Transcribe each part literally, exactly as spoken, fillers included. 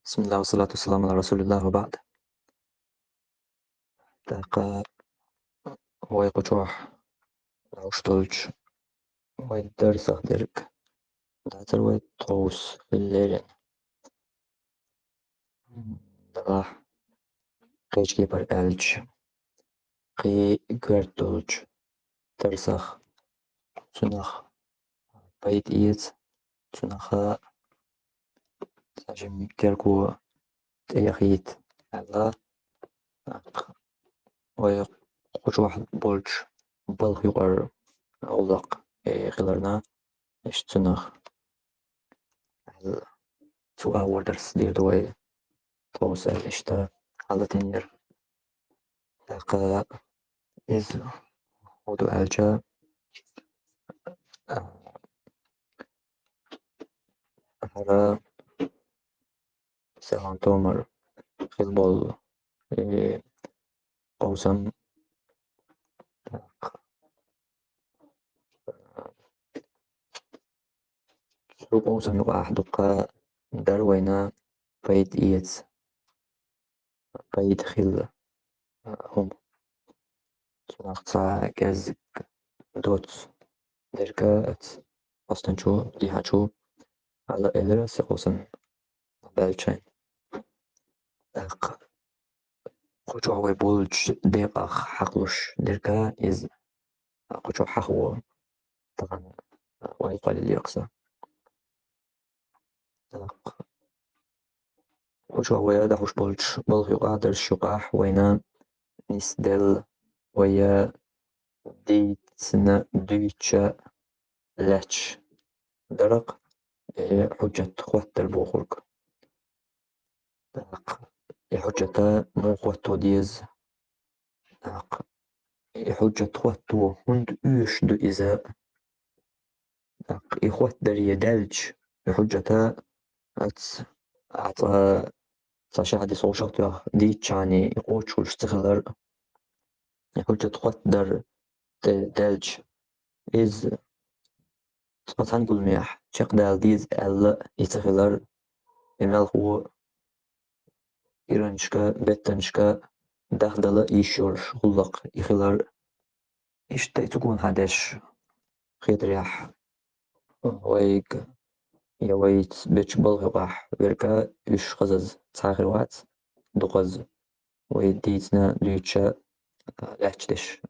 بسم الله والصلاة والسلام على رسول الله وبعد. ТӀаккха вай кху чохь лууш долчу вай дарсах дерг дацара вай тховса хила лерина. Делахь, кхечу кепара аьлча, кхин коьрта долчу дарсах цунах пайда эца, цунах цхьа жима терго тӀеяхийта аьлла, вай кху чохь болчу балха юкъара гӀуллакх, э, хиларна, иштта цунах аьлла, цу агӀор дарс дийр ду вай тховса аьлла, иштта хьалатинера. ТӀаккха иза хӀун ду аьлча, а, хӀара селхана томар хила болу, э, къовсам. Цу къовсам юкъахь дуккха дара вайна пайда эца, пайда хила, а, хӀума. Цунах цхьа кӀеззиг доцу дерг а аца, хьостанчо, дехьачо, хьала элира, се къовсам баьлча. ТӀаккха кху чохь вай болчу декъах хьакхалуш дерг а иза, кху чохь хьахо тахана вай кхоллаелира-кх сан. ТӀаккха кху чохь вай дӀахьуш болчу балха юкъа, дарсаш юкъахь вайна нисделла вай дийцина, дуьйцуча лаьтташ дара-кх, э, хьуьжжат хоттар бохург. ТӀаккха и хьуьжжат муха хӀотто деза? ТӀаккха и хьуьжжат хӀотто хӀунда оьшуш ду иза? ТӀаккха и хоттадаре даьлча, и хьуьжжат аца, а, цкъа, цкъа ши хьадис вовшах а тоьхна дийцчахьана, и кхочушхуьлуш ца хилар, и хьуьжжат хоттадар тӀе даьлча, иза цкъа цхьана гуламехь чекхдала деза аьлла, и ца хилар, и мелхо иранашка, беттанашка дахдала йиш йолуш гӀуллакх и хилар. Иштта и цу гонахьа деш хетарехь, вайга я вайца бечу балха юкъахь верг а уьш хазаза цхьа а хир вац, дукхаза вай дийцина, дуьйцуча лаьтташ деш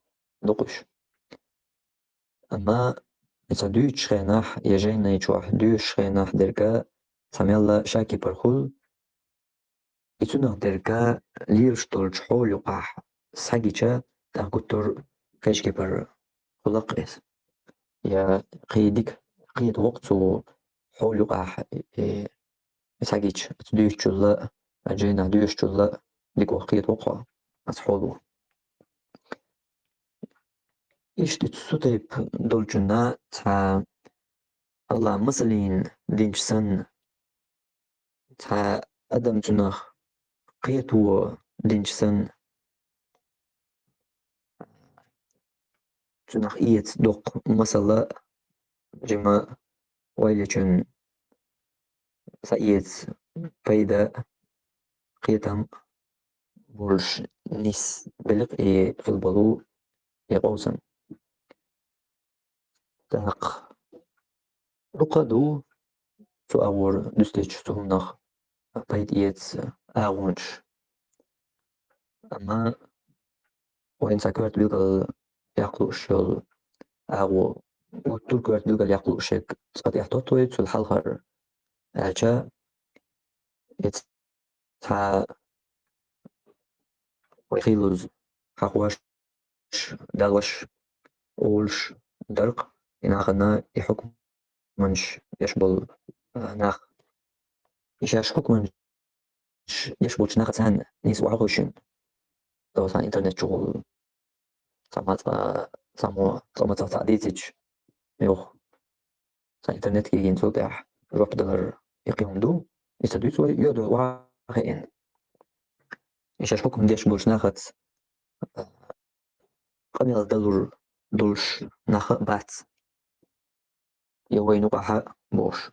ду-кх уьш. Амма и ца дуьйцучу хенахь, я жайнай чохь доьшучу хенахь дерг а цхьа мелла шакепара хуьлу, и цунах дерг а лелаш долчу хьола юкъахь схьагича, тӀаккха гуттар а кхечу кепара хуьлу-кх иза. Я кхин дика кхета воккху цу хьола юкъахь, э, схьагича, аса дуьйцучул а, аса жайнахь доьшучул а дика ваха кхета воккху хьо аса хьоло. Иштта цу тайпа долчунна цхьа Алла масаллина динчу санна, цхьа адам цунах кхето динчу санна, цунах эца доккха масала жима ойла йечун схьаэца пайда, кхетам болуш нисбелира и хила болу и къовсам. ТӀаккха дукха а ду цу агӀор дуьстича цу хӀуманах пайда эца агӀонаш. Амма вайна цхьа коьрта билггал яккха лууш йолу агӀо, гуттар а коьрта билггал яккха лууш ерг цкъа тӀехь тотту вай, цул хьалхара аьлча, и цхьа вай хийлаза хьахош, далош, олуш дара-кх и нахана и хьукманаш еш болу, а, нах. И шаьш хьукманаш еш болчу нахаца нийса охьахуьйшина. Цо сан интернет чухула цхьамма цкъа, цхьаммо цкъа ма ца дийцича, юха сан интернет кегийна цул тӀаьхьа жоп далар и кхин хӀума ду. И ца дуьйцу вай, йоьду охьахиъна. И шаьш хьукман деш болчу нахаца, а, къамел далур долуш нах а бац. Я вайна юкъахь а бохуш.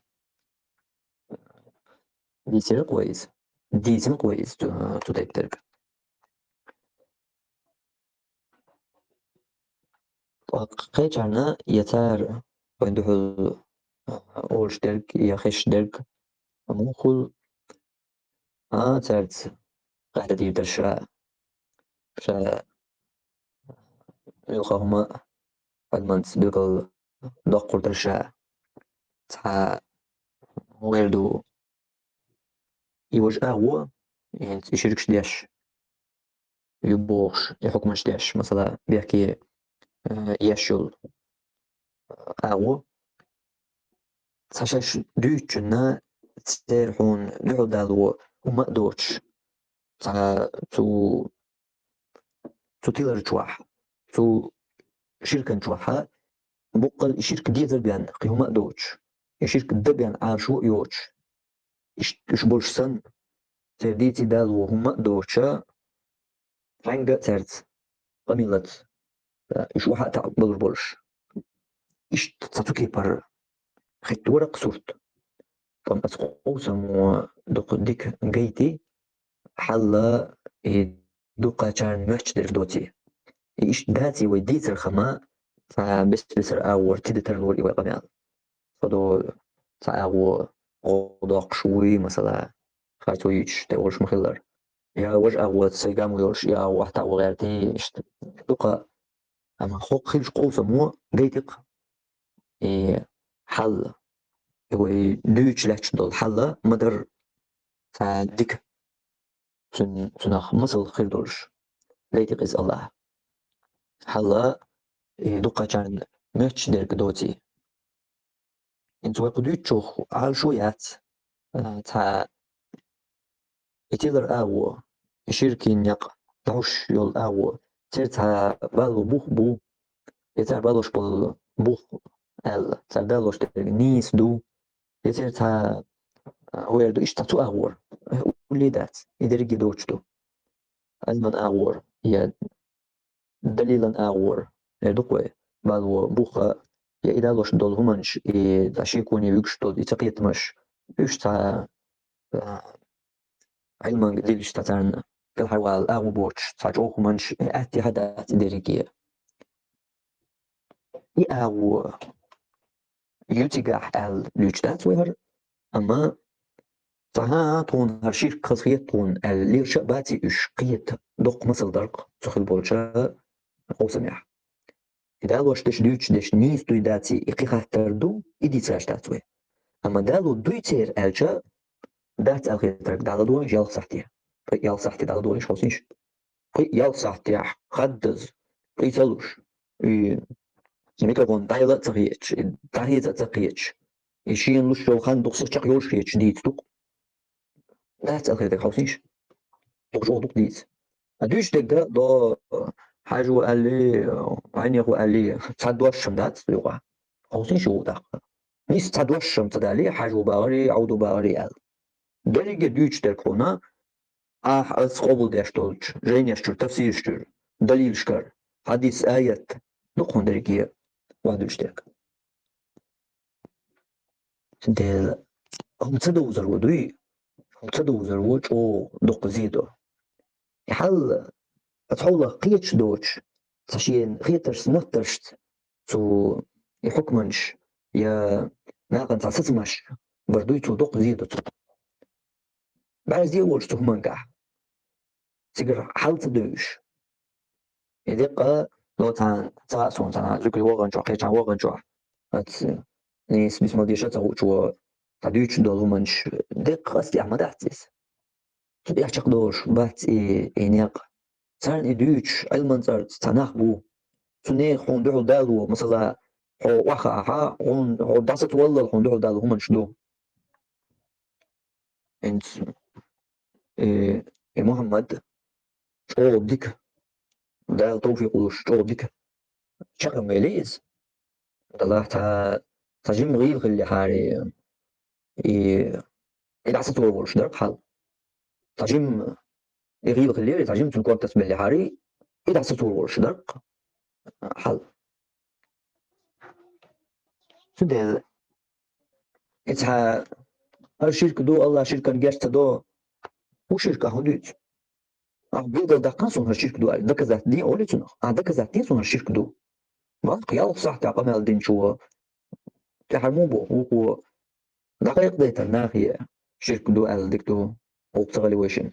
Дийцира-кх вай иза. дийцина-кх вай иза цу, цу тайпа дерг. Ткъа кхечарна я цара вайн духьал, а, олуш дерг, я хезаш дерг муха хуьлу, а, цаьрца къаьхьа дийр дара ша, ша муьлхха хӀума а Ӏилманца билггал доккхур дара ша. Цхьа гӀер ду, и важа агӀо, хӀинца и ширкаш деш ю бохуш, и хьукмаш деш, масала, бехке, э, еш йолу агӀо. Цхьа шаьш дуьйцучунна церан хьуна дуьхьал дало хӀума а доцуш, цхьа цу, цу тилар чохь, цу ширкан чохь, боккъал и ширк дезар бен кхин хӀума а доцуш, и ширк дан бен Ӏалашо а йоцуш, иштта уьш болуш санна, церан дийций дало хӀума а доцуша, хьаьнга а цаьрца къамелаца, уьш охьа а таӀа балур болуш. Иштта цхьа цу кепара хӀиттора-кх сурт. Амма аса къовсамо дукха дика гайти, хьалла и дукхачарна моьттуш дерг доций. И иштта даций вай дийцархьама, цхьа бес-бесара агӀор тида тарлора и вай къамел. Со до цхьа агӀо гӀо доккхуш вуй, масала, харцо йийцуш тӀе олуш ма-хиллара. Я важа агӀо сайгам йолуш, я агӀо ахьа таӀа ву гӀертий, иштта дукха. Амма хӀокху хилча къовсамо гайтикх. И хьал, и вай дуьйцуш лаьтташ долу хьал ма-дарра цхьа дика, цуьн-, цунах масал хир долуш, гайтикх иза Аллахьа. Хьал, и дукхачарна моьттуш дерг доций. ХӀинца вай кху дуьйцучух Ӏалашо яц, а, цхьа и тилар агӀо, и ширкийн некъ дӀахьуш йолу агӀо, церан цхьа бало бух а бу, я цара балош болу бух аьлла, цара далош дерг нийса ду, я церан цхьа, а, хӀун эр ду, иштта цхьа цу агӀора, уллий дац, и дерриге доцуш ду. Ӏилман агӀора, я далилан агӀора, эр ду-кх вай, бало бух а, я и далош долу хӀуманаш, и цхьа шеконе вуьгуш долу и цакхетамаш, уьш цхьа, а, Ӏилманга дилча цхьа царна кӀелхьарвала агӀо боцуш, цхьа чӀогӀа хӀуманаш, и атта хьадац и дерриге. И агӀо ю цигахь аьлла дуьйцуш дац вай хӀара, амма цхьа тхуна хӀара ширк хазахета тхуна аьлла лелаш а баций уьш, кхета доккха масал дара-кх цу хила болча къовсамехь. И далош дерш дуьйцуш дерш нийса дуй даций, и кхин хаттар ду, и дийцараш дац вай. Амма дало дуй церан аьлча, дац аьлла хетарг дӀадала догӀу ялх сахьте. Ткъа ялх сахьте дӀадала догӀу иш хьовсийша. Кхин ялх сахьтехь хаддаза, кхин ца луш, и микрофон дӀаяла а ца хеташ, и дӀахеца а ца кхеташ, и шена луш йолу хан дукха сих чекх йолуш хеташ дийца ду-кх. Дац аьлла хетарг хьовсийша. Дукха чӀогӀа ду-кх дийца. А дуьйцуш дерг до, хьажо аьлли, вайнехо аьлли, цхьа дош-м дац юкъахь. Хьовсийша ву тӀаккха. Нийса цхьа дош-м ца далий, хьажо бахари, Ӏовдо бахари аьлла. Дерриге дуьйцуш дерг хьуна, ахьа ас къобалдеш долчу жайнеш чуьра, тафсираш чуьра, далилашкара, хьадис, аят, ду-кх хьуна дерриге охьадуьллуш дерг. Цундела хӀума ца довзаро дуй, хӀума ца довзаро чӀогӀа дукха зе до. И хьал аса хьовлах кхеташ доцуш, цхьа шена хетаршца, моттаршца цу и хьукманаш я накъан цхьа сацамаш бар дуй, цо дукха зе до цунна. БӀаьрзе а волуш цу хӀумангахь, цигара хьал ца девзаш. И деккъа ло цхьана, ца а суна цхьана, зуькале вахана чохь, кхечахьа вахана чохь. Аца, нийса бисмал деш а ца хуучо, цхьа дуьйцуш долу хӀуманаш деккъа къастехь ма дац иза. Цу тӀехь чекхдолуш бац и, и некъ. Царна и дуьйцуш, Ӏилман цӀарца цхьа нах бу. Цу нехан хьуна дуьхьал дало, масала, хьо охьахаахьа, хьуна, хьо дӀасацаваллал хьуна дуьхьал дало хӀуманаш ду. ХӀинца, э, и Мухьаммад чӀогӀа дика, Дала тавфикъ луш, чӀогӀа дика чекхвели иза. Далахь цхьа, цхьа жимма гӀийла хиллехьара, и, и дӀасацор волуш дара-кх хьал. Цхьа жимма и гӀийла хиллера, цхьа жимма цуьнан кӀордас беллехьара, и дӀасацор волуш дара-кх хьал. Цундела и цхьа хӀара ширк ду, Аллах ширкан геч ца до, ХӀун ширк ахь, хӀун дуьйцу? Ахь билгал даккха суна хӀара ширк ду аьлла, доказать де олий цунах? Ахь доказать де суна хӀара ширк ду? Ваккха ялх сахьтехь къамел динчо тӀаьхьара муха боху, вукхо дӀакхайкхадайтар нахе ширк ду аьлла дика ду, вукху ца гӀали вайшина.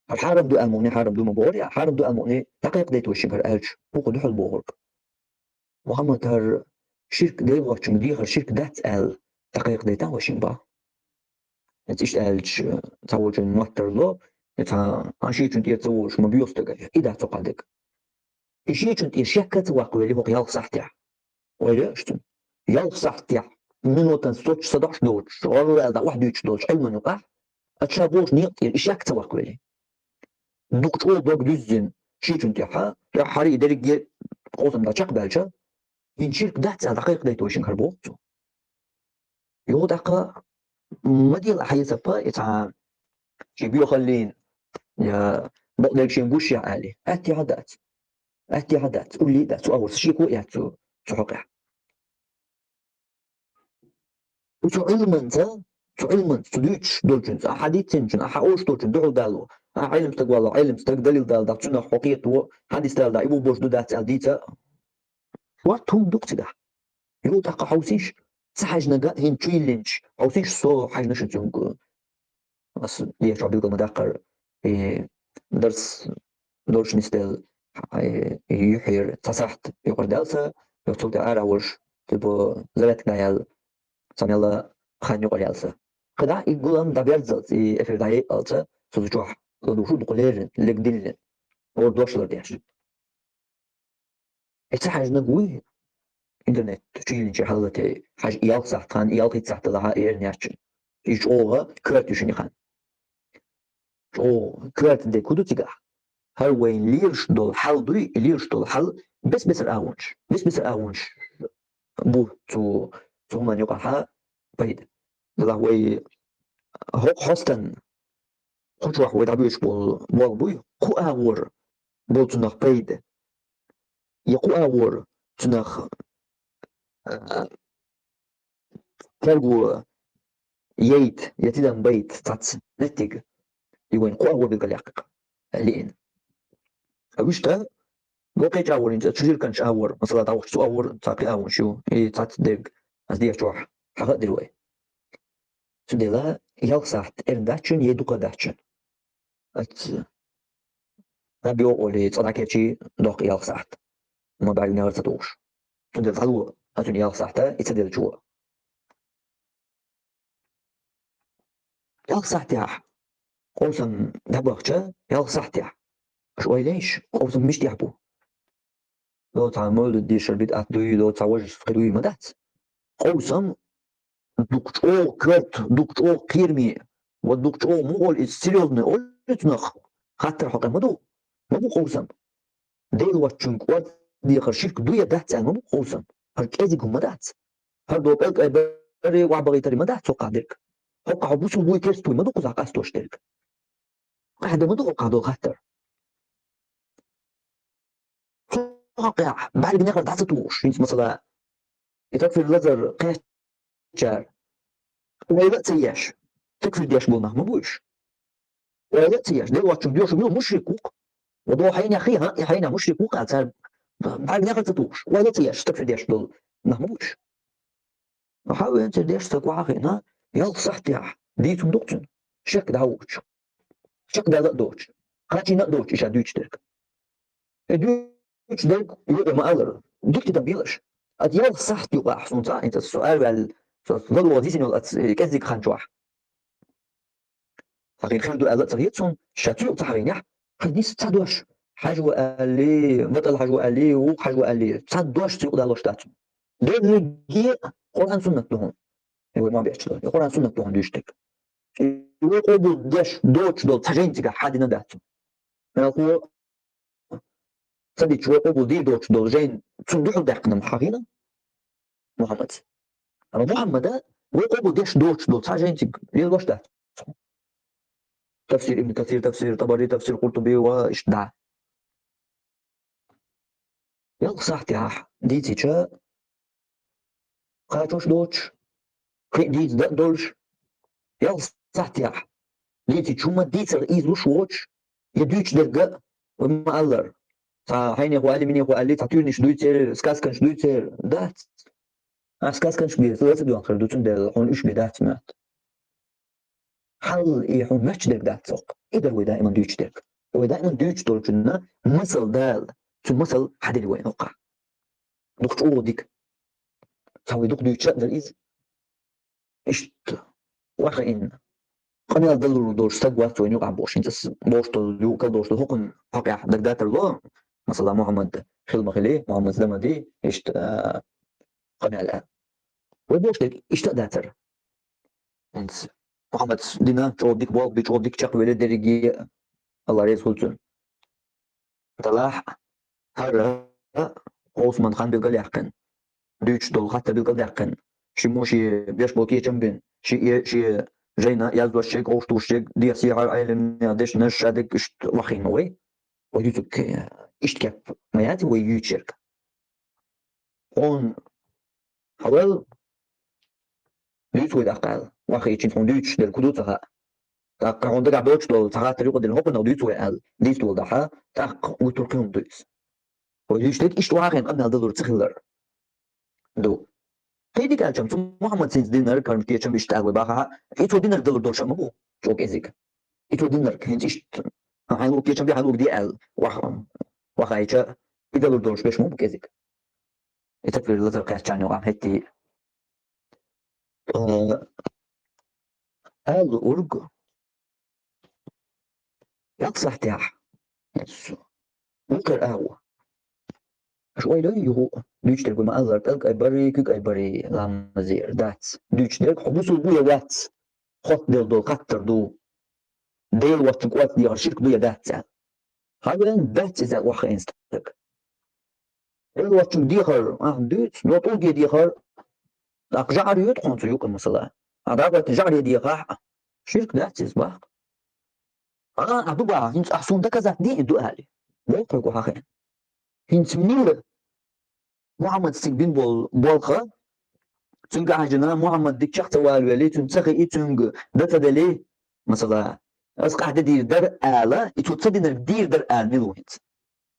ХӀара хьарам ду аьлла мукъане хьарам ду ма бохура, хьарам ду аьлла мукъане дӀакхайкхадайта вайшинга хӀара аьлча, вукхо дуьхьал бохург. Мухьаммад, хӀара ширк Дела воцчунга дехар ширк дац аьлла, дӀакхайкхадайтахь вайшинга боху. Иза иштта аьлча, цхьаволчун моттар ло, и цхьа а шечун тӀера ца волуш ма боьлху стага, и дац цу кхаьддиг. И шечун тӀера шек а ца ваккхавелли хӀокху ялх сахьтехь. Ойла еш цунна. Ялх сахьтехь, минотан соцуш са дохьуш доцуш, гӀорра аьлла дӀа охьадуьйцуш долчу Ӏилман юкъахь, аса ша бохучу некъа тӀера и шек а ца ваккхавелли. Дукха чӀогӀа дог дуьззина шечун тӀехь, тӀехь хьарий дерриге а къовсам дӀа чекхбаьлча, хӀинца ширк дац аьлла дӀакхайкхадайта вайшинга хӀара боху цо. Йо, тӀаккха ма дела хьан езапа и цхьа шен боьхаллин, я бакъдерг шен гуш яхь аьлла. Аьттехьа дац. Аьттехьа дац. Уллий а дац. Цу агӀор сан шеко а яц цу, цу хьокъехь. Цу Ӏилманца, цу Ӏилманца, цу дуьйцуш долчуьнца, ахьа дийцинчун, ахьа олуш долчун дуьхьал далло. Ахьа Ӏилма стаг валло, Ӏилма стаг далил далла дахь, цунах хьо кхетаво, хьадис далла дахь, и бу божу ду дац аьлла дийца. Вот хӀума ду-кх цигахь. Юха тӀаккха хьовсийша, ца хьаьжнарг а хӀинца чу йиллинчу, хьовсийша, со хьаьжна шу цуьнга. Ас дехьа чохь билгал ма даккхара, и дарс долуш нисделла, и юьхьера цхьа сахьт юкъара даьлла сан, юха цул тӀаьхьа ара а волуш, типа, зарядка дӀаяьлла, сан мелла хан юкъара яьлла сан. КхидӀа и гулам дӀаберззалц, и эфир дӀаяйалца, со цу чохь ладугӀуш ву дукха леррина, лег диллина, хӀора дош лардеш. И ца хьаьжнарг вуй, интернет чу йиллинчу хьалатей, хьажа, и ялх сахьт хан, и ялхитта сахьт далахь а, и эрна яьчча. И чӀогӀа коьрта ю шуна и хан. ЧӀогӀа коьрта дерг хӀун ду цигахь? ХӀара вайн лелаш долу хьал дуй, и лелаш долу хьал бес-бесара агӀонаш. Бес-бесара агӀонаш бу цу, цу хӀуманна юкъахь пайда. Делахь вай хӀокху хьостанна, кху чохь вай дӀабоьдуш болу болх буй, кху агӀор болу цунах пайда. Я кху агӀор цунах, а, терго яйта, я тидам байта цхьацца меттиг, и вайн кху агӀор билгалъяккха лиъна. Ткъа вуьшта, вай кхечу агӀор, хӀинца чу жирканчу агӀор, масала, дӀавахча цу агӀор цхьа кхин агӀонаш ю, и цхьацца дерг ас дехьа чохь хьахадира вай. Цундела ялх сахьт эрна дац шуна, я дукха дац шуна. Аца. Наб йогӀу олий, цкъа дӀакечий доккху ялх сахьт. Ма бӀаьрган негӀар ца тухуш. Цундела дӀало, ацуьнан ялх сахьта, и ца делчо. Ялх сахьтехь къовсам дӀабахча, ялх сахьтехь. Аша ойла йийша, къовсам мича тӀехь бу? Ло цхьа мовлид дешар бидӀат дуй, ло цхьа важа кхин дуй ма дац. Къовсам дукха чӀогӀа коьрта, дукха чӀогӀа кхераме, ва дукха чӀогӀа муха олу иза, серьёзный олу цунах хаттар хьокъехь ма ду. Ма бу къовсам. Дела воцчуьнга кӀордехар ширк ду я дац аьлла ма бу къовсам. ХӀара кӀезиг хӀума дац. ХӀара до пӀелг айбарри, охьабахийтарри ма дац хӀокхахь дерг. ХӀокхахь хьо бусулба вуй, керста вуй ма ду кхузахь къасталуш дерг. Къаьхьа дан ма ду хӀокхахь долу хаттар. Цу хьокъехь бӀаьрган негӀар дӀа ца тухуш, хӀинца масала, и такфир лазар кхечара ойла а ца еш, такфир деш болу нах ма бу уьш. Ойла а ца еш, Дела воцчунна доьшур ю, мушрик ву-кх. Ва до хьенех хи, хӀа, и хьенех мушрик ву-кх аьлла, цара бӀаьрган негӀар ца тухуш, ойла а ца еш, такфир деш болу нах ма бу уьш. Хьан венцара деш стаг вахьа хиъна, ялх сахьтехь дийцун ду-кх цуьнан, шек дӀа а воцуш. Шек даьлла а доцуш, кхачийна а доцуш, и ша дуьйцуш дерг. И дуьйцуш дерг юкъа ма-аллара, дика тидам белаш. Ат ялх сахьт юкъахь суна цхьа а хӀинца со араваьлла, со ларло дисина йолу аца кӀеззиг хан чохь. Хьан хир ду аьлла а ца хета суна, ша цу юкъа ца хьахийнехь, хьан нис цхьа дош. Хьажа ву аьлли, матӀал хьажа ву аьлли, вукху хьажа ву аьлли, цхьа дош цу юкъа далош дац. Дерриге а Къуръан-Суннат ду хьуна. И вай ма бечу, и Къуръан-Суннат ду хьуна дуьйцуш дерг. И вай къобал деш доцуш долу цхьа жайна цигахь хьан дина дац. Мелхо ца дича вай къобал дийр доцуш долу жайна цунна дуьхьал даьккхина хьан хиъна Мухьаммад. Амма Мухьаммада вай къобал деш доцуш долу цхьа жайна цига лелош дац. Тафсир Ибн Касир, тафсир ТӀабари, тафсир Къуртуби ва иштта дӀа. Ялх сахьтехь дийцича, кхачош доцуш, кхин а дийца дан а долуш, ялх сахьтехь дийцича хӀума дийцар ийзалуш воцуш, я дуьйцуш дерг а, вай ма-аллара, цхьа хьенехо аьлла, минехо аьлла, цхьа туьйранаш дуьйцур, сказканаш дуьйцур дац. Ахь сказканаш бен ца доьнхур ду, цундела хьуна уьш бен дац моьтту. Хьал и хьуна моьттуш дерг дац цхьаккха. И дара вай даиман дуьйцуш дерг. Вай даиман дуьйцуш долчунна масал дала, цуьнан масал хьаделла вайна хӀокхахь. Дукха чӀогӀа дика. Цхьа вай дукха дуьйцуш а дара иза. Иштта, охьахиъна, къамел далур долуш стаг вац вайна юкъахь бохуш, хӀинца ас бохуш долу, юкъахь долуш долу хӀокхуьнан хьокъехь дагадатар ло, масала, Мухьаммад хила ма хили, Мухьаммад зама ди, иштта, а, къамел а. Вай бохуш дерг иштта а дацара. ХӀинца Мухьаммад дина чӀогӀа дика болх бина, чӀогӀа дика чекхвелира дерриге а, Алла реза хуьлда цунна. Делахь, хӀара Ӏусман-хан билгалъяьккхина, дуьйцуш долу хаттар билгалдаьккхина, ши мо шен беш болу кечам бина, ши э, шен жайна яздошчерг, овшдошчерг, дехьа-сехьара Ӏелам дешнаш, шадерг иштта охьахиъна вай. Вай дуьйцург, э, иштта кеп ма яц вай юьйцург. Хьуна хьавел, дуьйцу вай тӀаккха аьлла. Охьахиъча хьуна дуьйцуш дерг хӀун ду ца хаьа. ТӀаккха хьуна дагахь доцуш долу цхьа хаттар юкъа дина, хӀокхунах дуьйцу вай аьлла, дийца долу дахьа, тӀаккха гуттар а кхин хӀума ду иза. Вай дуьйцуш дерг иштта охьахиъна къамел далур ца хилар ду. Кхин дика аьлча, цу Мухьаммад синца динарг, хӀара кечам иштта аьлла вай бахахь, и цо динарг далур долуш а ма бу, чӀогӀа кӀезиг. И цо динарг, хӀинца иштта, хьайн луъург кечам бе, хьайн луъург де аьлла, охьа-, охьахиъча, и далур долуш берш ма бу кӀезиг. И такфир лазар кхаьччарна юкъахь хӀетте а, ала луург, ялх сахьтехь, вукхар агӀо. Аша ойла йой, юха дуьйцуш дерг вай ма-аллара, тӀелг айбарий, куьг айбарий, ламазера дац. Дуьйцуш дерг хьо бусулба ву я вац, хоттаделла долу хаттар ду. Дела воцчунна кӀорца дехар ширк ду я дац аьлла. Хьан вен дац иза охьахиъна стаг. Дела воцчунна дехар, ахьа дуьйцу, но тӀулге дехар, тӀаккха жӀар йоьду хьуна цу юкъа, масала. Ахьа дӀахӀоттина жӀаре дехахь, ширк дац иза баккха. А, ахьа ду бахьа, хӀинца ахьа суна доказать дийр ду аьлла. Боху хьоьга охьахиъна. ХӀинца мила Мухьаммад цига бина болу болх, цуьнга хьаьжжина, Мухьаммад дика чекх ца валавелли, цуьнан ца хии, цуьнга дан ца делли, масала, ас къахьде дийр дара ала, и цо ца динарг дийр дара ала мила ву хӀинца?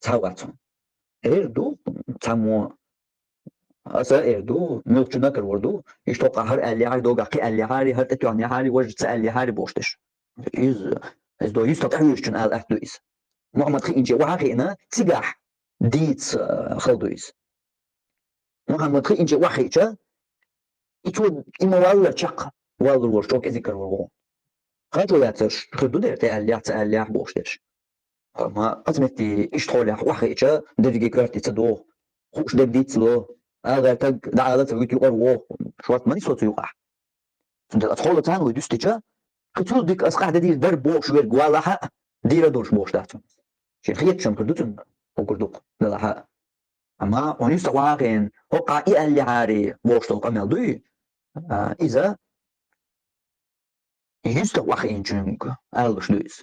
Цхьа вац хьуна. Эр ду, цхьаммо. Аса эр ду, муьлххачунна а карор ду, иштта хӀокхахь хӀара аьллехьара, догахь кхин аьллехьара, хӀара тӀетоьхнехьара, важа ца аьллехьара бохуш дерш. Иза, иза до юьстах тӀехьоьжучунна ала атта ду иза. Мухьаммад хиъначе охьахиъна, цигахь дийца, а, хала ду иза. Мухьаммад хиъначе охьахиъча, и цо и ма-валлара чекх валлур волуш чӀогӀа кӀезиг карор ву. Кхачо яцарш хир ду дера, тӀе аьллехь, ца аьллехь бохуш дерш. Амма оцу метте иштта хьолехь охьахиъча, дерриге коьрта ца доху, хууш дерг диц ло, ала гӀертаг дӀаала ца вуьту юкъара воху, шорта ма нисо цу юкъахь. Цундела аса хьола царна вай дуьстича, кхин цул дика ас къахьде дийр дара бохуш верг валахьа а, дийр а долуш бохуш дац хьуна. Шен хетачун хир ду цуьнан уггар дукха, делахьа а. Амма хьуна юьстах охьахиъна, хӀокхахь и аьллехьарий бохуш долу къамел дуй, а, иза юьстах охьахиъначуьнга алалуш ду иза.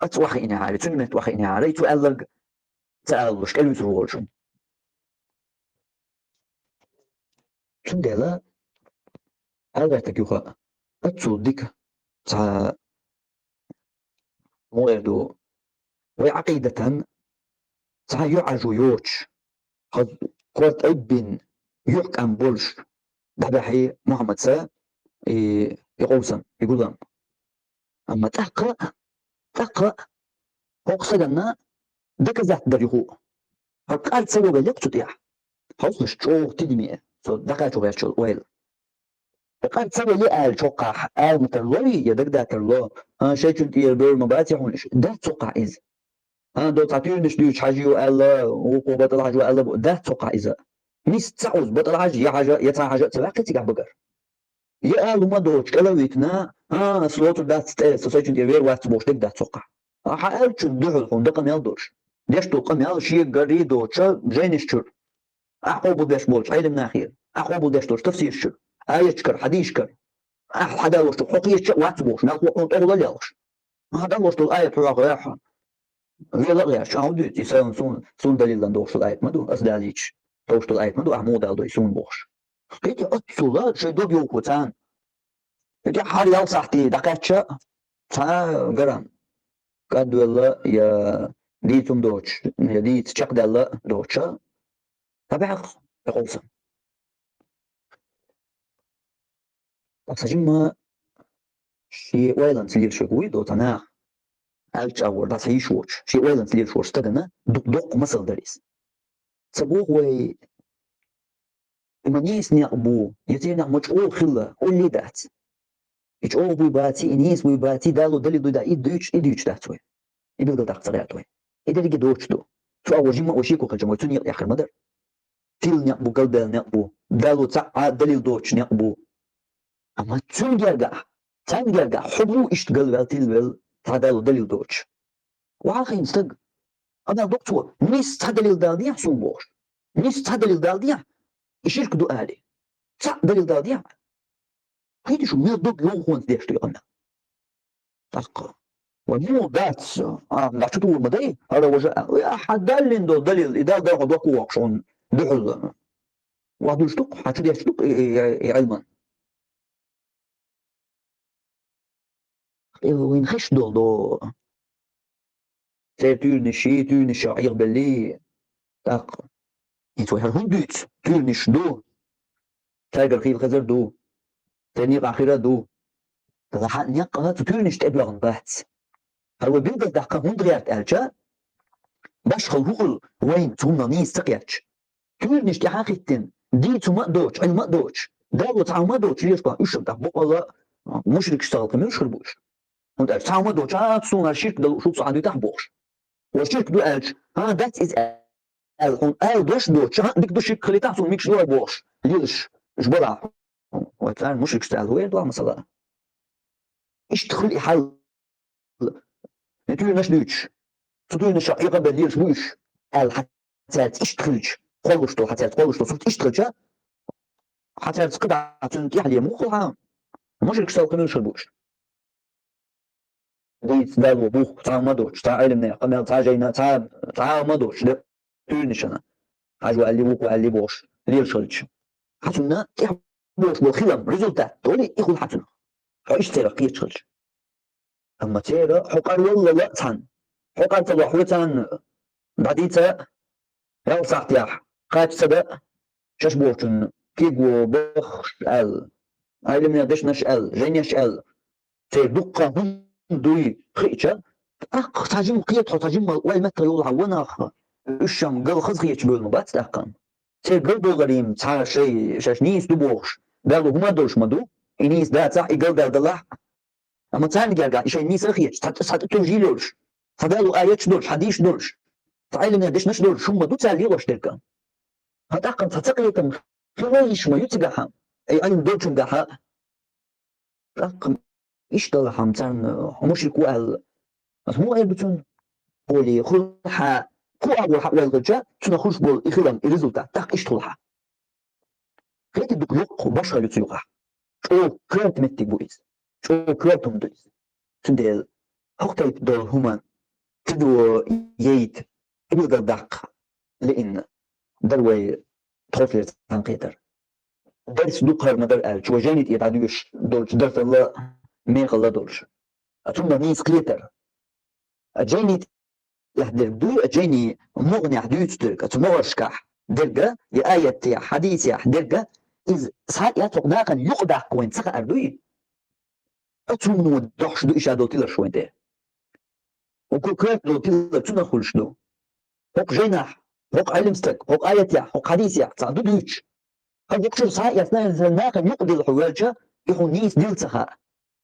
Аца охьахиънехьарий, цуьнан метта охьахиънехьарий, цо аьлларг ца алалуш, кӀелвуьйцур волчунна. Цундела ала гӀертаг юха а, аццул дика цхьа муха эр ду, вай Ӏакъидатан цхьа юьхьӀаьржо йоцуш, хаза корта айббина, юьхькӀам болуш дӀабаьхьи Мухьаммадса и, и къовсам, и гулам. Амма тӀаккха а, тӀаккха а хӀокху стаганна доказать дара юха а. Хьо къар ца ван велла цу тӀехь. Хьовсалаш чӀогӀа тидаме, со дӀакхачо гӀерташ йолу ойла. Къар ца велли аьлла чоккхахь, ала ма тарлой, я дагадатарло, а, шайчун тӀера бевр ма баций хьуна иша, дац цоккхахь иза. А, до цхьа туьйранаш дуьйцуш хьажа ю аьлла, вукхо батӀал хьажа ву аьлла бу, дац цоккхахь иза. Мис ца хьуза, батӀал хьажа, я хьажа, я цхьа хьажа а ца ваьккхи цигахь багара. Я алу ма доцу, кӀела а витина, а, ас лоцур дац цӀе, со сайчун тӀера вер вац бохуш дерг дац цоккхахь. А, хьан аьллачун дуьхьал хьуна дан къамел долуш. Деш долу къамел шега гаррий доцуша жайнаш чуьра. Ахь къобалдеш болчу Ӏелам нахера, ахь къобалдеш долчу тафсираш чуьра, аяташкара, хьадисашкара. Ахь хьадалош ду, хьо кхеча а вац бохуш, мел хьо хьуна тӀехула лелхаш. Хьан далош долу аят хьоьгӀа гӀехьа. Вела а гӀерташ, ахьа дуьйцу, и сан, суна, суна далилан дохуш долу аят ма ду, ас далийча, товш долу аят ма ду, ахьа муха дала ду и суна бохуш. Кхетий, оццула шайн дог йовхо царна. Кхетий, хьара ялх сахьтий дӀакхаьчча, цхьа грамм кӀадвелла я дийцум доцуш, я дийца чекхдаьлла доцуш, цхьа бӀаьхха тӀекхоллу сан. Ткъа сан жимма шен ойланца лелаш верг вуй, доцу нах, аьлча а вара, дӀа сан йиш воцуш, шен ойланца лелаш волчу стагана дукха доккха масал дара иза. Ца боху вай, и ма нийса некъ бу, я церан некъ ма чӀогӀа хилла, уллий дац. И чӀогӀа буй баций, и нийса буй баций, Дало далил дуй да, и дуьйцуш, и дуьйцуш дац вай. И билгалдаккха ца гӀерта вай. И дерриге доцуш ду. Цу агӀор жимма а вай шеко хилча, вай цу некъа тӀехь хир ма дара. Хилла некъ бу, галдаьлла некъ бу. Дало цхьа а далил доцуш некъ бу. Амма цуьнан гергахь, царна гергахь, хьо бу иштта галваьлла, тилавелла, цхьа Дало далил доцуш. Вахийна стаг. Къамел доккху цо, нийса цхьа далил дала дехьа суна бохуш. Нийса цхьа далил дала дехьа, и ширк ду али. Цхьа далил дала дехьа. Хьийта шу мел дог йовхонца деш ду и къамел. ТӀаккха. Вай муха дац, а, нах чу тухур ма дай, хӀара важа а. Вай ахьа даллин долу далил, и дал дан хьо доккху воккхуш хьуна дуьхьал. Ваха дуьлуш ду-кх, хьан чу деш ду-кх и, и, и, и Ӏилман. И вайна хиш долу до. Церан туьйранаш, шен туьйранаш Ӏехабелли, тӀаккха. ХӀинца вай хӀара хӀунда дуьйцу? Туьйранаш ду. Цаьргара хийла хезар ду. Церан некъахь хир а ду. Ткъа хьан некъ а цу туьйранашна тӀедоьгӀна бац. ХӀара вай билгалдаккха хӀунда гӀерта аьлча, башхалла хӀун хуьлу вайна цу хӀуманах нийса ца кхетча? Туьйранаш тӀаьхьа а хӀиттина, дийцума а доцуш, Ӏилма а доцуш, Дало цхьа хӀума а доцуш, лелаш бахьа уьш-м тӀаккха бакъалла мушрикаш ца хала кхин муьлш хир бу уьш? ХӀунда аьлча цхьа хӀума доцуш, а, суна ширк дала, шу цхьа дуьтахь бохуш. Ва ширк ду аьлча, а, дац иза аьлла, хьуна ала дош доцуш, а, дика ду ширк хилийтахь, суна мегаш ду вай бохуш, лелаш уьш бала. Вай царна мушрикаш ца аьлла, хӀун эр ду ахь масала? Иштта хуьлу и хьал. И туьйранаш дуьйцуш, цу туьйранашах Ӏехабелла лелаш бу уьш, аьлла, хьан цаьрца иштта хилча, кхоллуш долу, хьан цаьрца кхоллуш долу сурт иштта хилча, хьан цаьрца кхидӀа цуьнан тӀаьхьале муха хьан? Мушрикаш ца хала кхин муьлш хир бу уьш? Дийца Дало бух, цхьа а ма доцуш, цхьа а Ӏилманех къамел, цхьа а жайна, цхьа, цхьа а ма доцуш, де, туьйранашна. Хьажа аьлли, вукхо аьлли бохуш, лелаш хилча. Хьан цунна тӀехь болуш болу хилам, результат, доли и хуьлу хьан цунах. Хьо иштта церах кхеташ хилча. Амма церан хьо къарваллал а цхьаьна, хьо къар ца ло хьоьцарна дӀадийца а, ялх сахьтехь кхача ца дан а, шаьш бохучунна кегво баххаш аьлла, Ӏилманех дешнаш аьлла, жайнеш аьлла, церан дуккха хӀума дуй хиъча, тӀаккха цхьа жимма кхета хьо, цхьа жимма ойла меттах йолу хьан ванах, уьш шам гал хаза хеташ бевлла ма бац тӀаккха. Церан галдоларийн цхьа шай, шаьш нийса ду бохуш, Далла хӀума а долуш ма ду, и нийса дацахь, и галдаьлла далахь а. Амма царна гергахь и шайн нийса а хеташ, цхьа, цхьа тӀе тевжий а лелаш, цхьа Далла аяташ долуш, хьадисаш долуш, цхьа Ӏилманех дешнаш долуш, хӀума ма ду цара лелош дерг а. ХӀан тӀаккха цхьа ца кхетам хила йиш ма ю цигахь а, и Ӏилма долчунгахь а. ТӀаккха иштта далахь-м царна хьо мушрик ву аьлла, аса муха эр ду цунна? Хьоле, хӀун хьан, кху агӀор хьан ойла хилча, цунах хуьлуш болу и хилам, и результат, тӀаккха иштта хуьлу хьан. Хетий, дукха йоккха башхалла ю цу юкъахь. ЧӀогӀа коьрта меттиг бу иза. ЧӀогӀа коьрта хӀума ду иза. Цундела хӀокху тайпа долу хӀуманна тидо яйта, билгалдаккха лиъна дара вай тховсалера цхьаьнакхетар. Дарс дукхара ма дара аьлча, вай жайни тӀера дӀадоьшуш долчу дарсалла, мехалла долуш. А цунна нийса кхетар. А жайни тӀехь дерг дуй, а жайни могӀанехь дуьйцу дерг, а цу могӀаршкахь дерг а, я аятехь, хьадисехь дерг а, иза схьа а эцхьокху нахана юкъадаккха вайна ца хаар дуй? Оцу хӀумано дохьуш ду и ша долу тиларш вайн тӀе. ХӀокху коьрта долу тилар цунах хуьлуш ду. ХӀокху жайнахь, хӀокху Ӏилман стаг, хӀокху аятехь, хӀокху хьадисехь цхьаъ ду дуьйцуш. ХӀара хӀокху чуьра схьа а эцна, нахана юкъадилла хьо ваьлча, и хьуна нийса дилла ца хаьа.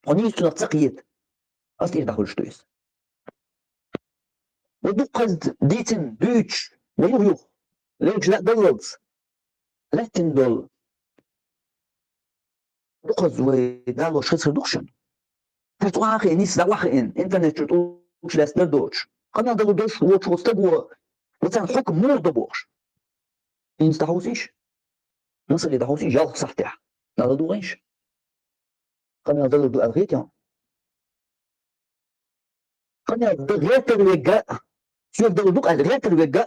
Хьо нийса цунах ца кхета. Аса тӀера дӀахуьлуш ду иза. Ва дуккхаза дийцина, дуьйцуш, ва юха-юха, лелаш лаьа даллалц, лаьттина долу. Дукхаза вай далош хеза хир ду-кх шуна. ХӀара цкъа а хиъна, нийсса дӀа а хиъна, интернет чуьра тӀулгаш лаьцна дара доцуш. Къамел дало долуш воцуш волу стаго, ва царна хьукам муха до бохуш. ХӀинца дӀахьовсийша. Масале, дӀахьовсийша, ялх сахьтехь. Дала дугӀийша. Къамел далур ду аьлла хетий хьуна? Къамел дан гӀертар верг а, соьга далур ду-кх аьлла гӀертар верг а,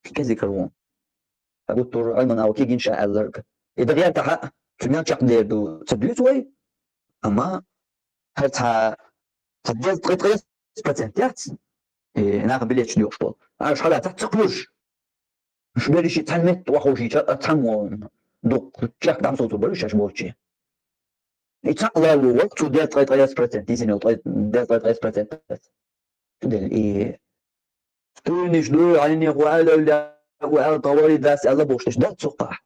кхин кӀезиг хир ву. Хьан гуттар а Ӏилманан агӀор кегийна ша аьлларг. И дан гӀертахь а, цу мел чекхдер ду ца дуьйцу вай? Амма хӀара цхьа Цхьа дезткъа ткъаь ткъаь процент яц, э, наха билеташ доьхуш болу. Аша хьалацахь ца кхуьуш. Уьш берриш цхьана метта охьаховшийча, а цхьаммо дукха чехка дӀасовцур бара уьш шаьш болчу. И цхьаъ лалло вара цу дезткъа ткъаь ткъаь процент, йисина йолу ткъаь, дезткъа ткъаь ткъаь процент. Цундела и Стуьйнаш дуй, хьайнех ву аьлла, ву аьлла, товарий дас аьлла бохуш деш дац цу хьокъехь.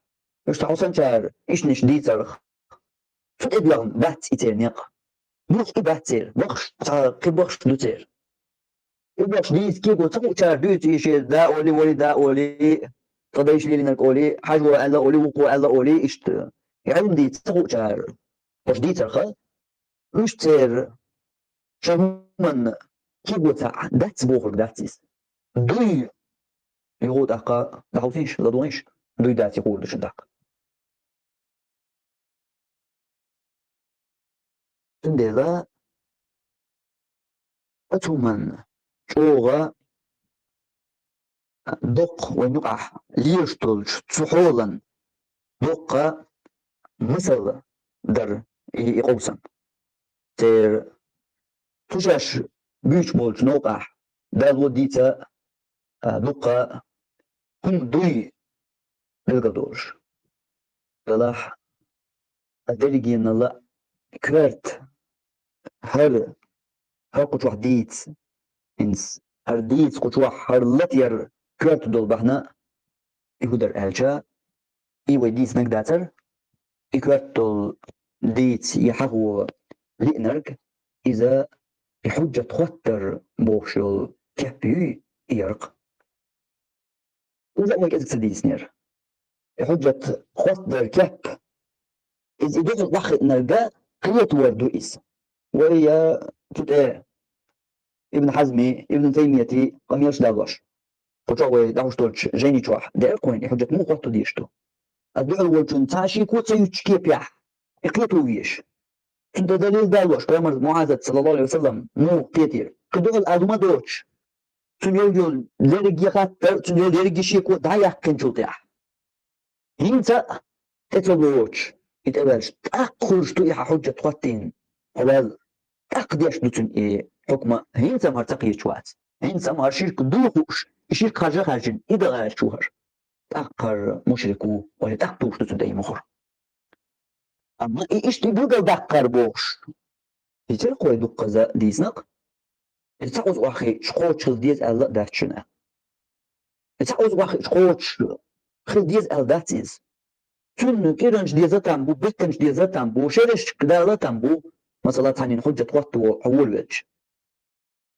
Уьш цхьа хьусанчара ишнаш дийцарх. Цу тӀе доьгӀна дац и церан некъ. Муьлхха и бац церан. Бахаш, цхьа кхин бахаш ду церан. И бахаш дийца кего ца хуучара дуьйцу и шен да олий, вали да олий, ткъа дайша лелийнарг олий, хьажо аьлла олий, вукхо аьлла олий, иштта. И Ӏилма дийца ца хуучара. Ош дийцарха, уьш церан шайн хӀуманна кего ца Ӏа, дац бохург дац иза. Дуй, юха тӀаккха дӀахьовсийша, ладугӀийша, дуй дац и хуур ду шуна тӀаккха. Цундела оцу хӀуманна чӀогӀа доккха вайн юкъахь лелаш долчу цу хьолан доккха масал дара и, и къовсам. Церан цу шаьш буьйцуш болчу новкъахь Дала дийца, а, дуккха хӀума дуй билгалдолуш. Делахь, а дерригенал а коьрта хӀара, хӀара кху чохь дийца, хӀинца хӀара дийца кху чохь, хӀара латаяр коьрта долу бахьана, и хӀун дара аьлча, и вай дийцинарг дацара, и коьрта долу дийца и хьахо лиънарг, иза и хьуьжжат хоттар бохуш йолу кеп юй и яркъ. Иза а вай кӀезиг ца дийцинера. И хьуьжжат хоттар кеп, иза и дуьхьал охьахиънарг кхетор ду иза. Вай я цу тӀе Ибн Хьазми, Ибн Таймияти къамелаш далош. Кху чохь вай дӀахьуш долчу жайни чохь деара кхуьнан и хьуьжжат муха хӀотто дезаш ду. Ас дуьхьал волчунна цхьа а шеко ца юьтуш кепехь, и кхето везаш. Цунна тӀе далил далош, пайхамар Муазат, саллаллаху алейхи ва саллям, муха кхетира. Кхин дуьхьал ала ма доцуш. Цунна йолу, йолу лерриг я хаттар, цунна йолу лерриг я шеко дӀаяьккхинчул тӀаьхьа. ХӀинца а тӀе ца лоцуш, и тӀеваьлча, тӀаккха хуьлуш ду и хьан хьуьжжат хӀоттийна. Хьо ваьлла, тӀаккха деш ду цуьнан и хьукма, хӀинца ма хӀара ца кхеташ вац. ХӀинца ма хӀара ширк дуй хууш, и ширк харжа а хаьржина, и дан гӀерташ ву хӀара. ТӀаккха хӀара мушрик ву, вай тӀаккха тухуш ду цуьнан тӀе и мухӀар. Амма и иштта и билгалдаккхар бохуш, и церан кхой дуккхаза дийцинарг, и цхьа оза охьахиъча кхочуш хила деза аьлла а дац шуна. И цхьа оза охьахиъча кхочуш хила деза аьлла дац иза. Цуьнан кӀиранаш деза там бу, беттанаш деза там бу, шерашка дала там бу, масала, цхьаннен хьуьжжат хӀотто хьо волавелча.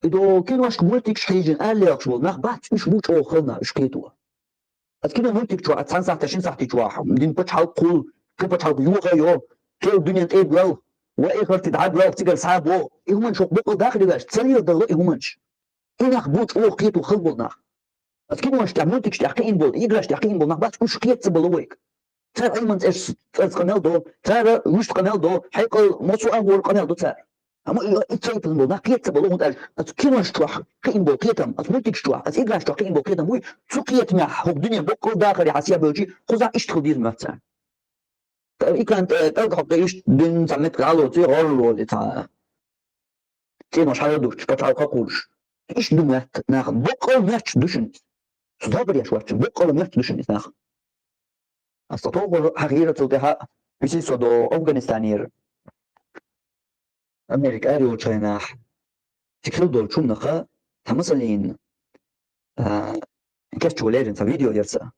И до киношка, мультикаш хьийжина, ала лелхаш болу нах бац, уьш бу чӀогӀа хала нах, уьш кхето. Аса кино, мультик чохь, аса цхьана сахьтехь, шина сахьтехь чохь, дин пачхьалкх хуьлу, кхин пачхьалкх йохайо, кхин дуьнен тӀе а боьлху, ва эхарте дӀа а боьлху, цигара схьа а боху. И хӀуманаш хӀокху бакъалла дахар ваьлча, ца леладало и хӀуманаш. И нах бу чӀогӀа кхето хала болу нах. Аса киношна тӀехь, мультикашна тӀехь кхиъна болу, играшна тӀехь кхиъна болу нах бац, уьш кхета ца бало вайга. Цара Ӏилманца эшна цӀарца къамел до, цара вуьшта къамел до, хьекъал, мосо агӀор къамел до цара. Амма и, и ца йитина болу нах кхета ца бало, хӀунда аьлча аса киношна чохь кхиъна болу кхетам, аса мультикаш чохь, аса играш чохь кхиъна болу кхетам буй, цу кхетамехь хӀокху дуьнен боккъал дахаре хьан сехьа бевлчи, кхузахь иштта хила деза моьтту царна. Экран тӀе кӀалдхьокху иштта дуьйна цхьа меттиг гӀалоций гӀорра волу и цхьа. Ценош хьала дуттуш, пачхьалкха кхуллуш. Иштта ду моьтту нах. Боккъал моьттуш ду шуна иза. Со забар еш вац шуна, боккъал моьттуш ду шуна иза нах. Аса тохара хьахийра цул тӀаьхьа, висий со до Афганистанера. Америка ара йолчу хенахь, цига хила долчу хӀуманаха, цхьа масаллин, а, кечван леррина цхьа видео яра сан.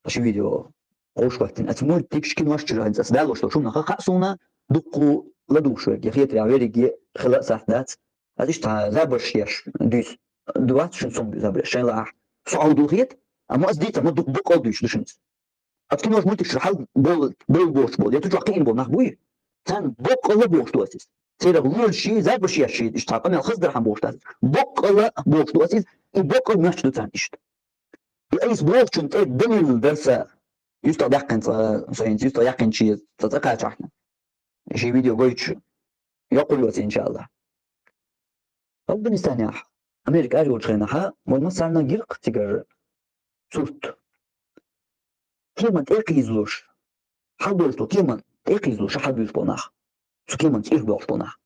Ши видео гӀовш хӀоттийна. Аса мультикаш, кинош чуьра хӀинца аса далош долчу хӀуманаха, хаьа суна, дуккха ладугӀуш верг, я хетарехь верриге хила а сахьт дац. Аса иштта цхьа забарш еш дуьйцу. Ду вац шуна сом дуьйцу забарш, шайн лаахь. Со Ӏовдал хета, амма аса дийца ма дукха боккъал дуьйцуш ду шуна иза. Аса кинош, мультикаш чуьра хьал бо-, бевлла бохуш болу, я цу чохь кхиъна болу нах буй, царна боккъал а бохуш ду аса иза. Церах воьлуш ши, забарш еш ши, иштта къамел хаза дархьама бохуш ду аса иза. Боккъал а бохуш ду аса иза, и боккъал моьттуш ду царна иштта. И айса бохучун тӀе далил дара сан. Юьстах даьккхина цкъа, со хӀинца юьстах яьккхина шен цкъа цӀа кхачахь. Шен видео гойтуш йоккхур ю аса, иншааллахӀ. Афганистанехь, Америка ара йолчу хенахьа, вай массарна гира-кх цигара сурт. Кеман тӀе а кхийзалуш, хьал долуш долу кеман тӀе а кхийзалуш, хьал буьйлуш болу нах. Цу кеман цӀийх боьлхуш болу нах.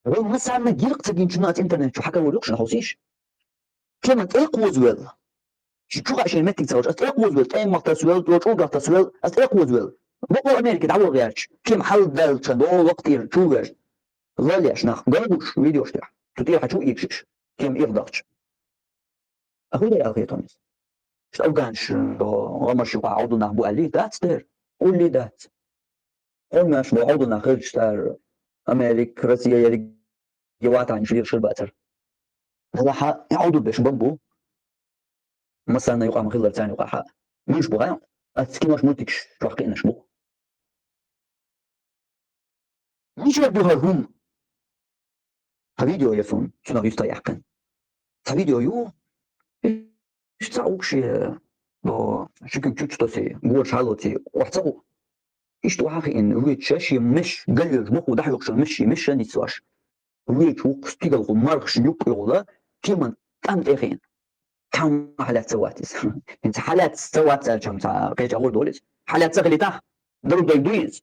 Вай массарна гиркъ ца гинчунна ас интернет чу хьакавур юкъ шуна хьовсийш. Кема тӀекхозавелла. Ши чу хаъ шен меттиг ца гӀаш, ас тӀекхозавелла, тӀемах тасавелла, то чӀугах тасавелла, ас тӀекхозавелла. Бокъо Америка дӀаволла гӀерташ. Кема хьалдалча, дола вакъ тӀера чу веш. Лалеш нах, гангуш, видеош тӀехь. Цу тӀера хьачу ийгшиш. Кема ирдахча. А хӀун дар аьлла хетон иза? Ишта афганаш, до, гӀамаш юкъа Ӏовдал нах бу аьлли, дац дер? Улли дац. Хьо меш бу Ӏовдал нах хилча цар Америка, Россия, ерриге ватанаш лир шир бацар. Валлахьа, Ӏовдал беш бан бу. Массарна юкъа ма хиллар царна юкъа хьа. Муьш бу гӀайна? Ас кинош мультикаш чохь кхиънаш бу. Мичара ду хӀара хӀума? Цхьа видео я суна, цунах юста яьккхина. Цхьа видео ю, иштта цхьа укхуш, бо, ши куьг чучу тоси, гора шалоци, охьа ца гӀу. Иштта охьа хиъна, вуьйцуша шен меш, галвелча буху дӀахьоькхуш меш, шен меш а ницлош. Вуьйцу вукху стигалхула мархаш юккъехула, кеман тӀам тӀе хиъна. Тхьамма хьалаьцна ца вац иза. ХӀинца хьалаьцна ца вац аьлча, цхьа кхеча гӀур долу иза. Хьалаьцна ца хилийтахь, далур дай ду иза.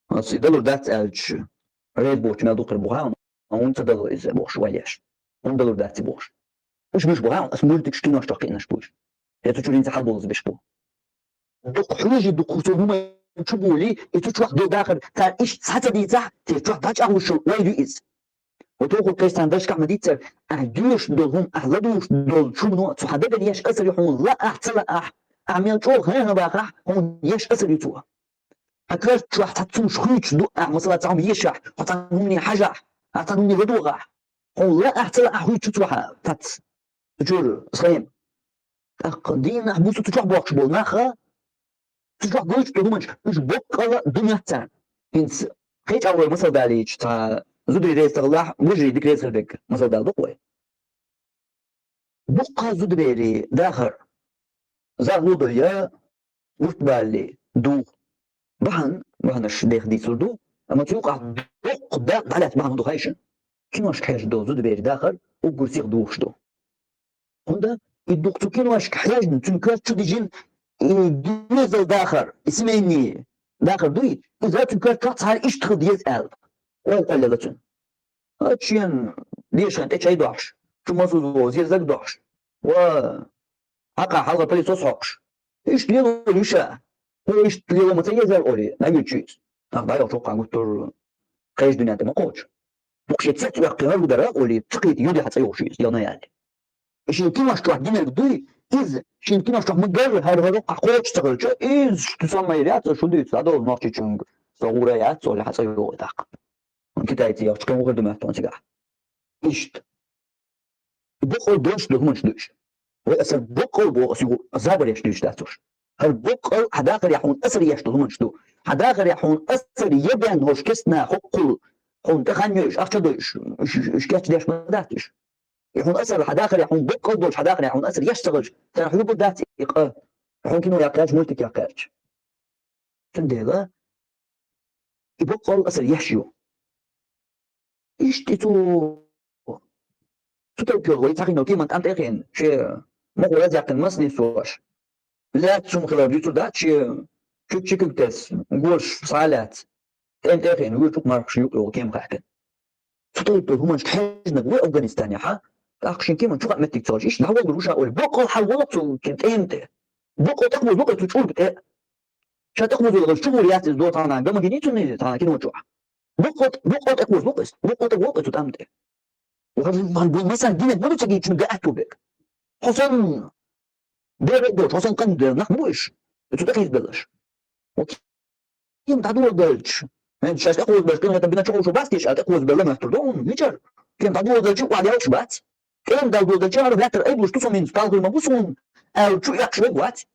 Ас и далур дац аьлча, реза бохучу мел дукхира бу хаьа, хьуна ца дало иза бохуш, валеш. ХӀунда далур дац и бохуш. Уьш муьш бу хаьа, ас мультикаш кинош чохь кхиънаш бу уьш. Я цу чуьра хӀинца хьалболлаза беш бу. Дукха хьуьжи, дукха цу хӀуманна чу були, и цу чохь де дахар, цара иштта схьа ца дийцахь, те чохь дӀачӀагӀлуш йолу вай ю иза. Вай тохург кхечу царна дашкахь ма дийццара, ахь доьшуш долу хӀума, ахь ладугӀуш долу чу муно цу хьан дагара еш асар ю хьуна лаахь, ца лаахь, ахь мел чӀогӀа хьехна бахахь, хьуна еш асар ю цо. Хьан коьрта чохь цхьа цунаш хуьйцуш ду, ахь масала цхьа хӀума ешахь, хьо цхьа хӀумане хьажахь, ахь цхьа хӀумане ладогӀахь, хьуна лаахь, ца лаахь хуьйцу цо хьан цац. Цу чуьра схема. ТӀаккха дийнахь буса цу чохь бохкуш болу наха, цу чохь гойтуш долу хӀуманаш, уьш боккъала дуьнен царна. ХӀинца кхечӀагӀлой масал далийча, цхьа зударий реза ца хилахь, вежарий дика реза хир дерг масал дала дукха вай. Дуккха зудаберий дахар, захло дой я, гурт балли, дугӀу. Бахьана, бахьанаш деха дийцур ду, амма цу юкъахь доккха дакъа дӀалаьцна бахьана хӀун ду хаьий шуна? Киношка хьежна долу зудаберий дахар уггар сиха духуш ду. ХӀунда и дукха цу киношка хьежна, цуьнан коьрта чу дижина, и доьзал дахар, и семейный дахар дуй, иза цуьнан коьрта чохь цхьаьна иштта хила деза аьлла. Ойла кхоьллина цуьнан. Аччен дешан тӀе чай дохьуш, чу масузо зезаг дохьуш. Ва, хьакха хьалха пылесос хьокхуш. Иштта лело уьш а. ХӀун иштта лело ма ца езара олий, нагуьйту иза. Нах дӀайолчу хьокху гуттар кхечу дуьнен тӀе ма кхочу. Дукха шен цец оьккхи хӀара хӀу дара олий, ца кхийта юди хьан цӀа йохуш иза, ялна яьлли. И шен кинош чохь гинарг дуй, иза шен кинош чохь ма гарра хӀара хӀара хьан кхочуш ца хилча, иза шу сан ма яц, шу дуьйцу, дӀадолу нохчичунга, со гӀура яц, олий хьан цӀа йогӀу тӀаккха. Китайцы яхча кхин вахар ду моьтту цигахь. Иштта. Боккъал дош ду хӀуманаш ду уьш. Вай аса боккъал боху аса юха забар еш дуьйцуш дац уьш. ХӀара боккъал хьан дахарехь хьуна асар еш ду хӀуманаш ду. Хьан дахарехь хьуна асар ебен хӀорш кестна хӀоккхул. Хьуна тӀе хан йойуш, ахча дойуш, уьш, уьш кечдеш ма дац уьш. И хьуна асар хьан дахарехь хьуна боккъал долуш, хьан дахарехь хьуна асар еш ца хилча, цара хьоьгур дац и къа. Хьуна кино яккхаьлча, мультик яккхаьлча. Цундела и боккъал асар еш ю. Иштта и цу, цу тайпа йолу вай цхьа хино кеман тӀам тӀе а хиъна, шен мохо разъяьккхина маса нисош. Лаьцна хӀума хилар дуьйцур дац шен, чу чикиг тесна, гош схьа а лаьцна. ТӀем тӀе а хиъна, вуьйр чу мархаш юкъа йолу кема хаьхкина. Цу тайпа йолу хӀуманаш хьежнарг ву Афганистанехь, тӀаккха шен кеман чу хаьа меттиг ца хилча, иштта дӀаволлур ву ша олий, боккъал хьалволу цу тӀема тӀе. Боккъал тӀекхозу ву цу чӀурга тӀе. Ша тӀекхозу ву, чу гӀур яц иза до цхьана, гама гиний цунна иза цхьана кино чохь. Боккъал, боккъал тӀекхозу ву иза, боккъал тӀекхозу ву цу тӀама тӀе. Вай, вай, вай, масан гинарг ма ду ца гийчун га аьтту бег. Хьо санна, бер а доцу, хьо санна къам дер нах бу уьш, цу тӀе хьийзабеллаш. Окей. Кем дӀадоладелча, хӀинца шаьш тӀекхозбелча, кхин хӀета бина чу ховшо бац теша, аьлла, тӀекхозбелла моьттур ду хьуна, мичара? Кем дӀадоладелча, охьадевлаш бац. Кем дӀадоладелча, хӀара баьттара айбулуш ду со, хӀинца талхур ма бу суна, аьлла, чу эккхаш верг вац.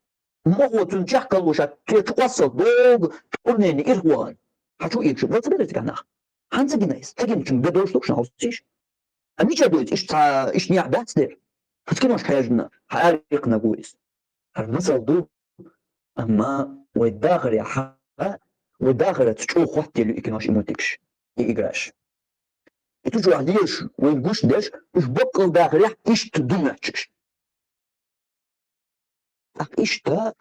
Мохо цуьнан чехкалло ша, те чу кхоссал догу, тӀурнене ирх вахана. Хьан чу ийгаш, вац бедар цигахь нах. Хьан ца гина иза? Ца гиначун бен долуш ду шуна хьовсийша. А мичара ду иза? Иштта цхьа, иштта нехь дац дера. Хьан ца киношка хьежна, хьан аьлла, икханаг ву иза. ХӀара масал ду, амма вай дахарехь, вай дахарца чӀогӀа хӀоттаелла ю и кинош, и мультикаш, и играш. И цу чохь лелаш, вайна гуш деш, уьш боккъал дахарехь иштта ду моьттуш. ТӀаккха иштта,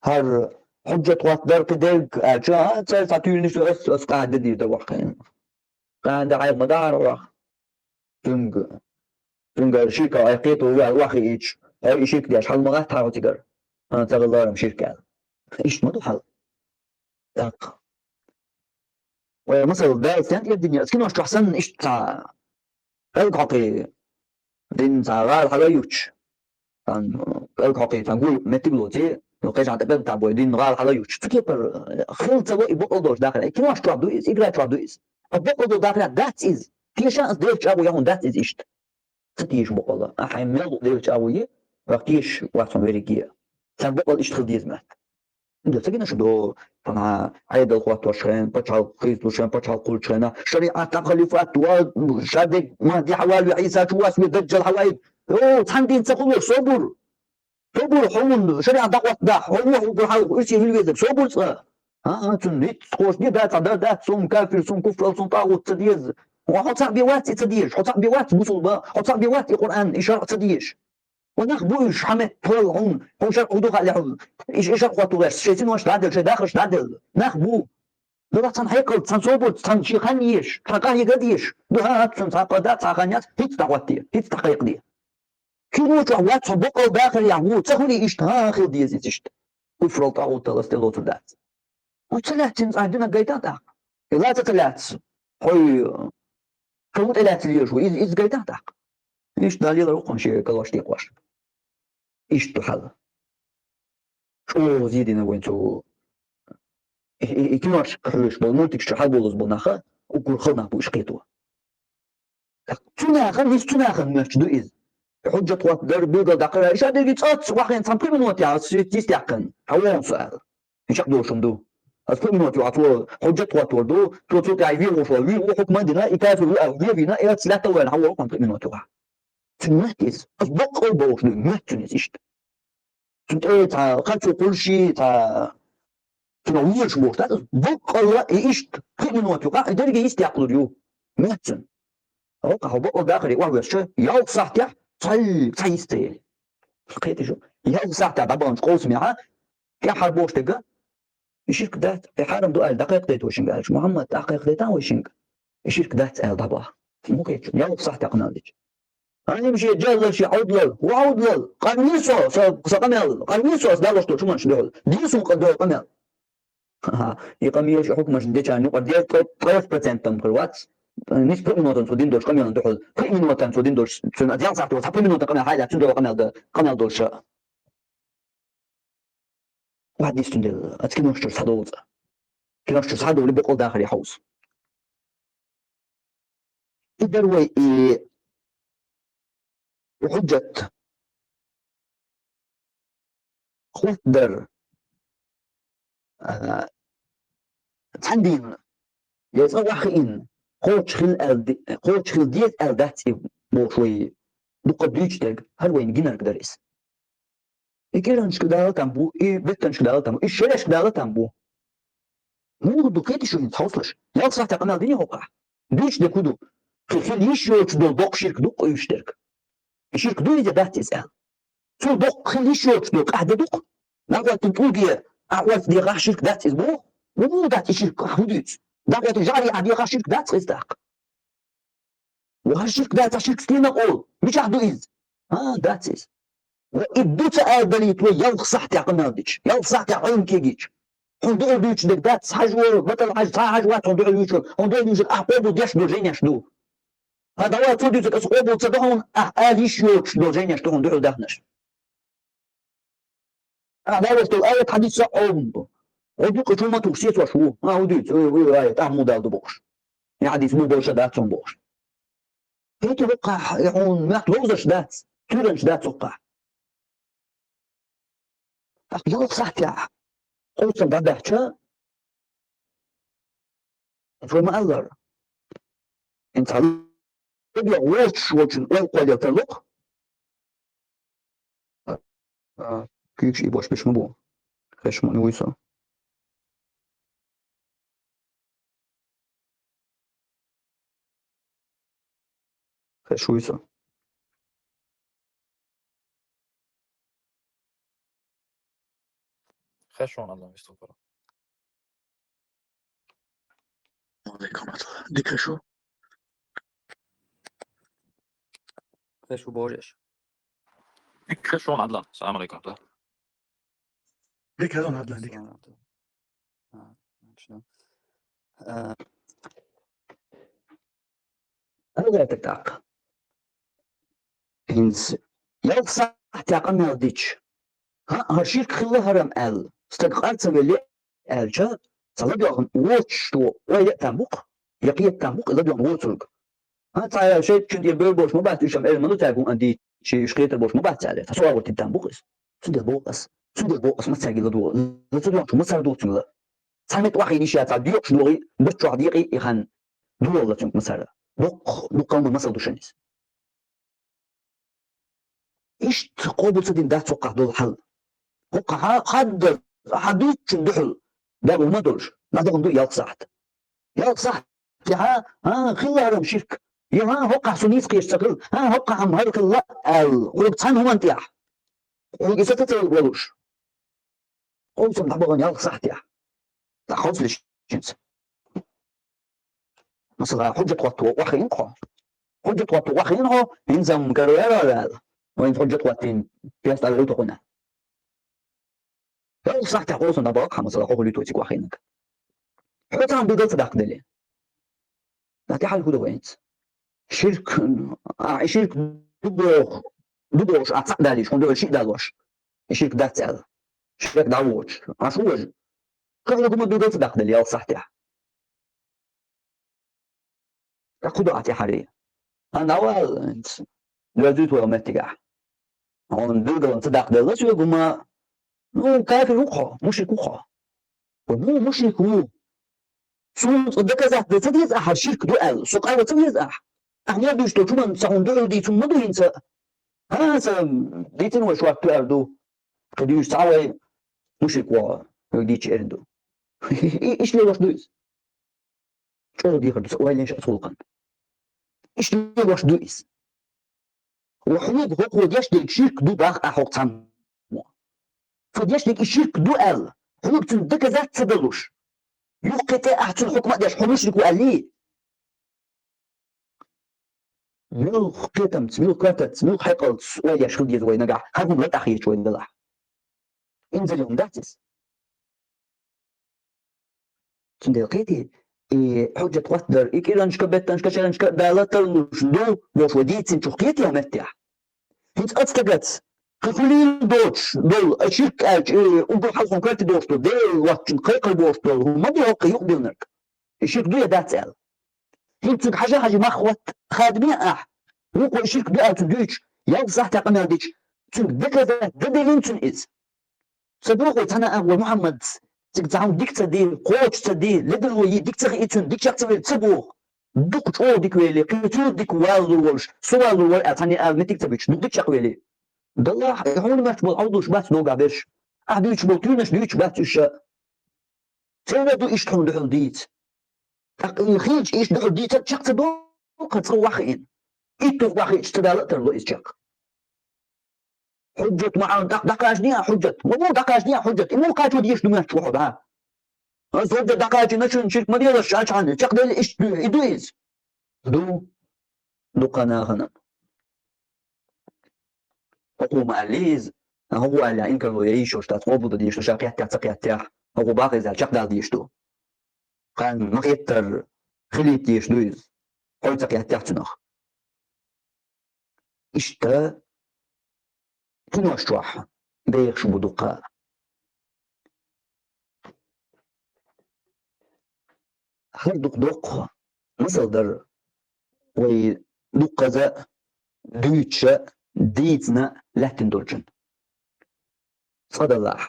хӀара хьуджат хӀоттадар кхидерг аьлча, а, цара цхьа туьйранаш ду, ас, ас къаьхьа де дийр дан вахкхийна. Къаьхьа де хьайх ма дахьара ваха. Цуьнга, цуьнга ширка айкхету ваьл вахиич. Хьо и ширк деш хьал ма гӀатта хьо цигара. Хан цагалларам ширк аьлла. Иштта ма ду хьал. ТӀаккха. Вай масал, Дала стен тӀера динера, кинош чохь санна иштта цхьа кӀалг хьокхий дин цхьа гӀала хьала ючу. Сан кӀалг хьокхий сан гуй меттиг лоций, ну, кхечахьа тӀе кӀалг тӀе бой, дин гӀала хьала ючу. Цу кепара хила ца ло и боккъал долуш дахар. Кинош чохь ду иза, игра чохь ду иза. А боккъал долу дахар дац иза. Тешан ас Делан чӀагӀо яхун дац иза иштта. Ца тийша бокъала. Ахьа мел Делан чӀагӀо е, вах тийша вац хьуна верриге. Сан бокъал иштта хила деза моьтту. Ду ца гина шу ду, фана, Ӏедал хӀоттош хен, пачхьалкх хийцалуш хен, пачхьалкх кхуллуш хена, шариӀат тӀакхалифат ва, шадерг Махди хьавалве, Ӏийса чу васве, Даджал хьаваийт. О, цхьана дийна ца хуьлуш, собур. Собур, хьуна шариӀат дӀахӀоттадахь, хьо вохь уггар хьалха, уьсий хила везарг, собур цкъа. А, а, цунна хӀинца кхочушде дац, дар дац, сум кафир, сум куфр ал, сум тӀагӀут ца деза. Хьо, хьо цхьаъ бен вац и ца дезаш, хьо цхьаъ бен вац бусулба, хьо цхьаъ бен вац и Къуръан, и шарӀ ца дезаш. Ва нах бу уьш, хьан метта хьол хьуна, хьуна шарӀ хӀун ду хаьа хьуна, и, и шарӀ хӀоттур ваьш, шайн синош дӀаделла, шайн дахарш дӀаделла. Нах бу. Дала цхьана хьекъалца, цхьана собарца, цхьана шен хан еш, цхьана къахьега деш. Ду хьан а цунна цхьа къа дац, цхьа хан яц, хӀинца дӀахӀоттаде, хӀинца дӀакхайкхаде. Кино чохь вац хьо боккъал дахар яхь ву, ца хуьлий иштта, хӀан хила деза иза иштта. Куфрал тӀагӀуттал ас тӀе лоцур дац. Хьо ца лаьццина цхьа динах гайтан тӀаккха? И лаца ца лаьцца? Хьой, ша ву тӀе лаьцна леш ву, иза, иза гайтан тӀаккха? Иштта Дала лелар ву-кх хьуна шен калош декъош. Иштта ду хьал. ЧӀогӀа зийдина вайн цу и, и, и кинош хьоьжуш болу, мультикаш чу хьалболуш болу наха, уггар хала нах бу уьш кхето. Цу нахана, иза цу нахана моьттуш ду иза. Хьуьжжат хӀоттадар, билгал даккхар, иша дерриге цӀац вахийна цхьана пхи минот яхьа, ас шийтта йистехкана, хьан вон со аьлла. И чекхдолуш хӀума ду. Ас пхи минот юкъа цо хьуьжжат хӀоттор ду, цо, цо тӀехь вен вошо, вен ву хьукма дина, и кафир ву аьлла, вен вина, и ас лаьттал вайна, хьан вон ву хьуна пхи минот юкъа. Цуьнан моьтту иза. Ас боккъал бохуш ду, моьтту цуьнан иза иштта. Цуьнан тӀе цхьа харцо кхуллуш, цхьа цуьнан везаш бохуш дац, ас боккъалла и иштта, пхи минот юкъа, и дерриге йистехкалур ю. Моьтту цуьнан. ХӀокху хьо боккъал дахаре охьавоьссича, ялх сахьтехь цхьа, цхьа йист ца елли. Кхетий шу? Ялх сахьтехь дӀабаханчу къовсамехьа, тӀаьххьара бохуш дерг, и ширк дац, и хьарам ду аьлла дӀакхайкхадайта вай шинга аьлча, Мухьаммад, дӀакхайкхадайтан вай шинга, и ширк дац аьлла дӀабаха. Муха кхеташ, ялх сахьтехь къамел дича. Хьан шен жаллал, шен Ӏовдалал, ва Ӏовдалал, къамел со, со, со къамел, къамел со, ас далош долчу хӀуманаш дуьхьал. Дин суна къа дойла къамел. Ха-ха, и къамелаш, и хьукмаш дечарна юкъара деза ткъе, ткъе процент там хир вац. Нисбу минотан цо дин долуш къамелан дуьхьал. Пхи минотан цо дин долуш, цуьнан ялх сахьте вац, пхи минотан къамел хьайла, цуьнан дуьхьал къамел дан, къамел долуш. Вадис цундела, ас кинош чуьра схьадолу цкъа. Кинош чуьра схьадолу бокъал дахаре хьовса. И дара вай и хьуьжжат хӀоттадар, а, цхьана дийнахь, я цкъа вахиъна, кхочуш хила аьлла де-, кхочуш хила деза аьлла дац и бохуш вай дуккха дуьйцуш дерг, хӀара вайна гинарг дара иза. И кӀиранашка дала там бу, и беттанашка дала там бу, и шерашка дала там бу. Муха ду кхеташ ю хӀинца хьовсалаш? Ялх сахьтехь къамел дина хӀокхахь? Дуьйцуш дерг хӀун ду? Кхин хила йиш йоцуш долу доккха ширк ду-кх уьш дерг. И ширк ду иза, дац иза аьлла. Цул доккха хила йиш йоцуш долу къахьде ду-кх. НахӀоттина тӀулге ахь орца дехахь ширк дац иза боху? ХӀун дац и ширк, ахь хӀун дуьйцу? НахӀоттина жӀарехахь дехахь ширк дац иза тӀаккха? Ва хӀара ширк дац, хӀара ширк стенах олу? Мичахь ду иза? А, дац иза. Ва и ду ца аладалийта вай ялх сахьтехь къамел дича, ялх сахьтехь Ӏилма кегийча. Хьуна дуьхьал дуьйцуш дерг дац, хьажа волу, батал хьажа, цхьа а хьажа вац хьуна дуьхьал вуьйцуш, хьуна дуьхьал вуьйцуш ахь къобал деш долу жайнеш ду. Ха, давай, цо дуьйцург аса къобал ца до хьуна, ахь ала йиш йоцуш долу жайнеш ду хьуна дуьхьал дахнарш. Ахь далош долу аят хьадис а Ӏомабо. Хьо дукха чу ма тухуш сецош ву. А, хӀун дуьйцу, уй, уй, аят, ахь муха дала ду бохуш. И хьадис муха болуш а дац хьуна бохуш. ХӀета хӀокхахь, и хьуна моьтту ловзарш дац, туьйранаш дац хӀокхахь. ТӀаккха ялх сахьтехь къовсам дӀабаьхча, вай ма-аллара. ХӀинца хьан вочуш волчун ой кхоллал тарло-кх. А, куьйгаш и бош беш ма бу. Хеш ма вуй со. Хеш вуй со. Хеш вон адам виступара. Алейкум ассалам. Дика шу. Шу божеш. Дика шу, Ӏаднан. Салам алейкум. Дика шу, Ӏаднан, дика. Салам алейкум. А, хорошо. А, алгӀайтар тӀаккха. ХӀинца ялх сахьтехь къамел дича, хӀа, хӀара ширк хилла хӀара-м аьлла, стаг къар ца велли аьлча, цхьа ладоьгӀна воцуш чу ойла а там бу-кх, я кхета там бу-кх и ладоьгӀна воцург. ХӀа, цхьа а шайтӀа чуьнан тӀера бевр болуш ма бац уьш, амма Ӏилма ду цаьрга хӀума дийцича, уьш кхетар болуш ма бац аьлла, цхьа со агӀор тидам бу-кх иза. Цундела боху ас. Цундела боху ас, массаьрга ладогӀа. Ла ца доьгӀначу мацара ду цуьнга ла. Цхьа метта охьа йиш яц, цхьа доькъуш догӀий, баччохь декъий и хан. ДогӀалла цуьнга мацара. Дуккха, дуккха хӀуманан масал ду шуна иза. Иштта къобал ца дина дац хӀокхахь долу хьал. ХӀокхахь хьа-, хьадда, хьан дуьйцучун дуьхьал, дагӀа хӀума долуш, дӀадахана ду ялх сахьт. Ялх сахьт, хьа, хьа, хилла хӀара-м ширк. Я хьа, хӀокхахь со нийса кхеташ ца хилла, хьа, хӀокхахь-м хӀара хилла аьлла, хьоьга цхьана хӀуманна тӀехь. Хьоьга и сацацалла волуш. Хьовсам дӀабахана ялх сахьтехь. ТӀаккха хьовсалаш хӀинца. Масала, хьуьжжат хӀотто охьахиъна хьо. Хьуьжжат хӀотто охьахиъна хьо, хӀинца-м карара аьлла. Вайн хьуьжжат хӀоттийна, песта гӀуьйту хьуна. Ялх сахьтехь хьовсам дӀабахана хьан, масала, хьо хӀун луьйту цига охьахиънарг. Хьо цхьаьна билгал ца даккхаделе. Нах тӀехьа хӀун ду вайнца? Ширк, а, и ширк ду боху, ду бохуш, а цхьаъ далийша, хӀун ду шиъ далош? И ширк дац аьлла. Ширк дӀавоьдуш. А шу важа? Хьо хӀун гума билгал ца даккхаделе ялх сахьтехь? ТӀаккха хӀун до ахь тӀаьхьарий? Ан авал, доьзуьйту вай меттигахь. Хьуна билгалан ца даккхаделла соьга хӀума, ну, кафир ву-кх хьо, мушрик ву-кх хьо. Ну, мушрик ву. Суна цкъа доказать дан ца деза ахьа ширк ду аьлла, со къарла ца веза ахь. Ахьа ма дуьйцу долчу хӀуманна ца хьуна дуьхьал дийца хӀума ма ду хӀинца. ХӀан, сан дийцина вай шорта туьар ду. Кхин дуьйцу цхьа вай мушрик ву, вай дийцча эрна ду. И-, иштта лелош ду иза. ЧӀогӀа дехар ду сан ойла еш оцу гӀуллакхана. Иштта лелош ду иза. Ва хьоьга хӀокхо деш дерг ширк ду бах ахь хӀокху цхьаммо. Цо деш дерг и ширк ду аьлла, хьоьга цуьнан доказать ца далуш. Юххе тӀе ахь цуьнан хьукма а деш, хьо мушрик ву аьллий? Муьлха кхетамца, муьлха коьртаца, муьлха хьекъалца ойла еш хила деза вай нагахь, хӀара хӀума латахь хеташ вай делахь. Инзаре хӀума дац иза. Цундела кхетий, и хьуьжжат хӀоттадар, и кӀиранашка, беттанашка, шерашка а Дала тарлуш ду, бохуш вай дийцинчух кхетий хьо меттехь? ХӀинца оцу стагаца, кхин хуьлийла доцуш долу, а ширк аьлча, и уггар хьалха коьрте долуш долу, Дела воцчунна кхайкхар бохуш долу, хӀума ма ду хӀокху юкъабиллинарг. И ширк ду я дац аьлла. ХӀинца цуьнга хьажа-хьажа мах хӀотта хадаме а ахь, вукхо и ширк ду аьлла цунна дуьйцуш, ялх сахьтехь къамел дича, цуьнга доказать дан деллина цунна иза. Ца дохо цхьана а вай Мухьаммадс, цига цхьа хӀума дика ца де, кхочуш ца де, ледарло йи дика ца хии цунна, дика чекх ца вели ца боху. Дукха чӀогӀа дика вели, кхин цунна дика валлур волуш, со валлур вара аьлла цхьанне ала меттиг ца буьтуш, дукха дика чекх вели. Далахь, и хьуна моьттуш болу Ӏовдалш бац ногахь берш. Ахь дуьйцуш болу туьйранаш дуьйцуш бац уьш ша. Церан ду иштта хьуна дуьхьал дийца. ТӀаккха и хилча, иштта дуьхьал дийца чекх ца доху, цкъа вахиъна. Иттух вахиъча, ца Дала а тарло иза чекх. Хьуьжжат ма Ӏа, дӀа-, дӀакхачаде ахь хьуьжжат. Ма бу дӀакхачаде ахь хьуьжжат. И муха кхачо дезаш ду моьттуш ву хьо, да? Аса хьуьжжат дӀакхачийна шуна ширк ма делаш, ша чхьана чекхдели иштта ду, и ду иза. Ду. Дукха нахана. ХӀокхо ма аьллий иза. ХӀокхо аьлла, инкарло ян йиш йолуш дац, къобалдан дезаш ду, ша кхеттехь, ца кхеттехь. ХӀокхо бакъ иза аьлла, чекхдала дезаш ду. Кхарна ма-хеттара, хилийта дезаш ду иза. Хьо ца кхеттехь цунах. Иштта кинош чохь бехаш бу дукха. ХӀара дукха доккха масал дара вай дуккхаза дуьйцуша, дийцина лаьттина долчун. Цкъа далахь.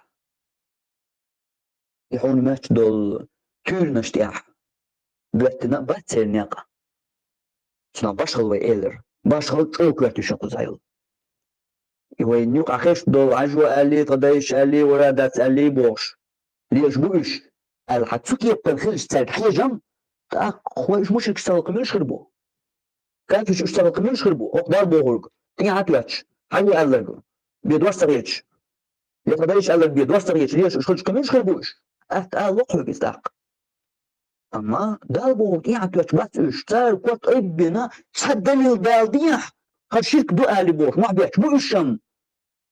И хьуна моьттуш долу туьйранаш тӀехь боьттина а бац церан некъ. Цунах башхалла вай элира. Башхалла чӀогӀа коьртачу кхузахь йолу. И вайна юкъахь хезаш долу, хьажо аьллий, тхан дайша аьллий, вара дац аьллий бохуш, лелаш бу уьш, аьлла, хьан цу кепара хилча цаьрга хьежам, тӀаккха хьо уьш мушрикаш ца хиларх муьлш хир бу? Кафирш уьш ца хиларх муьлш хир бу? ХӀокху Дала бохург, тӀехьа тоьттуш, хьажо аьлларг, бен дош ца хеташ. Я тхан дайша аьлларг бен дош ца хеташ, лелаш уьш хилча кхин муьлш хир бу уьш? Атта ала ло хьоьга иза тӀаккха. Амма Дала бохург тӀехьа тоьттуш бац уьш, цара корта айббина, цхьа далил дала дехьа, тӀаккха ширк ду али бохуш, мохь бетташ бу уьш-м.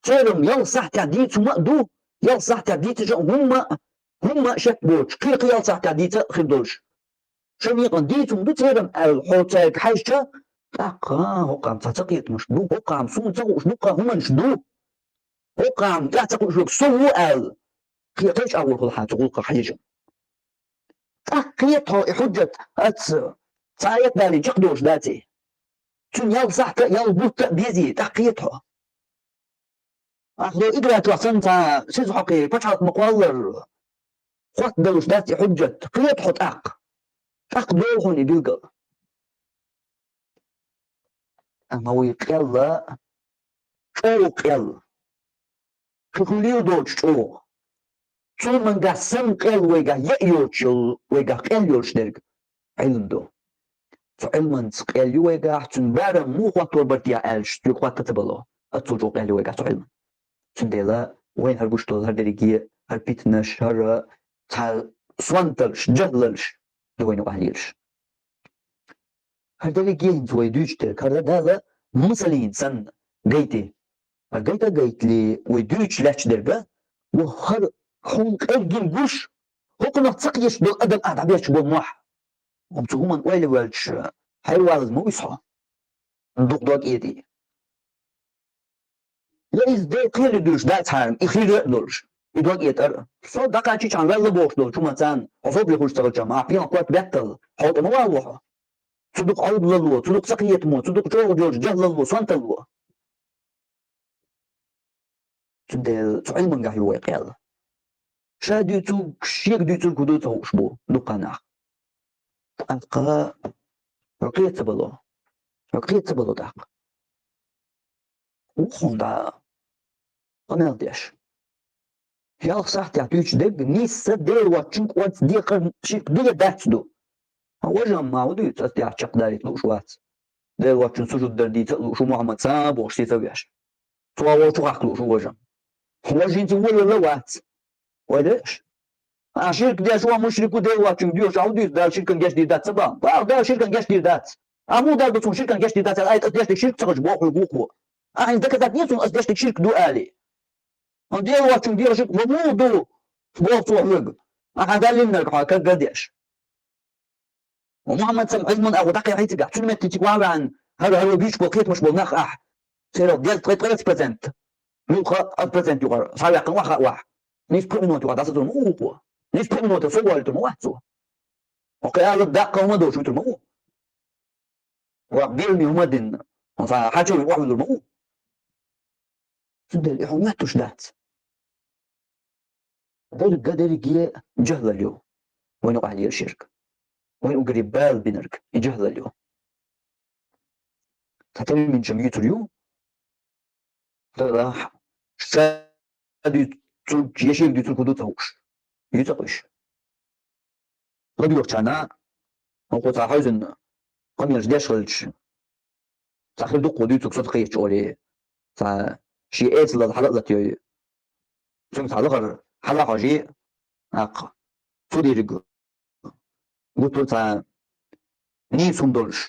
Церан ялх сахьтехь дийца хӀума а ду, ялх сахьтехь дийцича а хӀумма а, хӀумма а шек боцуш, кхин-кхин ялх сахьтехь дийца а хир долуш. Шайн некъан дийца хӀума ду церан аьлла, хьо цаьрга хьаьжча, тӀаккха хӀокхам цхьа ца кхетамаш ду, хӀокхам суна ца хууш дуккха хӀуманаш ду, хӀокхам тӀаьхьа ца кхуьуш верг со ву аьлла, кхин кхечу агӀор хуьлу хьан цу гӀуллакхах хьежа. ТӀаккха кхета хьо и хьуьжжат, аса цхьа а далийна чекхдолуш дац и. Цуьнан ялх сахьта а, ялх бутт а безий, тӀаккха кхета хьо. Ахьа играчохь санна цхьа сиза хьокхий пачхьалкх ма кхоллара, хоттадалуш дац и хьуьжжат, кхета хьо тӀаккха. ТӀаккха долу хьуна и билгал. Амма вуй къелла, чӀогӀа къелла. Шу хуьлийла доцу чӀогӀа. Цул мангахь санна къелла вайгахь яа йоцуш йолу, вайгахь къелла йолуш дерг Ӏилма ду. Цу Ӏилманца къелла ю вайгахь, цуьнан барам муха хӀоттор бара техьа аьлча, цуьнга хӀотта ца бало. Оццул чӀогӀа къелла ю вайгахь цу Ӏилман. Цундела вайна хӀара гуш долу, хӀара дерриге, хӀара питанаш, хӀара цхьа сонталш, жахӀлалш ду вайна юкъахь лелаш. ХӀара дерриге хӀинца вай дуьйцуш дерг, хӀара Дала масаллина санна гайти. ХӀара гайта а гайтале, вай дуьйцуш лаьтташ дерг а, ва хӀара хьуна къеггина гуш, хӀокхунах ца кхеташ долу адам ахь дӀабетташ болу мохь. Амма цу хӀуманна ойла а воьлча, хьайвалаза ма вуьсу хьо. Дукха дог эций. Я иза Делан кхеле дуьйцуш дац хьарам, и хир а долуш, и дог этар а. Со дӀакхаччалц ваьлла бохуш долчу хӀуманца, хьо собаре хуьлуш ца хилча, ахь пхьегӀан корта беттал, хьо тӀе ма валло хьо. Цу дукха Ӏовдалалло, цу дукха цакхетамо, цу дукха чӀогӀа йолчу жахӀлалло, сонталло. Цундела цу Ӏилмангахь ю вай къелла. Ша дуьйцург, шега дуьйцург хӀун ду ца хууш бу дуккха нах. ТӀаккха хьо кхета ца бало. Хьо кхета ца бало тӀаккха. Ву хьуна дӀа къамел деш. Ялх сахьтехь дуьйцуш дерг нийсса Дела воцчунга орца дехар ширк ду я дац ду. Хьан важа ма хӀун дуьйцу, ас тӀехь чекхдалийта лууш вац. Дела воцчунна сужуд дар дийца а лууш ву Мухьаммад, сан бохуш сий ца веш. Цо вовчу хахка лууш ву важа. Хьан важа хӀинца валла вац. Вай деш? А ширк деш ван мушрик ву Дела воцчунга доьхуш, а хӀун дуьйцу, Дала ширкан гечдийр дац ца бан? Бах, Дала ширкан гечдийр дац. А муха Дала ду цунна ширкан гечдийр дац аьлла, айта, ас деш дерг ширк ца хилча боху хьоьга вукхо. Ахьа хӀинца доказать ца деш цунна, ас деш дерг ширк ду алий? Хьан Дела воцчунга дехар ширк ма муха ду, боху цо хьоьга. Ахьа даллиннарг хьан кагга деш. Ва Мухьаммад сам Ӏилман агӀо дӀакхехьий цигахь, цуьнан метте цига ван ваьхьна, хӀара, хӀара вуьйцуш болу кхетамаш болу нах ахь. Церан деза ткъе, ткъе процент, муьлхха а процент юкъара, схьаваьккхина ваха а вахь. Нийса пхи минот юкъахь дӀасацур ма ву вукхо. Нийса пхи минот со вуьйтур ма вац цо. Хьо кхин ала даккха хӀума долуш вуьтур ма ву. Ва бирни хӀума динна. Хьо сан хьачо вуьйр охьавуьллур ма ву. Цундела и хьуна моьттуш дац. Дерриге, дерриге жахӀлал ю. Вайна юкъахь лелаш ерг. Вайна уггаре бала бинарг и жахӀлал ю. Цхьа терминчам юьйцур ю. Делахь, ша дуьйцург, я шега дуьйцург хӀун ду ца хууш. Юьйцу-кх уьш. ЛадоьгӀучарна, хӀокхо цхьа хьаьвзина къамелаш деш хилча, цхьа хир ду-кх ву дуьйцург со ца кхетча олий, цхьа шен эцалал хьала а латайой, цуьнга цхьа лахара хьала а хьожий, аккха цу дийриг гуттар а цхьа нийса хӀума долуш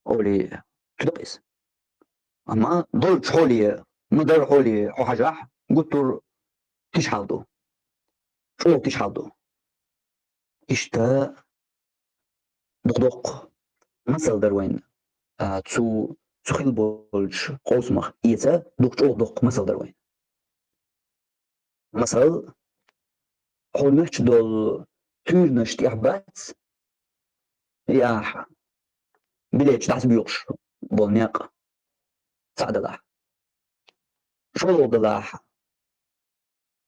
олий, чу дакъа иза. Амма долчу хьоле, ма-дарра хьоле хьо хьажахь, гуттар а тиша хьал ду. ЧӀогӀа тиша хьал ду. Иштта дукха-дукха масал дара вайна, а, цу, цу хила болчу къовсамах эца, дукха чӀогӀа дукха масал дара вайна. Масал, хьуна моьттуш долу туьйранаш тӀехь бац, и ахь билечу дӀасабоькъуш болу некъ цхьаъ делахь. ШолгӀа делахь,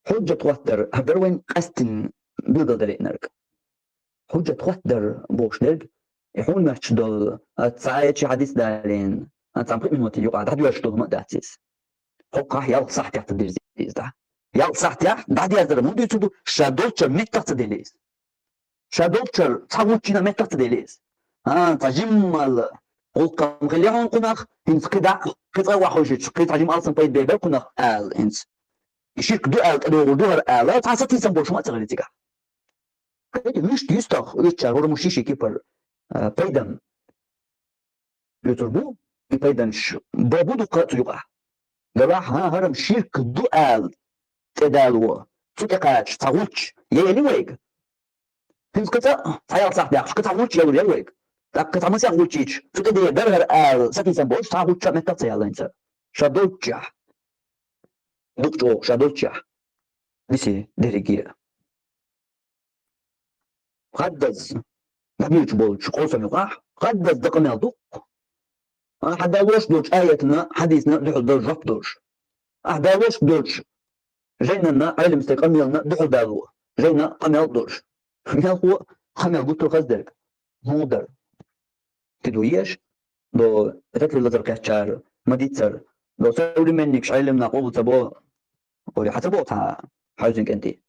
хьуьжжат хӀоттадар, хӀара дара вайна къаьсттина билгалдаьлларг. Хьуьжжат хӀоттадар бохуш дерг, и хьуна моьттуш долу, а, цхьа аят, ши хьадис далийна, а, цхьана пхи минотан юкъахь дӀадоьрзуш долу хӀума а дац иза. ХӀокхахь ялх сахьтехь ца дирзи иза дӀа. Ялх сахьтехь дӀадерзар муха дуьйцур ду, ша долччара меттах ца дели иза. Ша долччара цхьа гӀулччина меттах ца дели иза. А, цхьа жимма гӀуллакх хилла хьуна кхунах, хӀинца кхин дӀа, кхин цкъа а охьахевшича, кхин цхьа жимма алсам пайда бер бара кхунах ала хӀинца. И ширк ду аьлла, тӀедогӀур ду хӀара ала, цхьа сатийсам болуш хӀума а ца хилла цигахь. Кхин муьшта юьстах, уьш чара хӀора муш йиш кипар. а, пайдам юьцур бу, и пайданаш бо бу дукха цу юкъахь. Делахь, хӀан, хӀара-м ширк ду ала тӀедало, цу тӀе кхача цхьа гӀулч яйли вайга. ХӀинца кхин цхьа, цхьа ялх сахьт яьккхича, кхин цхьа гӀулч ялур яра вайга. ТӀаккха кхин цхьа масех гӀулчича, цу тӀе де дара хӀара ала сатийсам болуш, цхьа гӀулч а меттах ца яьлла хӀинца. Ша долччехь. Дукха чӀогӀа ша долччехь. Биси дерриге. ГӀаддаза, дӀабоьдуш болчу къовсам юкъахь, гӀаддаза дан къамел ду-кх. Ахьа далош долчу аятана, хьадисана дуьхьал дала жоп долуш. Ахьа далош долчу жайнанна, Ӏелам стеган къамелана дуьхьал дало, жайна къамел долуш. Мелхо а къамел гуттар а хаза дерг. МугӀдар. Ти ду еш, до ретли лазар кхеччара, ма диццара, до современникаш Ӏелам нах къобал ца бо, ори хьан ца боху цхьа хьаьвзина кӀентий?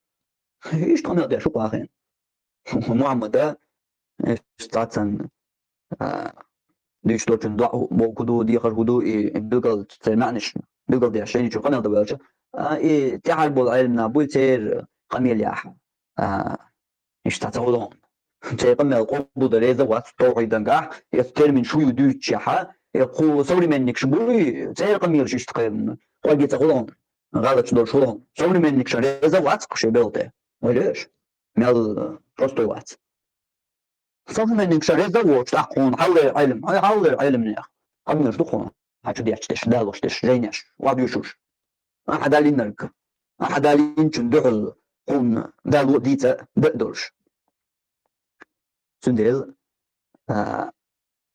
Иштта къамел деш ву-кх ахин. Мухьаммада, иштта цхьаццанна, а, дуьйцуш долчун доӀа бохург хӀун ду, дехар хӀун ду, и билгал церан маьӀнаш билгал деш, шайна чу къамел дан ваьлча, а, и тӀаьхьара болу Ӏелам нах буй, церан къамелехь, а, иштта ца хуьлу хьуна. Церан къамел къобалдан реза вац, тавхьидангахь, я термин шу ю дуьйцучехьа, я кху современникаш буй, церан къамелаш иштта кхерна, кхоьге ца хуьлу хьуна, гӀалаташ долуш хуьлу хьуна. Современникаш реза вац кху шен белхе. Вай леш? Мел, э, простой вац. Современникаш реза а воцуш, тӀаккха хьуна хьаллера Ӏелам, хьай хьаллера Ӏеламнех. Къамелаш ду хьуна, хьан чу детташ дерш, далош дерш, жайнеш, охьадоьшуш. Ахьа далийнарг, ахьа далийначун дуьхьал хьуна дало а дийца а дан а долуш. Цундела, а,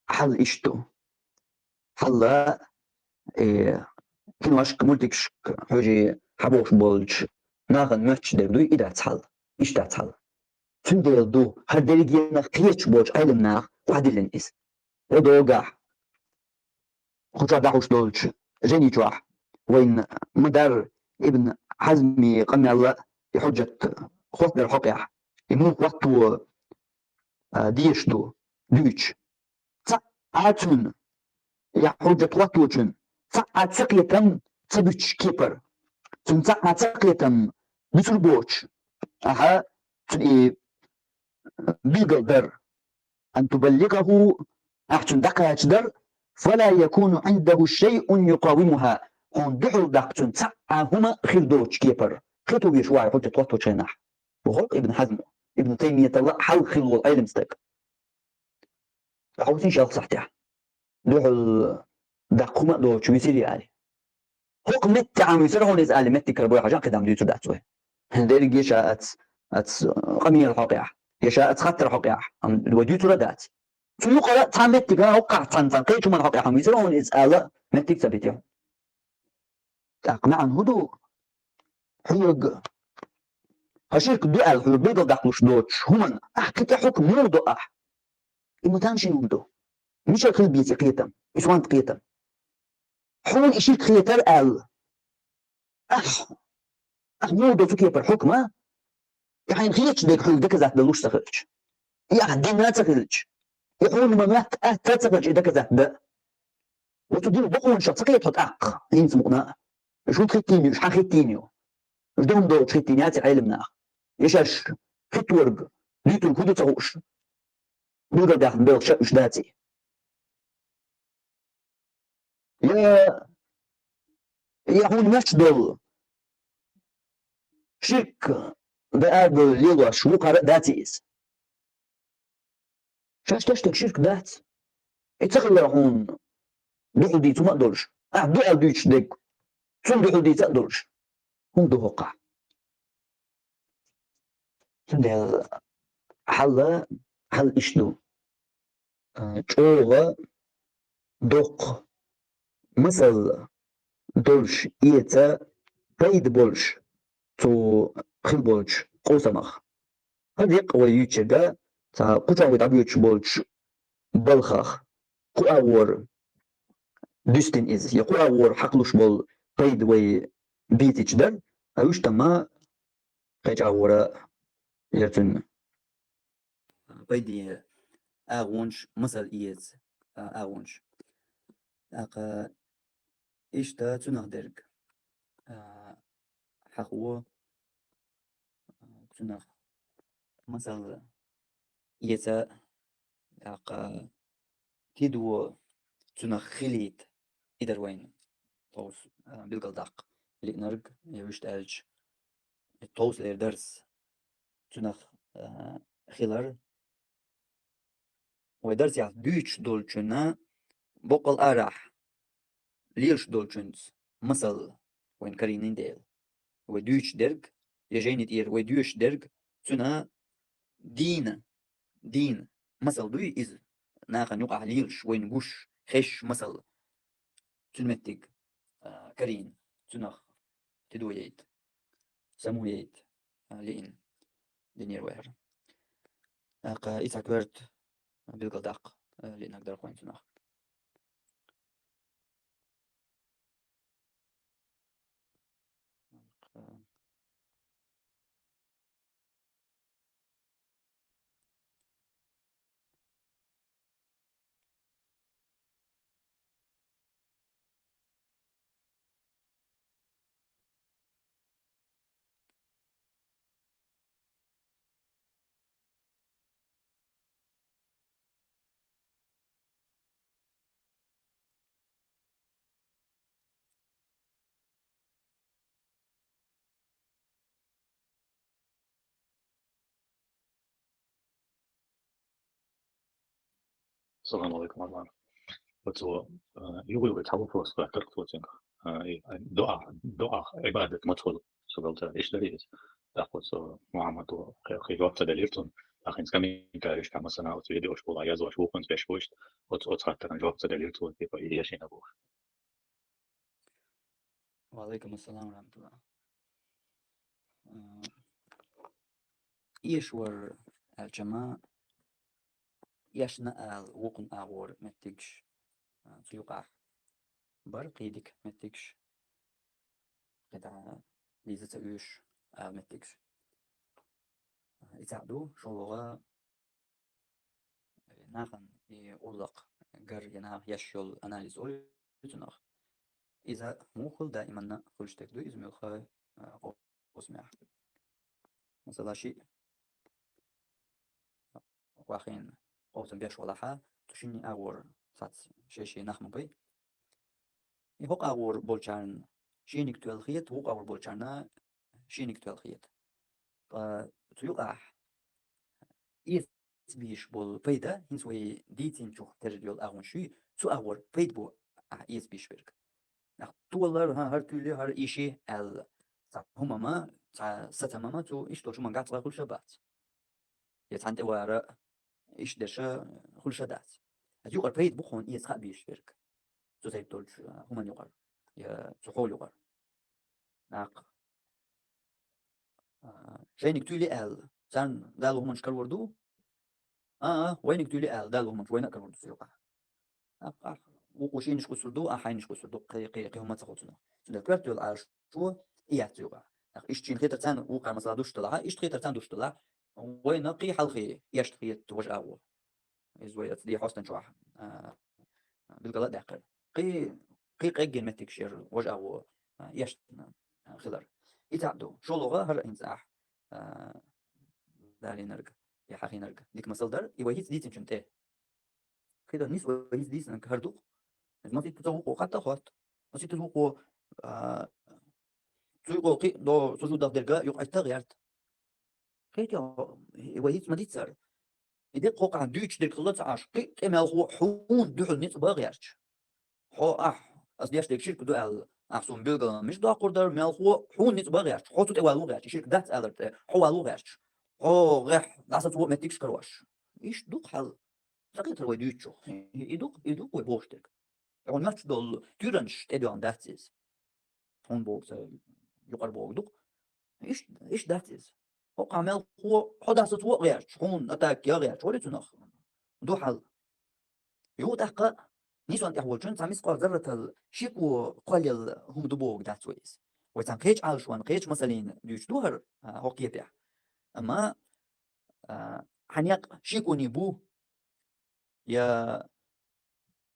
хьал иштта ду. Хьалла, э, киношка, мультикашка хьуьжий хьабохуш болчу нахана моьттуш дерг дуй, и дац хьал, иштта дац хьал. Цундела ду, хӀара дерригенах кхеташ болчу Ӏелам наха охьадиллина иза. Ӏедогахь, кху чохь дахуш долчу жайни чохь, вайна ма-дарра Ибн Хьазми къамелла и хьуьжжат хӀоттадар хьокъехь, и муха хӀотто, а, дезаш ду дуьйцуш. Цхьаъ а цуьнан, я хьуьжжат хӀотточун, цхьаъ а ца кхетам ца буьтуш кепара. Цуьнан цхьаъ а ца кхетам буьсур боцуш, ахьа цуьнан и билгал дар. أن تبلغه, ахьа цунна дӀакхачадар, فلا يكون عنده شيء يقاومها, хьуна дуьхьал даккха цунна цхьа а хӀума хир доцучу кепара. Хи ту веш вай хӀуьттат хӀотточу хенахь. Бохург Ибн Хьазма, Ибн Таймияталла хьалха хилла волу Ӏелам стаг. Ахьа вусин шалх сахьтехь. Дуьхьал даккха хӀума а доцуш висири аьлла. ХӀокху меттехь Ӏамийсира хьуна иза аьлла, меттиг кара бой хьажа кхидам дуьйцур дац вай. Дерриге ша ац, ац къамелан хьокъехь, я ша ац хаттаран хьокъехь, ам вай дуьйцур а дац. Цу юкъара цхьа меттиг а хӀокхахь цхьана-цхьана кхечу хӀуманан хьокъехь Ӏамийсира хьуна иза аьлла, меттиг ца битира. ТӀаккха маьӀна хӀун ду? Хьоьга хьан ширк ду аьлла, хьоьга билгал даккхалуш доцуш хӀуманна ахь кхин тӀе хьукм муха до ахь? И ма тамашийна хӀума ду. Мичара хила беза и кхетам, и сонта кхетам? Хьуна и ширк хетара аьлла, ахь, ахь муха до цу кепара хьукма, и хьайна хеташ дерг хьоьга доказать далуш ца хилча, и ахь дина ца хилча, и хьуна ма моьтту атта ца хилча, и доказать дан. Оцу динан бакъонашах ца кхета хьо тӀаккха, хӀинца мукъана а. Уьш хӀунда хӀиттийна ю, уьш хьан хӀиттийна ю? Уьш дан долчу хӀиттийна яц и Ӏелам наха. Я шаьш хӀитторг, дуьйцург хӀун ду ца хууш, билгалдаьхна белхаш а уьш дац и. Я, я хьуна метташ долу ширк дан арадовла лелош ву кхара а дац иза. Шаьш деш дерг ширк дац. И ца хилар хьуна дуьхьал дийца хӀума а долуш, ахь ду аьлла дуьйцуш дерг, цунна дуьхьал дийца а долуш. ХӀунда ду хӀокхахь? Цундела хьал, хьал иштта ду. А, чӀогӀа доккха масал долуш, эца пайда болуш цу хила болчу къовсамах. ХӀара деккъа вай юьйцург а, цхьа кху чохь вай дӀабоьдуш болчу балхах кху агӀор дуьстина иза, я кху агӀор хьакхалуш болу пайда вай бийцича дара, а уьш тама кхечу агӀора яра цуьнан. Пайде агӀонаш, масал эца, а, агӀонаш. ТӀаккха иштта цунах дерг, а, хьахо, а, цунах масал эца, ТӀаккха тидво цунах хилийта, и дар вайна товс, а, билгалдаккха лиънарг, я вуьшта аьлча, товсалера дарс цунах, а, хилар. Вай дарсехь дуьйцуш долчунна боккъал арахь лелаш долчуьнца масал вайна карийнай Дела. Вай дуьйцуш дерг, я жайни тӀера вай доьшуш дерг, цуьнан дийна, дийна масал дуй иза, нахана юкъахь лелаш, вайна гуш, хезаш масал. Цуьнан меттиг, а, карийна, цунах тидво яйта, само яйта, а, лиъна динера вай хӀара. ТӀаккха и цхьа коьрта билгалдаккха, а, лиънарг дара-кх вайна цунах. السلام عليكم ورحمة الله. Оцо, а, юха-юха цхьа вопрос хаттар цо цуьнга. А, и, а, доӀа, доӀа, Ӏибадат мацахула, со галта, иштта дарий иза. ТӀаккха оцо Мухьаммад, кхе-, кхин жоп ца делира цунна. ТӀаккха хӀинца комментарийш тӀа, масала, оцу видеош була язош, вукхунца беш бу иштта. Оцу, оцу хаттаран жоп ца делира цо, типа, и ешина бохуш. Ва алейкум ассалам ва рахматуллах. А, эшвар аьлча ма, эшна ала вукхун агӀор меттигаш, а, цу юкъахь бар кхидик меттигаш, кхидӀа лиза ца уьш ала меттигаш. И цхьаъ ду, шолгӀа, нахана и уллакх гар я нах еш йолу анализ олу цунах. Иза муххал даиманна хуьлуш дерг ду, иза муьлхха, а, къо-, къосмехь. Масала, шиъ вахийна къовсам беш валахьа, цу шинна агӀор сац шен-шен нах ма бай. И хӀокху агӀор болчарна шиниг тоьлла хета, вукху агӀор болчарна шиниг тоьлла хета. Ткъа цу юкъахь эца бийш болу пайда, хӀинца вай дийцинчух тера йолу агӀонаш юй, цу агӀор пайда бу ахь эца бийш берг. Ахь толар, хӀан, хӀара туьйли, хӀара иши аьлла, цхьа хӀума ма, цхьа сацам ма, цу иштта долчу хӀуман гацла хуьлуш а бац. Я цхьаьна тӀе вара, иштта дерш а хуьлуш а дац. Аса юкъара пайда бу хьуна эца хаа бийш берг. Цу сайта долчу, а, хӀуман юкъара, я цу хьол юкъара. ТӀаккха, а, шайниг туьйли аьлла, царна Дала хӀуманаш карор ду? А, а, вайниг туьйли аьлла, Дала хӀуманаш вайна а карор ду цу юкъахь. ТӀаккха ахь вукхо шийнаш кхуьссур ду, ахь хьайнаш кхуьссур ду, кхин, кхин, кхин хӀума ца хуьлу цунах. Цундела коьрта йолу Ӏалашо и яц цу юкъахь. ТӀаккха иштта шена хетар царна вукхара масала дуьсуш делахь, иштта хетар царна дуьсуш делахь, вайна кхин хьалхе эшна хета важа агӀо. Иза вай оцу ден хьостан чохь, а, билгала а даьккхира. Кхин, кхин къеггина меттигаш яра важа агӀо, а, эшна, а, хилар. И цхьаъ ду. ШолгӀа хӀара хӀинца ахь, а, далийнарг, я хьахийнарг дика масал дара, и вай хӀинца дийцинчун тӀе. КхидӀа нис вай хӀинца дийцинарг хӀара ду-кх. Иза масийтта цо вукхо хатта а хӀотта. Масийтта вукхо, а, цу юкъо кхин а до сужудах дерга юкъа Ӏитта а гӀерта. Кхетий, вай хӀинца ма дийццара. И деккъа хӀокхахь дуьйцуш дерг хилла ца Ӏаш, кхин а тӀе мелхо хьуна дуьхьал ницкъ бан гӀерташ. Хьо ахь, ас деш дерг ширк ду аьлла, ахь суна билгала мича доккхур дара, мелхо хьуна ницкъ бан гӀерташ, хьо цу тӀе валла гӀерташ, ширк дац аьллар тӀе, хьо валла гӀерташ. Хьо гӀехь дӀасаца вон меттигаш карош. Иштта ду-кх хьал. Ца кхетара вай дуьйцучух. И ду-кх, и ду-кх вай бохуш дерг. Хьуна моьттуш долу туьйранаш тӀедоьгӀна дац иза. Хьуна боху ца юкъара боху ду-кх. Иштта, иштта дац иза. ХӀокхахь мелхо хьо дӀасаца вон гӀерташ, хьуна атака ян гӀерташ, вари цунах. Ду хьал. Юха тӀаккха нисван тӀехь волчун цхьа мискъал зарратал шеко кхоллал хӀума ду бохург дац вай иза. Вай цхьана кхечу Ӏалашонна, кхечу масална дуьйцуш ду хӀара, а, хӀокху кепехь. Амма, а, хьан некъ шеконий бу, я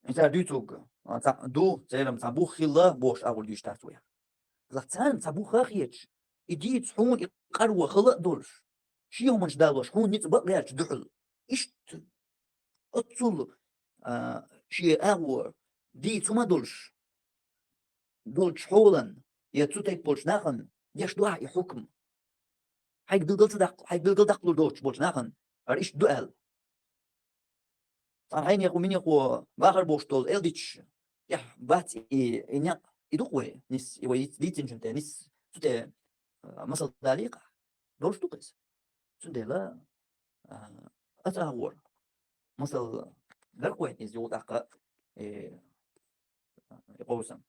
и цара дуьйцург, а, цхьа ду, церан цхьа бух хилла бохуш агӀор дуьйцуш дац вай. Ла царна цхьа бух а хеташ, и дийца хьуна и къаро хала а долуш, шен хӀуманаш далош, хьуна ницкъ бан а гӀерташ дуьхьал. Иштта Оццул, а, шен агӀо дийца хӀума долуш долчу хьолан, я цу тайпа болчу нахана деш ду ахь и хьукм. Хьайга билгал ца даккха, хьайга билгал даккхалур доцуш болчу нахана, хӀара иштта ду аьлла. Цхьана хьайнехо, минехо бахар бохуш долу эл дича, тӀехь бац и, и некъ, и ду-кх вай, нис, и вай дийцинчун тӀе, нис, цу тӀе, а, масал далийкъа, долуш ду-кх иза. Цундела, а, аса агӀор, масал, дар-кх вай иза юкъа тӀаккха, э, и къовсам.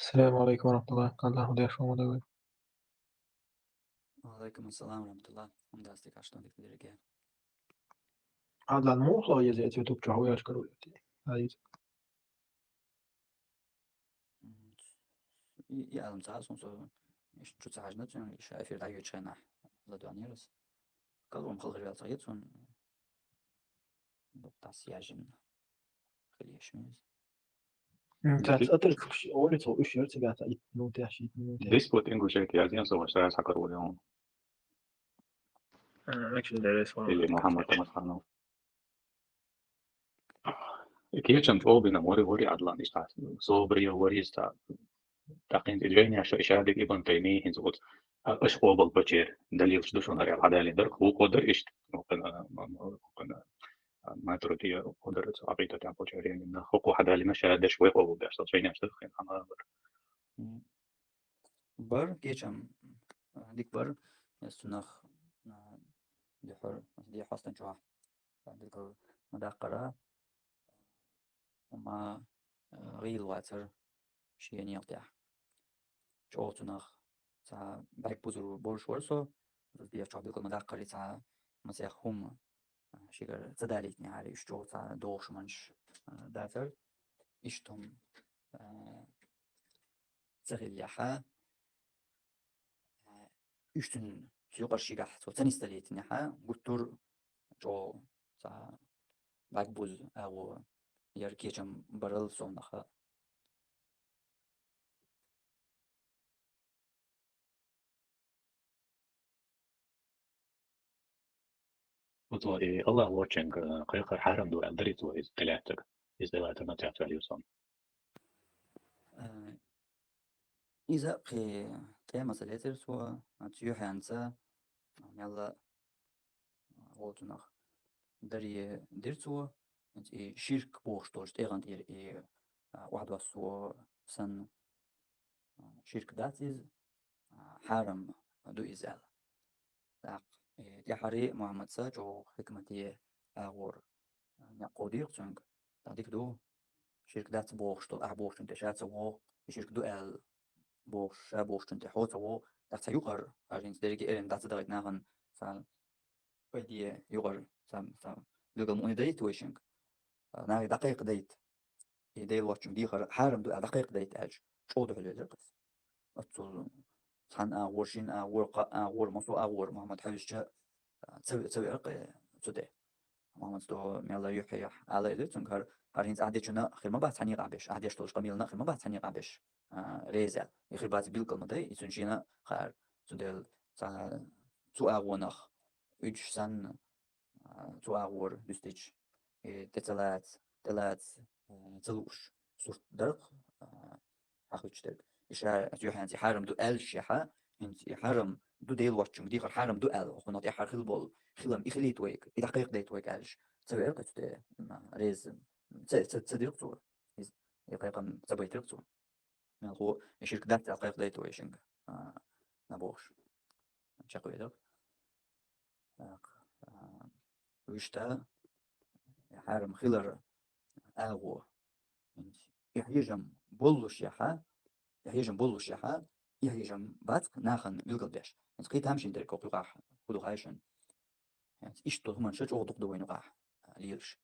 السلام عليكم ورحمة الله. الله يهديك، شو مدوي؟ وعليكم السلام ورحمة الله. Фундастика, что ты дерге? Адлан мухло, если это YouTube чего я скажу, я тебе. А, есть. М, и, и алам цхьа а сунца, иш чу ца хьажна, цуьнан иш эфир дӀайоьдучу хенахь ладоьгӀнера ас. КалгӀам халхар ваьлла ца хета суна. Дукха дӀасаяьжна хила еш ма иза. М, так, Десять. Атыркаш, улица, уьш яра цигахь, итт минут, я шийтта минут. Десять вот ингушетия, один слово, что я сакар улион. А, actually, there is one. Или Мухаммад Тамасханов. Кечам чӀогӀа бина, вари, вари Адлан иштта. Собри вари иштта. ТӀаккха хӀинца и жайнаш, и шадерг Ибн Таймия хӀинца оцу, а, аша къобал пачер, далилаш ду шуна хӀара аьлла, хьадалийна дара, хӀокхо дара иштта. ХӀокхуьнан, а, хӀокхуьнан, а, Матуридия, хӀокхо дара цу Ӏакъидат тӀехь пачер, хӀокхо хьадалийна ша дерш вай къобал беш, цо жайнаш дара, хӀокхуьнан хьан а бара. М. Бар, кечам, а, дика бар, я цунах, а, дуьхьал, дехьа хьостан чохь, а, дика ма даккхара. Ма, э, гӀийла вацара шен некъа тӀехь. ЧӀогӀа цунах цхьа бӀаьрг бузур болуш вара со, иза дехьа чохь билгал ма даккхара, цхьа масех хӀума, э, шигара ца далийтинехьара, уьш чӀогӀа цхьа догӀуш хӀуманаш, э, дацара. Иштта хӀума, э, ца хиллехьа, Уьш цуьнан цу юкъара шигахь цо ца нисдалийтинехьа, гуттар а чӀогӀа цхьа бӀаьрг бузу агӀо яра кечам барал совнаха. Оцо и Аллах воцчуьнга, э, кхайкхар хьарам ду аьлла дарий цо иза тӀелаьцнарг? Иза тӀелаьцнарг ма цецваьлла ю сан. Э, иза кхин тӀе масал эцира цо, оцу юьхьанца, мелла, а, воцунах даре дира цо, и ширк бохуш долчу тӀегӀан тӀера и, а, охьадоссо санна, а, ширк дац иза, а, хьарам ду иза аьлла. ТӀаккха, э, тӀаьхьарий Мухьаммадса чӀогӀа хӀикмате агӀор, а, некъ кховдийра цуьнга. ТӀаккха дика ду, ширк дац бохуш долу, ахь бохучун тӀе ша ца вогӀу, и ширк ду аьлла бохуш, ша бохучун тӀе хьо ца вогӀу. ТӀаккха цхьа юкъара, хӀара хӀинца дерриге а эрна дӀа ца дахийта нахана, цхьа пайде юкъара, цхьа, цхьа билгал мукъане дайта вайшинга. А, нахе дӀакхайкхадайта. И Дела воцчунга дехар хьарам ду аьлла дӀакхайкхадайта аьлча, чӀогӀа дуьхьал везара-кх иза. Оццул цхьана агӀор, шина агӀор, кхаа агӀор, массо а агӀор Мухьаммад хьаьвсича, а, ца ве-, ца веара-кх, э, цу тӀе. Мухьаммад сто мелла юьхьехь ала элира цуьнга, хӀара, хӀара хӀинца ахь дечунна хир ма бац цхьаьна юкъахь беш, ахь деш долчу къамелана хир ма бац цхьаьна юкъахь беш, а, реза аьлла. И хир бац билгал ма дай, и цуьнан шена хаьара. Цундела цхьа цу агӀонах уьдуш санна, а, цу агӀора дуьстича, и тӀе ца лаца, тӀе лаца, а, ца лууш сурт дара-кх, а, хьахуьттуш дерг. И ша оцу юьхьанца и хьарам ду аьллашехьа, хӀинца и хьарам ду Дела воцчунга дехар хьарам ду аьлла, хӀокхунах тӀаьххьара хила болу хилам и хилийта вайга, и дӀакхайкхадайта вайга аьллаш. Ца веара-кх цу тӀе, м, реза, ца, ца, ца дира-кх цо. Иза, и кхайкхам ца байтира-кх цо. Мелхо, и ширк дац аьлла кхайкхадайта вайшинга, а, набохуш. Чекхведара. Так, а, вуьшта, хьарам хилар агӀо. И хьежам боллушехьа, и хьежам боллушехьа, и хьежам бац-кх нахана билгал беш. ХӀинца кхин тамашийна дерг кху юкъахь хӀун ду хаьий шуна? ХӀинца иштта долу хӀуманаш чӀогӀа дукха ду вайна юкъахь, а, лелаш.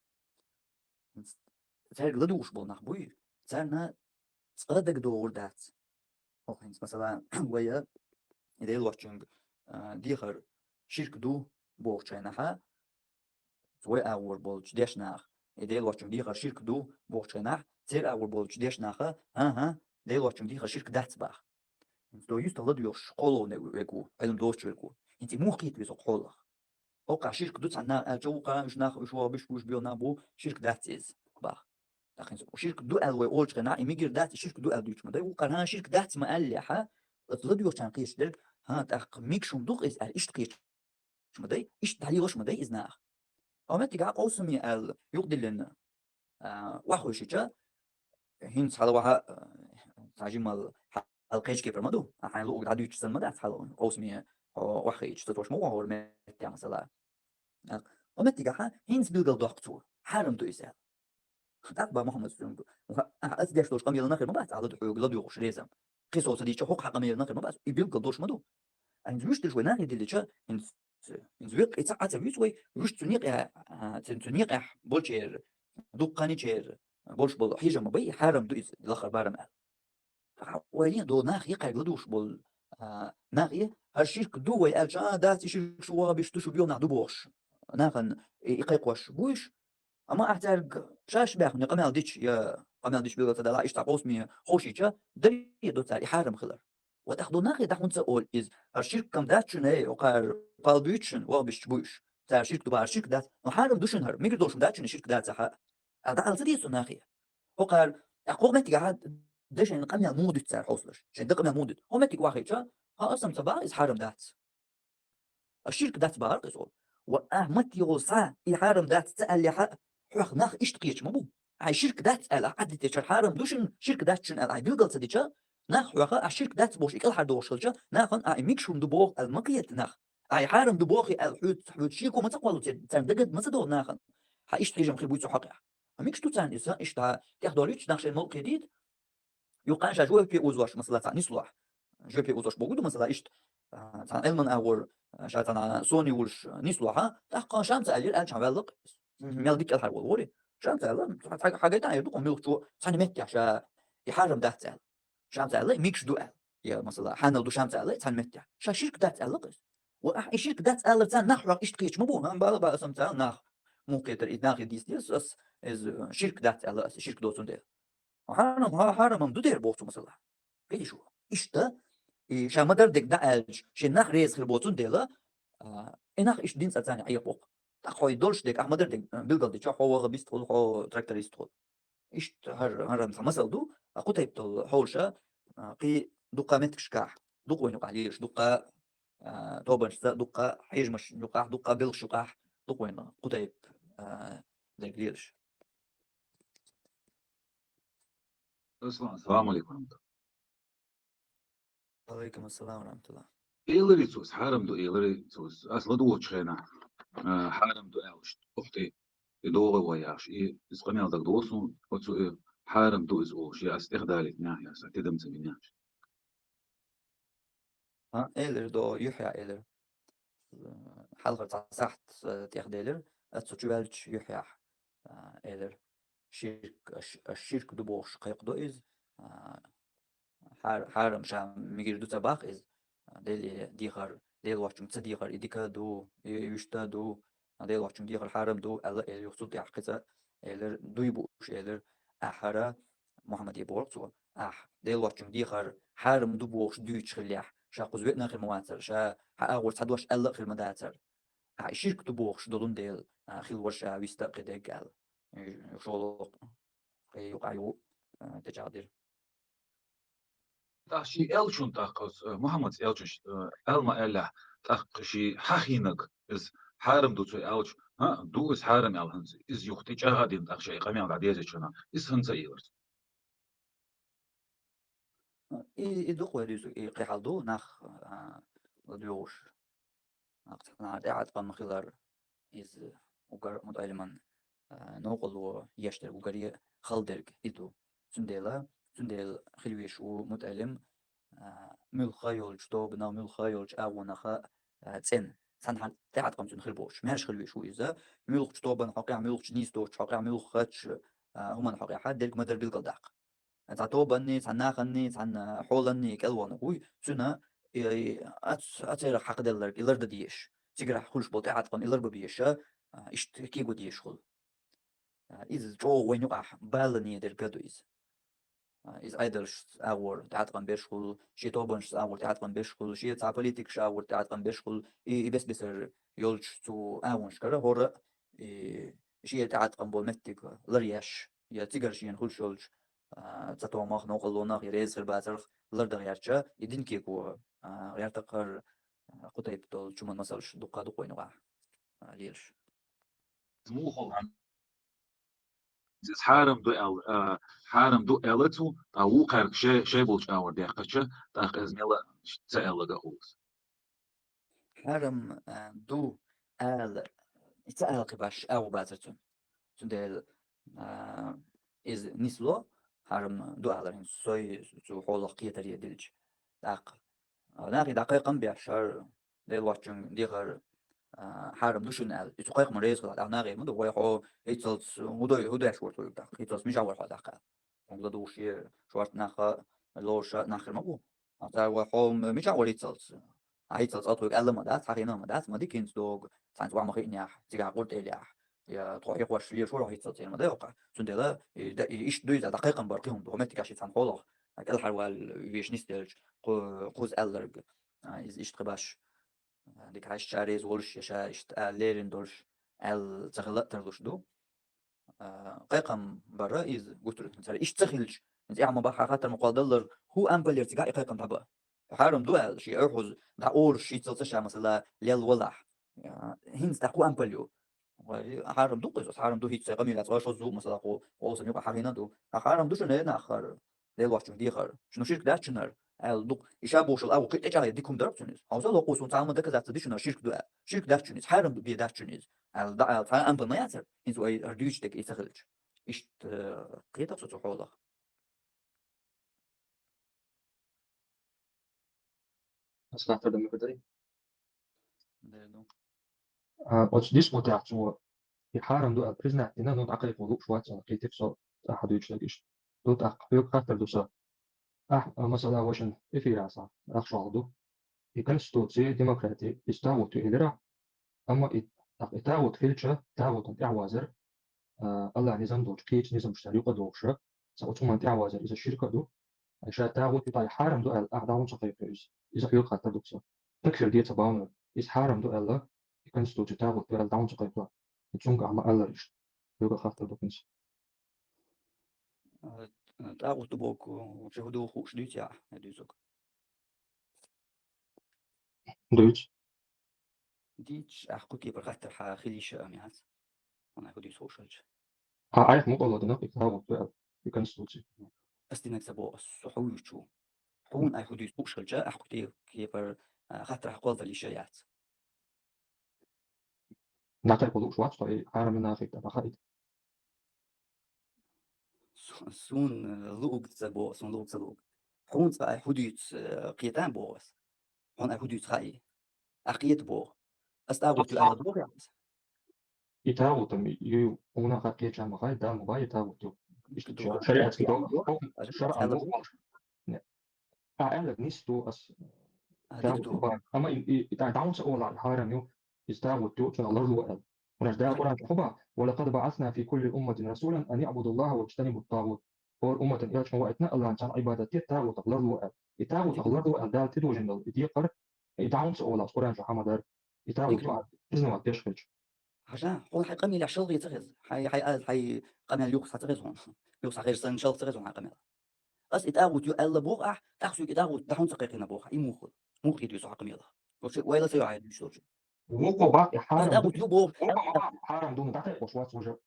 Цаьрга ладугӀуш болу нах буй, царна цкъа дагадогӀур дац. ХӀокху хӀинца, масала, вай и Делан вочуьнга, а, дехар ширк ду бохучу хенахь, вай агӀор болчу дешнах, и Делан вочуьнга дехар ширк ду бохучу хенахь, церан агӀор болчу дешнаха, хӀан-хӀа, Делан вочуьнга дехар ширк дац баха. ХӀинца до юста ладоьгӀуш кхоллаван верг ву, Ӏилма доцуш верг ву. ХӀинца и муха кхета веза хӀокху хьолах? ХӀокху ширк ду цхьана нах аьлча, вукхара уьш нах, уьш вогӀу биш, уьш бен нах бу, ширк дац иза баха. ТӀаккха хӀинца ширк ду аьлла вай олучу хенахь, и мегар дац, и ширк ду аьлла дуьйцуш ма дай. Вукхара ширк дац ма аьллехьа, оцу ладоьгӀучарна кхеташ дерг, хӀан, тӀаккха мегаш хӀума ду-кх иза аьлла, иштта кхеташ ма дай, иштта дӀалелош ма дай иза наха. Хьо меттигахь къовсаме аьлла, юкъадиллина, а, охьахевшича, хӀинца хьалаваха, а, цхьа жимма хьал кхечу кепара ма ду, а хьайн луъург дӀадуьйцуш санна ма дац хьала, къовсаме хьо охьахиъча, ца тош ма вахара метте, масала. А, хьо меттигахь хӀинца билгалдоккху цо, хьарам ду иза аьлла. ТӀаккха бах Мухаммад цуьнга: «Ахьа, аса деш долчу къамелана хир ма бац ахьа ладу хьоьга ладугӀуш реза. Кхин сов ца дийцича, хӀокху хьан къамелана хир ма бац, и билггал долуш ма ду». ХӀинца вуьш дерш вай нахе диллича, хӀинца, хӀинца веккъа и ца, Ӏа ца вуьйцу вай, вуьш цу некъехь, а, цу, цу некъехь болчеран, дуккханчеран болуш болу хьежам ма бай, и хьарам ду иза, лахара барам аьлла. Ахьа, вайна а до нах е кхаьрга ладугӀуш болу, а, нах е, хӀара ширк ду вай аьлча, а, дац, и ширк шу вогӀу биш ду, шу боьха нах ду бохуш, нахана и, и кхайкхош бу уьш. Амма ахьа цаьрга шаьш баьхна къамел дича, я къамел дича билгал ца далахь, иштта цхьа къовсаме ховшийча, даре до цара и хьарам хилар. Ва тӀаккха до нахе дӀа хӀунда ца олу иза, хӀара ширккам дац шуна, эй, хӀокхара кхал буьйцу шуна, вогӀу биш чу буьйцуш. Цара ширк ду бахьара ширк дац, но хьарам ду шуна хӀара, мегар долу шуна дац шуна ширк дац ахьа. А дӀа ала ца деза цу нахе. ХӀокхара, тӀаккха хӀокху меттигахь дашайна къамел муха дуьту цара хьовсалаш? Шайн дан къамел муха дуьту? ХӀокху меттиг охьахиъча, хьан аса-м ца бахара иза хьарам дац. А ширк дац бахара-кх иза олу. Ва ахьа маттехула схьа и хьарам дац ца аьллехьа, хьох нах иштта кхеташ ма бу. Ахьа ширк дац аьлла, ахьа Ӏадитечара хьарам ду шуна, ширк дац шуна аьлла, ахьа билгал ца дича, нах хьоьха, ахьа ширк дац бохуш, и кӀелхьардохуш хилча, нахана ахьа и мегаш хӀума ду боху аьлла ма кхета нах. Ахьа хьарам ду боху аьлла, хьоьца, хьоьца шеко ма ца кхоллу, церан дагад ма ца догӀу нахана. Хьан иштта хьежам хир буй цу хьокъехь? Хьан мегаш ду царна иза, иштта тӀехдолуьйтуш нах шайн мовкъе дийта? Юккъана ша жоьпе узош, масала, цхьа нислохь. Жоьпе узош богу ду, масала, иштта, а, цхьана Ӏилман агӀор, а, ша цхьана соне волуш, а, нислохь, а, тӀаккха ша-м ца аьллера, аьлла чхьан ваьлла-кх. Мел дика кӀелхьара волу вори. Ша-м ца аьлла, цхьа, цхьа хьагайта а эр ду-кх муьлххачо, цхьана меттехь ша и хьарам дац аьлла. Ша-м ца аьлла, и мегаш ду аьлла. Я, масала, хьанал ду ша-м ца аьлла, цхьана меттехь. Ша ширк дац аьлла-кх иза. Ва ахьа и ширк дац аьлларца нах хьох иштта кхеташ ма бу, хӀан, бала, бала, аса-м ца аьлла нах. Муха кхетара, и нахе дийца деза ас, иза ширк дац аьлла ас, ширк доцун дела. Хьарам, хьа-, хьарам-м ду дера боху цо, масала. Кхетий шу? Иштта, и ша ма-дарра дерг дӀа аьлча, шен нах реза хир боцун дела, а, и нах иштта дин цӀа царна Ӏехабо-кх. ТӀаккха хьо и долуш дерг, ахьа ма-дарра дерг, а, билгал дича, хьо ваха бист хуьлу, хьо тракторист хуьлу. Иштта хӀара, хӀара цхьа масал ду, а, кху тайпа долу хьолаша, а, кхин дуккха меттигашкахь, дукха вайна юкъахь лелаш, дуккха, а, тобанашца, дуккха хьежамаш юкъахь, дуккха белхаш юкъахь, дукха вайна кху тайпа, а, дерг лелаш. Аслан, салам алейкум ва рахматуллах. Алейкум ассалам ва рахматуллах. Элари цо, ас хьарам ду, элари цо, ас ладугӀучу хенахь, а, хьарам ду аьлла, уьш, ух ты, и догӀу вай яхаш, и, иза къамел дагадогӀу суна, оцу, э, хьарам ду иза олуш, я ас тӀехдалийтинехь, я ас тидам ца бинехь. А, элира до, юьхьехь элира. Хьалхара цхьа сахьт, э, тӀехделира, ас цу чу ваьлча юьхьехь, а, элира. Ширк, аш-, аш ширк ду бохуш кхайкхадо иза. А, хьар-, хьарам ша мегар ду ца бах иза. Дели дехар, Дела вочуьнга ца дехар и дика ду, и вуьшта ду. Дела вочуьнга дехар хьарам ду, аьлла, эл юха цул тӀаьхьа кхин цкъа элира, дуй бу уьш элира, ахьара, Мухьаммаде боху цо, ахь Дела вочуьнга дехар хьарам ду бохуш дуьйцуш хиллехь, ша кхуза веана а хир ма вацара, ша хьан агӀор цхьа дош аьлла а хир ма дацара. Ахь и ширк ду бохуш долун дела, а, хила вара ша виста а кхидерг аьлла. И шолгӀа кхин юкъахь ю, а, тӀечӀагӀдира. ТӀаккха шен элчун тӀаккха, э, Мухьаммадс элчуш, э, аьлла ма аьллехь, тӀаккха шен хьахийнарг, иза хьарам ду цо аьлча, хӀа, ду иза хьарам аьлла хӀинца, иза юха тӀечӀагӀа а дина, тӀаккха шен и къамел дӀадезачунна, иза хӀинца а елира цо. И, и дукха вай дуьйцу, и кхин хьал ду, нах, а, ладоьгӀуш. Цхьана тӀаьхьа тӀом хилар, иза уггар МутаӀалиман, а, новкъарло еш дерг, уггаре хала дерг и ду. Цундела, цундела хила везаш ву МутаӀалим, а, муьлхха йолчу тобанах, муьлхха йолчу агӀонах, а, цӀена. цхьанхьа тӀеӀаткъам цуьнан хир боцуш, маьрша хила везаш ву иза, муьлххачу тобанна хьокъехь, муьлххачу нийса доцучу хьокъехь, муьлххачу, а, хӀуманна хьокъехь дерг ма-дарра билгалдаккха. Цхьа тобанний, цхьа наханний, цхьа хьоланний кӀелвахнарг вуй, цуьнан и, и, а, а церах хьакхаделларг и лардан дезаш, цигарахь хуьлуш болу тӀеӀаткъам и ларбан безаш, а, иштта кего дезаш хуьлу. А, иза чӀогӀа вайн юкъахь балане дерг га ду иза. А, иза Ӏедалшца агӀор тӀеӀаткъам беш хуьлу, шен тобанашца агӀор тӀеӀаткъам беш хуьлу, шен цхьа политикаша агӀор тӀеӀаткъам беш хуьлу, и, и бес-бесара йолчу цу агӀонашкара хӀора а, и, шен тӀеӀаткъам болу меттиг ларъеш, я цигара шена хуьлуш йолчу, а, цатомах, новкъаллонах, я реза хир бацарх лардан гӀерташ, и динан кего, а, гӀертарх а, кху тайпа долчу хӀуманан масалш дуккха а ду-кх вайн юкъахь, а, лелаш. Муха Иза хьарам ду аьлла, а, хьарам ду аьлла цо, ткъа вукхаьрга шай, шай болчу агӀор даьккхича, тӀаккха иза мела ца аьлла гахула. Хьарам, а, ду ала, и ца ала кхин баш агӀо бацара цуьнан. Цундела, а, иза нисло, хьарам ду алар, хӀинца сой цу хьолах кхетаре дилча. ТӀаккха, а, нахе дӀакхайкхам беш, хӀара Делан воцчунга дехар, а, хьарам ду шуна аьлла. И цу кхайкхаман реза хилахь, тӀаккха нахе ма ду, вай хьо хӀинццалц хӀун дой, хӀун деш вара тхуьга тӀаккха, хӀинццалц мичахь вара хьо тӀаккха аьлла. ХӀунда ду уьш шен шорта нах, лоруш нах хир ма бу. Аса вай хьо мичахь вара хӀинццалц? Хьан хӀинццалц а тхуьга аьлла ма дац, хьан хина ма дац, ма дика хӀинца догу, цхьаьнца охьа ма хиънехь, цигахь къуртӀелехь, я тхо хьехош лелаш вара хьо хӀинццалц эр ма дай хӀокхахь. Цундела, и да-, и иштта дуьйцу, дӀакхайкхам бара кхин хӀума ду, хӀокху меттигехь шен цхьана хьолах, кӀелхьара вала веш нисделча, кху-, кхуза аьлларг, а, иза иштта кхин баш, а, дика хьаьжча ша реза волуш, я ша иштта ала лерина долуш, аьлла ца хила а тарлуш ду. А, кхайкхам бара иза гуттар а цара. Иштта ца хилча, иза эхь ма бахьа хаттар ма кхолдаллар, хӀун ампалера цигахь и кхайкхам дӀабан? Хьарам ду аьлла, шен Ӏуьйхьуз дӀаолуш, шийцалца ша, масала, лелла валахь. А, хӀинца тӀаккха хӀун ампал ю? Вай, хьарам ду-кх иза, хьарам ду, хӀинца сайн къамел яц, вай шозза а, масала, кху, кху олсам юкъа хьахийна а ду. А хьарам ду шуна, э, нах, хӀара Делан воцчунга дехар? Шуна ширк дац шуна хӀара? Аьлла ду-кх. И ша бохуш йолу агӀо кхин а тӀечӀагӀъян дика хӀума дара-кх цуьнан иза. Хьовса, локхо суна цхьа а хӀума даказац ца дича, ширк ду аьлла. Ширк дац шуна иза, хьарам бен дац шуна иза аьлла, дӀа-, аьлла, цхьа а ампал ма яцара, хӀинца вай хӀара дуьйцуш дерг и ца хилча. Иштта, э, кхетахь со цу хьолах. Ас хаттар дан ма хир дарий? Дер ду. А, оцу дискуссехь цо и хьарам ду аьлла признать дина, ну, дӀакхайкхо лууш вац аьлла, кхетира со, ахьа дуьйцуш дерг иштта. Ду тӀаккха, хьоьга хаттар ду сан. Ахь, а, масала, вайшинна эфирехь схьа ахча ду. И конституци, демократи, иза тагӀут ю элира, амма и, и тагӀут хилча, тагӀутан тӀаьхьавазар, а, АллахӀан низам долчу кхечу низамашца юкъадохуша, сан оцу хӀуманна тӀаьхьавазар иза ширк а ду. Ай ша тагӀут ю, тай хьарам ду аьлла, ахьа дӀа хӀунда ца кхайкхо иза? Иза хьоьга хаттар ду сан. Пикхир де ца бовнар. Иза хьарам ду аьлла, и конституци тагӀут ду аьлла, дӀа хӀунда ца кхайкхо? И цунга ахьа ма-аллара иштта. Хьоьга хаттар ду хӀинца. А, тагӀут ду боху, вообще хӀун ду хууш дуьйцу ахь, я дуьйцург? Дуьйцу. Дийцча, ахь кху кепара хаттар хьан хила йиш а ам яц. Хьуна хӀун дуьйцу хууш хилча. Хьан айхьа мукъалла динарг и тагӀут ду аьлла, и конституци. Ас динарг ца боху, ас со хьуьйчу. Хьуна айхьа хӀун дуьйцу хууш хилча, ахь кху те-, кепара, а, хаттар хьан кхолладала йиш а яц. ДӀакхайкхо лууш вац тхо, и хьарам ю нахе тӀе, дӀахаийта. Су-, суна, э, луург ца боху, суна луург ца луург. Хьуна цкъа айхьа хӀун дуьйцу, э, кхета а боху ас. Хьуна айхьа хӀун дуьйцу хаьий. Ахь кхета боху. Ас тагӀут ю аьлла боху ахь ас. И тагӀутан ю, хьуна хьан кхеча ма хаьий, Дала ма боху и тагӀут ю. Иштта ду. Шариатский ду. Шаръан ду. Не. Ахь аьлларг нийса ду ас. А, дика ду. ТагӀут ю боху. Амма и, и, и дӀа-, дӀа хӀунда ца олу хьарам ю, иза тагӀут ю, цунах ларло аьлла. ХӀунда аьлча Дала Къуръан чохь хӀун боху: «ولقد بعثنا في كل أمة رسولا أن اعبدوا الله واجتنبوا الطاغوت». ХӀора умматана элчано ваийтина, АллахӀан цхьаьна Ӏибадат де, тагӀутах ларло аьлла. И тагӀутах ларло аьлла Дала тӀедожийна долу и декхар, и дӀа хӀунда ца олу ас Къуръан чохь хьан ма-дарра. И тагӀут ду ахь признавать деш хилча. Хьажа, хьуна хьайн къамелехь шалхе ца хеза. Хьайн, хьайн, хьайн къамел юха схьа ца хеза хьуна. Юха схьа хезча санна шалха ца хеза хьуна хьайн къамел. Ас и тагӀут ю аьлла боху ахь, тӀаккха соьга и тагӀут дӀа хӀунда ца кхайкхина боху ахь, и муха? Муха хетий со хьан къамелах? Вообще, вайла ца йо хьайн дуьйцуш долчу. Вукхо бакъ и хьарам ду. Ас тӀаккха ю боху. Вукхо ма бакъ хьарам ду, ну, дӀакхайкхош вац уже.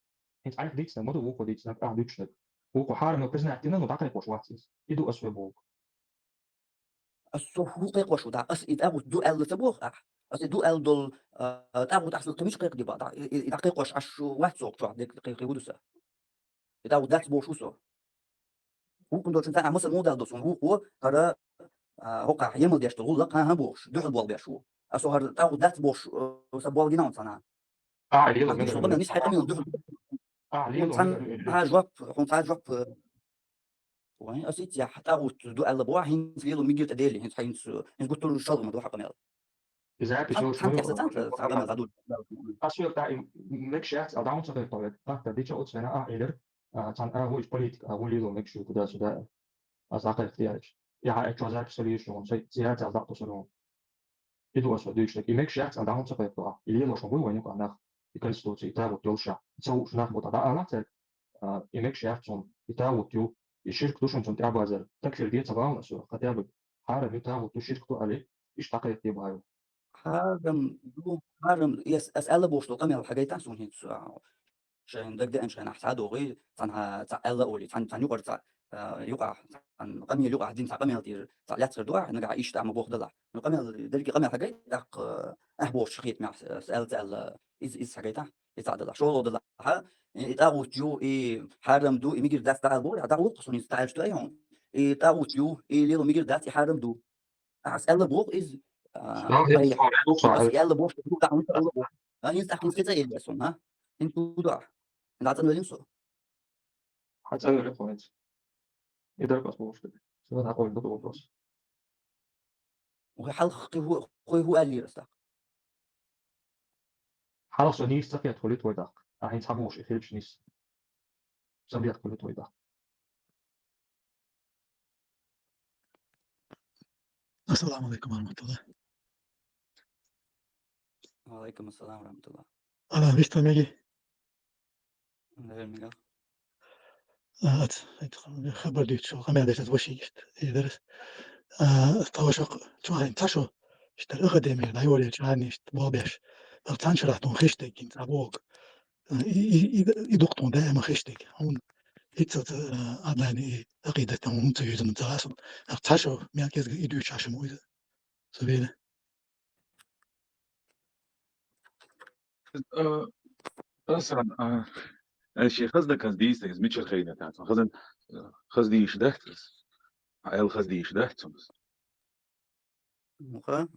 ХӀинца айхьа дийцина ма ду вукхо дийцинарг, ахь дуьйцуш дерг. Вукхо хьарам ю признать дина, ну, дӀакхайкхош вац иза. И ду ас вай боху. Ас со хӀун кхайкхош ву, дӀа, ас и тӀагӀут ду аьлла ца боху ахь? Ас и ду аьлла долу, а, тӀагӀут ахь соьга кхин мича кхайкхаде боху, дӀа, и, и, и дӀакхайкхош Ӏаш вац цо чохь дерг кхайкхий хӀун ду сан? И тӀагӀут дац бохуш ву со. Вукхун долчун цхьаьна маса муха дала до суна вукхо, хӀара, а, хӀокхахь емал деш долу гӀуллакх, хӀан-хӀа бохуш, дуьхьал болх беш ву. а со хӀара тӀагӀут дац бохуш, э, са болга гина хьуна цхьана. А, лела, хьан мегар, со къамел, мегар. Нис хьайн къамел ду. А, лела, хьуна цхьана, мегар, мегар. Хьан жоп, хьуна цхьа жоп, э, вайн, ас итт яхь тӀагӀут ду аьлла боху, хӀинца лело мегар тӀе дели, хӀинца, хӀинца, хӀинца гуттар шалгӀа ма ду хьан къамел. Иза пи Цхьан, чуьра цхьан шура тӀехь сан цхьаъ, цхьа къамел дӀадур. Ас вел тӀаим мегаш яц, алдан хьун ца хетта вай. Хатта дича оцу вена а Ӏелира, а, цхьана агӀо иш политика, агӀо лело мегаш ю, куда сюда. Ас дӀакхайкхаде аьлча. Я хьан чо запись хила йиш ю, сай, цӀе яц, аз дӀа а тосур ву. И ду аса дуьйцург. И мегаш яц, алдан хьун ца хетта вай. И лелош ма буй вайн юкъахь нах. И конституция, и тагӀут йолуш а. И ца вууш нах бу, тӀаккха ала цаьрга. А, и мегаш яц цунна, и тагӀут ю, и ширк ду шуна цунна тӀаьхьабазар. Такфир де ца бахьана аса, хотя бы хьарам ю, тагӀут ду, ширк ду али, иштта дӀакхайкхаде бахьа ю. Хьарам ду, хьарам, ас, ас аьлла бохуш долу къамел хьагайтахь суна хӀинца, а, шайна дагадеана шайна ахь схьадогӀий, цхьана цхьа аьлла олий, цхьана, цхьана юкъара цхьа, а, юкъахь, цхьана къамел юкъахь дина цхьа къамел тӀера цхьа лаьцна хир ду ахь, нагахь иштта а ма боху далахь. Ну, къамел, дерриге къамел хьагайта, тӀаккха, а, ахь бохучу хетамехь, а, ас аьлла ца аьлла, иза, иза хьагайтахь. И цхьаъ далахь. ШолгӀа далахь, и, и тӀагӀут ю, и хьарам ду, и мегар дац дӀаала боху, дӀагӀуллакх суна иза, тӀаьхьарчу ду айхьа хьуна. И тӀагӀут ю, и лело мегар дац, и хьарам ду. Ахьа ас аьлла боху иза, а, Ша, хӀинца ай, хьо вехуш ас вац. Аьлла боху, ду тӀаккха хӀунда аьлла боху? А, хӀинца тӀаккха хӀинца кхин цӀа элира суна, а? ХӀинца ду ду ахьа? ХӀинца цӀанвеллина со? Хьан цӀанвеллина хьо хӀинца? И дара ас бохуш дерг. Со дӀакъовлина ду вопрос. Вай хьалха кхин хӀу, кхин хӀу аьллера ас тӀаккха? Хьалха со нийса ца хетта хуьлуьйту вай тӀаккха. Ахьа хӀинца хьан бохуш и хилча нийса. Ца бехк хуьлуьйту вай тӀаккха. Ассаламу алейкум ва рахматуллах. Ва алейкум ассалам ва рахматуллах. Ала, вист меги? Наверное, мега. А, ат, ат, хабар дуьйцу, къамел деш ат вашиги ишт, и дарас. А, тавашакъ, чу хайн, ца шо, иштар академия, дайволел чу хайн ишт, бобеш. Ах цан шарах тун хиштег, кин ца бог. А, и, и, и, и дук тун даима хиштег. Хун, хица, а, адлайна и акъидат тун хун ца юзам ца асу. Ах ца шо, мел кезга и дуьйцу ашам уйза. Субила. Э, Асан, а, э, ши хаза даказ дийса, из мичара хайна тацун. Хазан, э, хаза дийш дац. А эл хаза дийш дац цунас. Муха?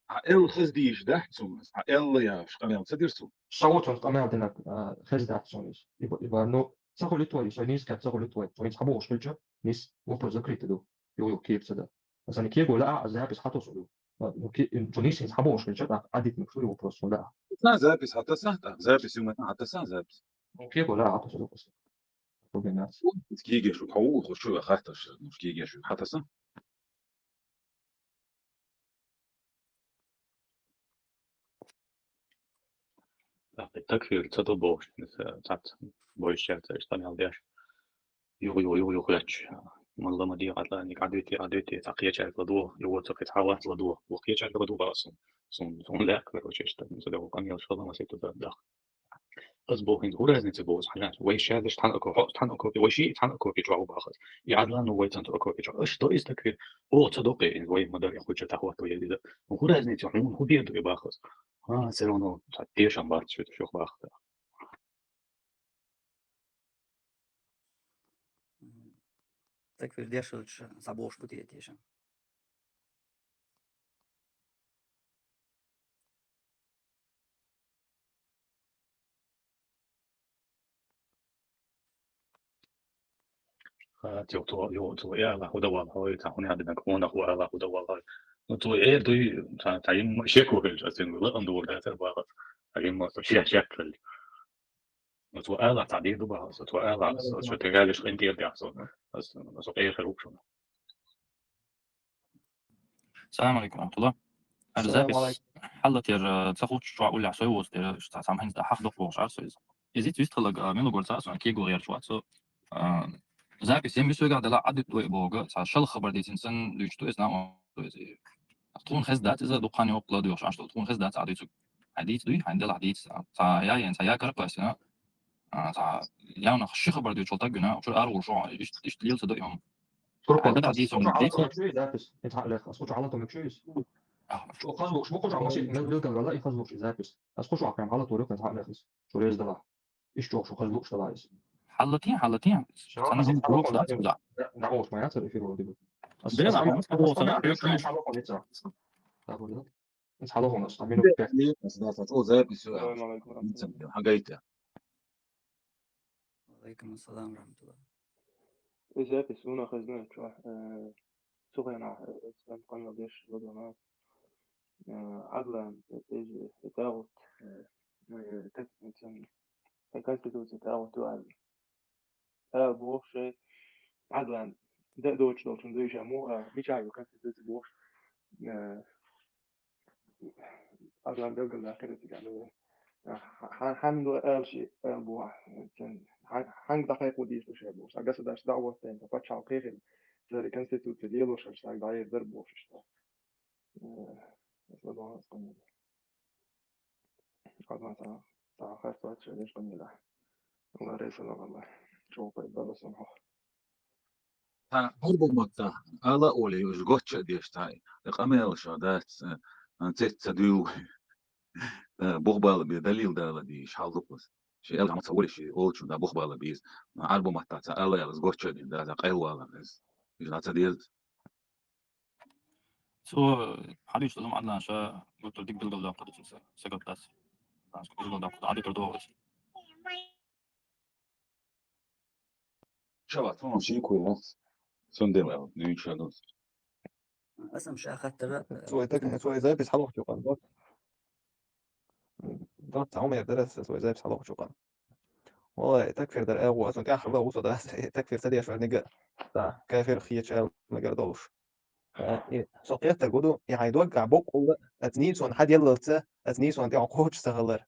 А эл хаза дийш дац цунас. А эл я шкамел ца дирсу. Шавутун къамел динак, а, хаза дац цунас. Иба, иба, ну, ца хули твой, со низка ца хули твой. Твой ца бошкача, нис вопрос закрытый ду. Йо, йо, кеп ца да. Асан кего ла, а, запись хатос ду. А, ну, ке-, ин, цунис ин хабош, ин чата, адит мик шури вопрос, да. Сан запись хатаса, да, запись юм хатаса, запись. Ну, кего ла, хатос ду вопрос. Проблем яц. Киге шу, хау, ху шу хатас, ну, киге шу хатаса. Так, так, фир, ца то бохуш, ца, ца, бойш ча, ца, ца, мел деш. Юх, юх, юх, юх, яч. Малла ма ди, атла, ник, адвити, адвити, ца, кеча, ладу, юх, ца, кеча, ладу, юх, кеча, ладу, ба, сун, сун, сун, лек, короче, что, ну, ца, да, вулкан, я, школа, ма, сету, да, да. Аз боху, хӀинца хӀун разница боху, хьан, вай шаьрдаш тхьана око-, хьо-, тхьана окопе, вай шиъ тхьана окопе чохь ву бахас. И Ӏадлан ну вай цунца окопе чохь. Аш до из таквир, о, ца доккхе, хӀинца вай ма дар, я хуьлча тахват вай иза. Ну, хӀун разница, хьуна хӀун дер ду и бахас? А, всё равно, ца, тешам бац, шуьта шух бахта. Таквир дешалча, ца бохуш бу те тешам. Ха, тё, то, ё, то, я, ла, худа вал, хой, та, хуня, дина, кона, хуа, ла, худа вал, хой. Ну, то, э, то, та, та, им, шеку, хел, а, син, ла, анду, да, тер, ба, та, им, то, шек, шек, хел. Ну, то, ала, та, ди, ду, ба, то, ала, то, тё, те, галиш, хин, тер, да, со, а, со, э, хел, укшун. Салам алейкум, рахматуллах. Ар Салам запись алейкум. Хьалла тера, ца хучу чуа уллехь сой воц тера, ца самхьин ца хьах докъ бохуш ар сой. Изиц вист халаг, а, мила гор ца сон кего герчу вац со. А, запись ем висвега дала адит ой бога, ца шал хабар дицин сан дуч ту эс на ой. Тхун хез дац, иза дукхан ёкъ ладу ёш, аш тхун хез дац, адицу. Адиц дуй, хайн дала адиц. Ца я, ца я карпасина. А, ца, явна ши хабар дийцул таггина, учур аргъур шо, ишт, ишт лил ца доим. Турпа, а, да, ас дийцул, хучу дийцул. Гьалату мекшуйис запись, ин хьалех, ас хучу гьалату мекшуйис. А, хучу хазлукш, бу хучу амасит, мел билгал вала, и хазлукш запись. Ас хучу ахрам гьалату рюк, ин хьалех ис. Шу рез дала. Иш чох шу хазлукш дала ис. Хьалатин, хьалатин. Шо, сана ас хин хьалату гулукш да, рюк, да. Да, да, ош моя цар эфир вроде бы. Ас Дера, ас ас ас ас ас Ас хьалохо ница. Ас хьалохо ница. Минут пять. Ас да, ас о запись. Ассаламу алейкум ва рахматуллах. Хагайта. Ва алейкум ассалам ва рахматуллах. Из запись уна хазна чуа, э, цугайна, э, э, къанал деш лодона. Э, Аглан, э, э, э, тагут, э, э, так, э, тем, э, конституция тагут, э, Ара бохуш, Ӏадлан, де доч долчун дуйша му, а, мича ю конституция бохуш. Э, Ӏадлан белгал да киритига, ну, а, ха-, ха-, хан ду эл ши, эл бу, а, хан, хан да кайку диш ше бу. А государство да вот тен, пачал кирил, зери конституция дело ше, саг да дар бохуш, что. Э, это было сказано. Ӏадлан, ца, ца харцвац ше деш къамила. Алла рейсана Алла. Чопай бала сумхо. Ха, гьар бу матта, ала оли, уж гоча деш тай. Къамел шо дац, э, цец ца дюл. Э, бухбала бе далил дала ди, шалдукус. Ши эл гамца оли ши, олчун да бухбала биз. Гьар бу матта ца ала ялыз гоча дин, да, за къайлвала биз. Иж ца дирд. Цо хьадис лум Ӏадлан ша, гутур дик билгал дакъа дицун са, са гап дац. Дац билгал дакъа, Ӏади тур догъус. Шава, тон ши куй лас. Сундел эл, нюй чадус. Асам ша хаттара. Цо и так, цо и запись хьалох чукъан, вот. Да, там я дерес, цо и запись хьалох чукъан. Валлай, такфир дар эгъу, асан кахла усу да, такфир садеш варнига. Да, кафир хиеч эл магар долуш. Э, и со кхетар гуду, и хьайн дог а боккъулла, ац нийсон хьадъяллалца, ац нийсон тӀе кхочуш ца хилар.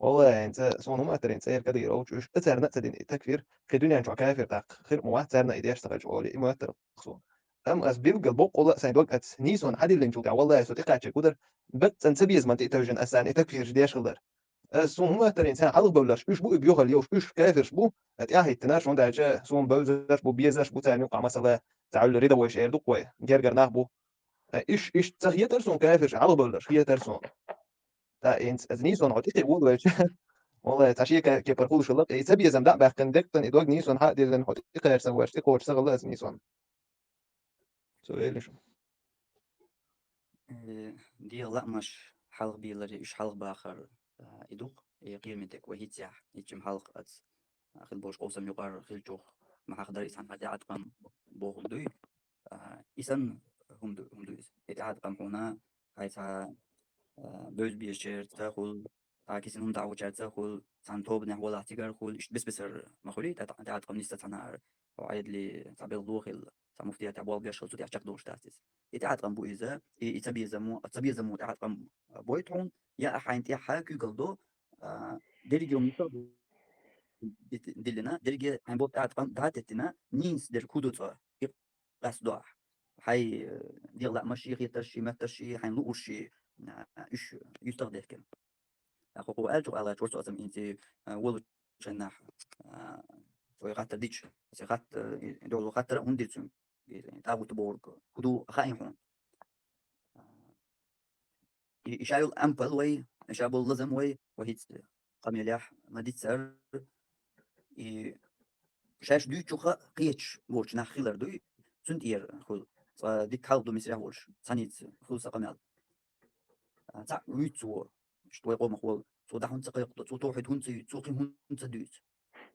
Валлай, хӀинца сон хӀума атар, хӀинца эр кадир олчу уьш, а царна а ца дина и такфир, кхин дуьнен чохь кафир тӀаккха, хир ма вац царна и деш ца хилча олий, и ма атар кху. Амма ас билггал боккъулла а сайн дог ац нийсон хьадиллинчул тӀехь, валлай, со тӀекхачча гудар, баккъан ца беза ман тӀе а тевжина ас царна и такфирш деш хилар. Ас цунна хӀума атар, хӀинца хьалха бевлларш, уьш бу и боьхалла йолуш, уьш кафирш бу, тӀаьхьахӀиттина, шун даьлча, суна бевзарш бу, безарш бу, царна юкъахь масала, ца Ӏуьллу рядовойш эр ду-кх вай, гергара нах бу. Э, иш, иштта ца хетара суна кафирш, хьалха бевлларш, хетара суна. ТӀаккха хӀинца, аса нийсонна хьо тӀекхин волавелча, валлай, цхьа шен ка-, кепара хуьлуш хилла, и ца безам дӀа а баьккхина, декъан и дог нийсонна хьа а диллина, хьо тӀекхаьчча ца веш, тӀекхочуш ца хилла аса нийсонна. Цо элира шуна. Э, дегӀан лаамаш хьалха беларе, уьш хьалха бахар, а, и ду-кх, и кхераме дерг вай хӀинццехь, хӀинццехь хьалха ац, а, хила болуш къовсам юкъара хилчух, ма хьахдара иза хьан тӀеӀаткъам бохург дуй. А, и санна хӀума ду, хӀума ду иза. И тӀеӀаткъам хьуна, хьайн цхьа, а, бевза безачаьрца хуьлу, а, кисина хӀума дӀахьочаьрца хуьлу, цхьана тобанехь валахь цигара хуьлу, иштта бес-бесара ма хуьлий, тӀе-, тӀеӀаткъам нисса цхьанхьара, хьо Ӏедале цхьа белла дохийла, цхьа муфтиятехь болх беш хилча, цу тӀехь чекхдолуш дац иза. И тӀеӀаткъам бу иза, и, и цабезамо, цабезамо тӀеӀаткъам бойту хьуна, я ахь хьайна тӀехь хьа куьйгалла до, а, дерриге хӀума диллина, дерриге хьайн болу тӀеӀаткъам дӀа а теттина, нийса дерг хӀун ду цкъа? И къаьстадо ахь. Хьайн, э, дегӀан лаамаш, шен хетарш, шен моьттарш, шен хьайна луурш, а, уьш юьстах дехкина. ТӀаккха хӀокхо аьллачух аьллачух вара со аса хӀинца, а, волучу хенахь, а, цо и хаттар дича, аса хатт-, э, и долу хаттар а хӀунда дира цуьнга? И тӀагӀут бохург хӀун ду хаьий хьуна? И, и ша йолу ампал вай, и ша болу лазам вай, вай хӀинца къамелехь ма диццара. И шаьш дуьйцучух а кхеташ воцучу нах хилар дуй, цуьнан тӀера хуьлу. Цкъа дика хьалха ду Мисрехь волуш, цхьаьнца хуьлу сан къамел. А, цхьаъ вуьйцу цо, иштта вай къомах волу, цо дӀа хӀунда ца кхайкхадо, цо товхьид хӀунда ца юьйцу, цо кхин хӀунда ца дуьйцу?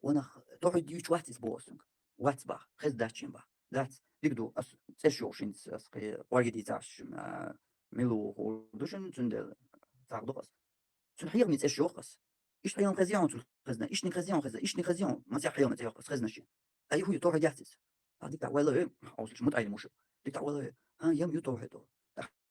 Ванах, товхьид юьйцуш вац иза боху ас цуьнга. Вац бах, хезна дац шен бах. Дац, дика ду, ас цӀеш йоху шинца, ас кхин кӀорге дийцахь шуна, а, мила ву хуур ду шуна, цундела цхьаъ ду ас. Цуьнан хьехамийн цӀеш йоху ас. Иштта хьехам хезий хьуна цуьнан хезна, иштаниг хезий хьуна хезна, иштаниг хезий хьуна, масех хьехамийн цӀе йоху ас хезна шен. Ай, хӀун ю, товхьид яц иза? А, дика вай лаве, хьовсалаш мутаӀалим ву шу. Дика вай лаве. ХӀан, ям ю товхьид.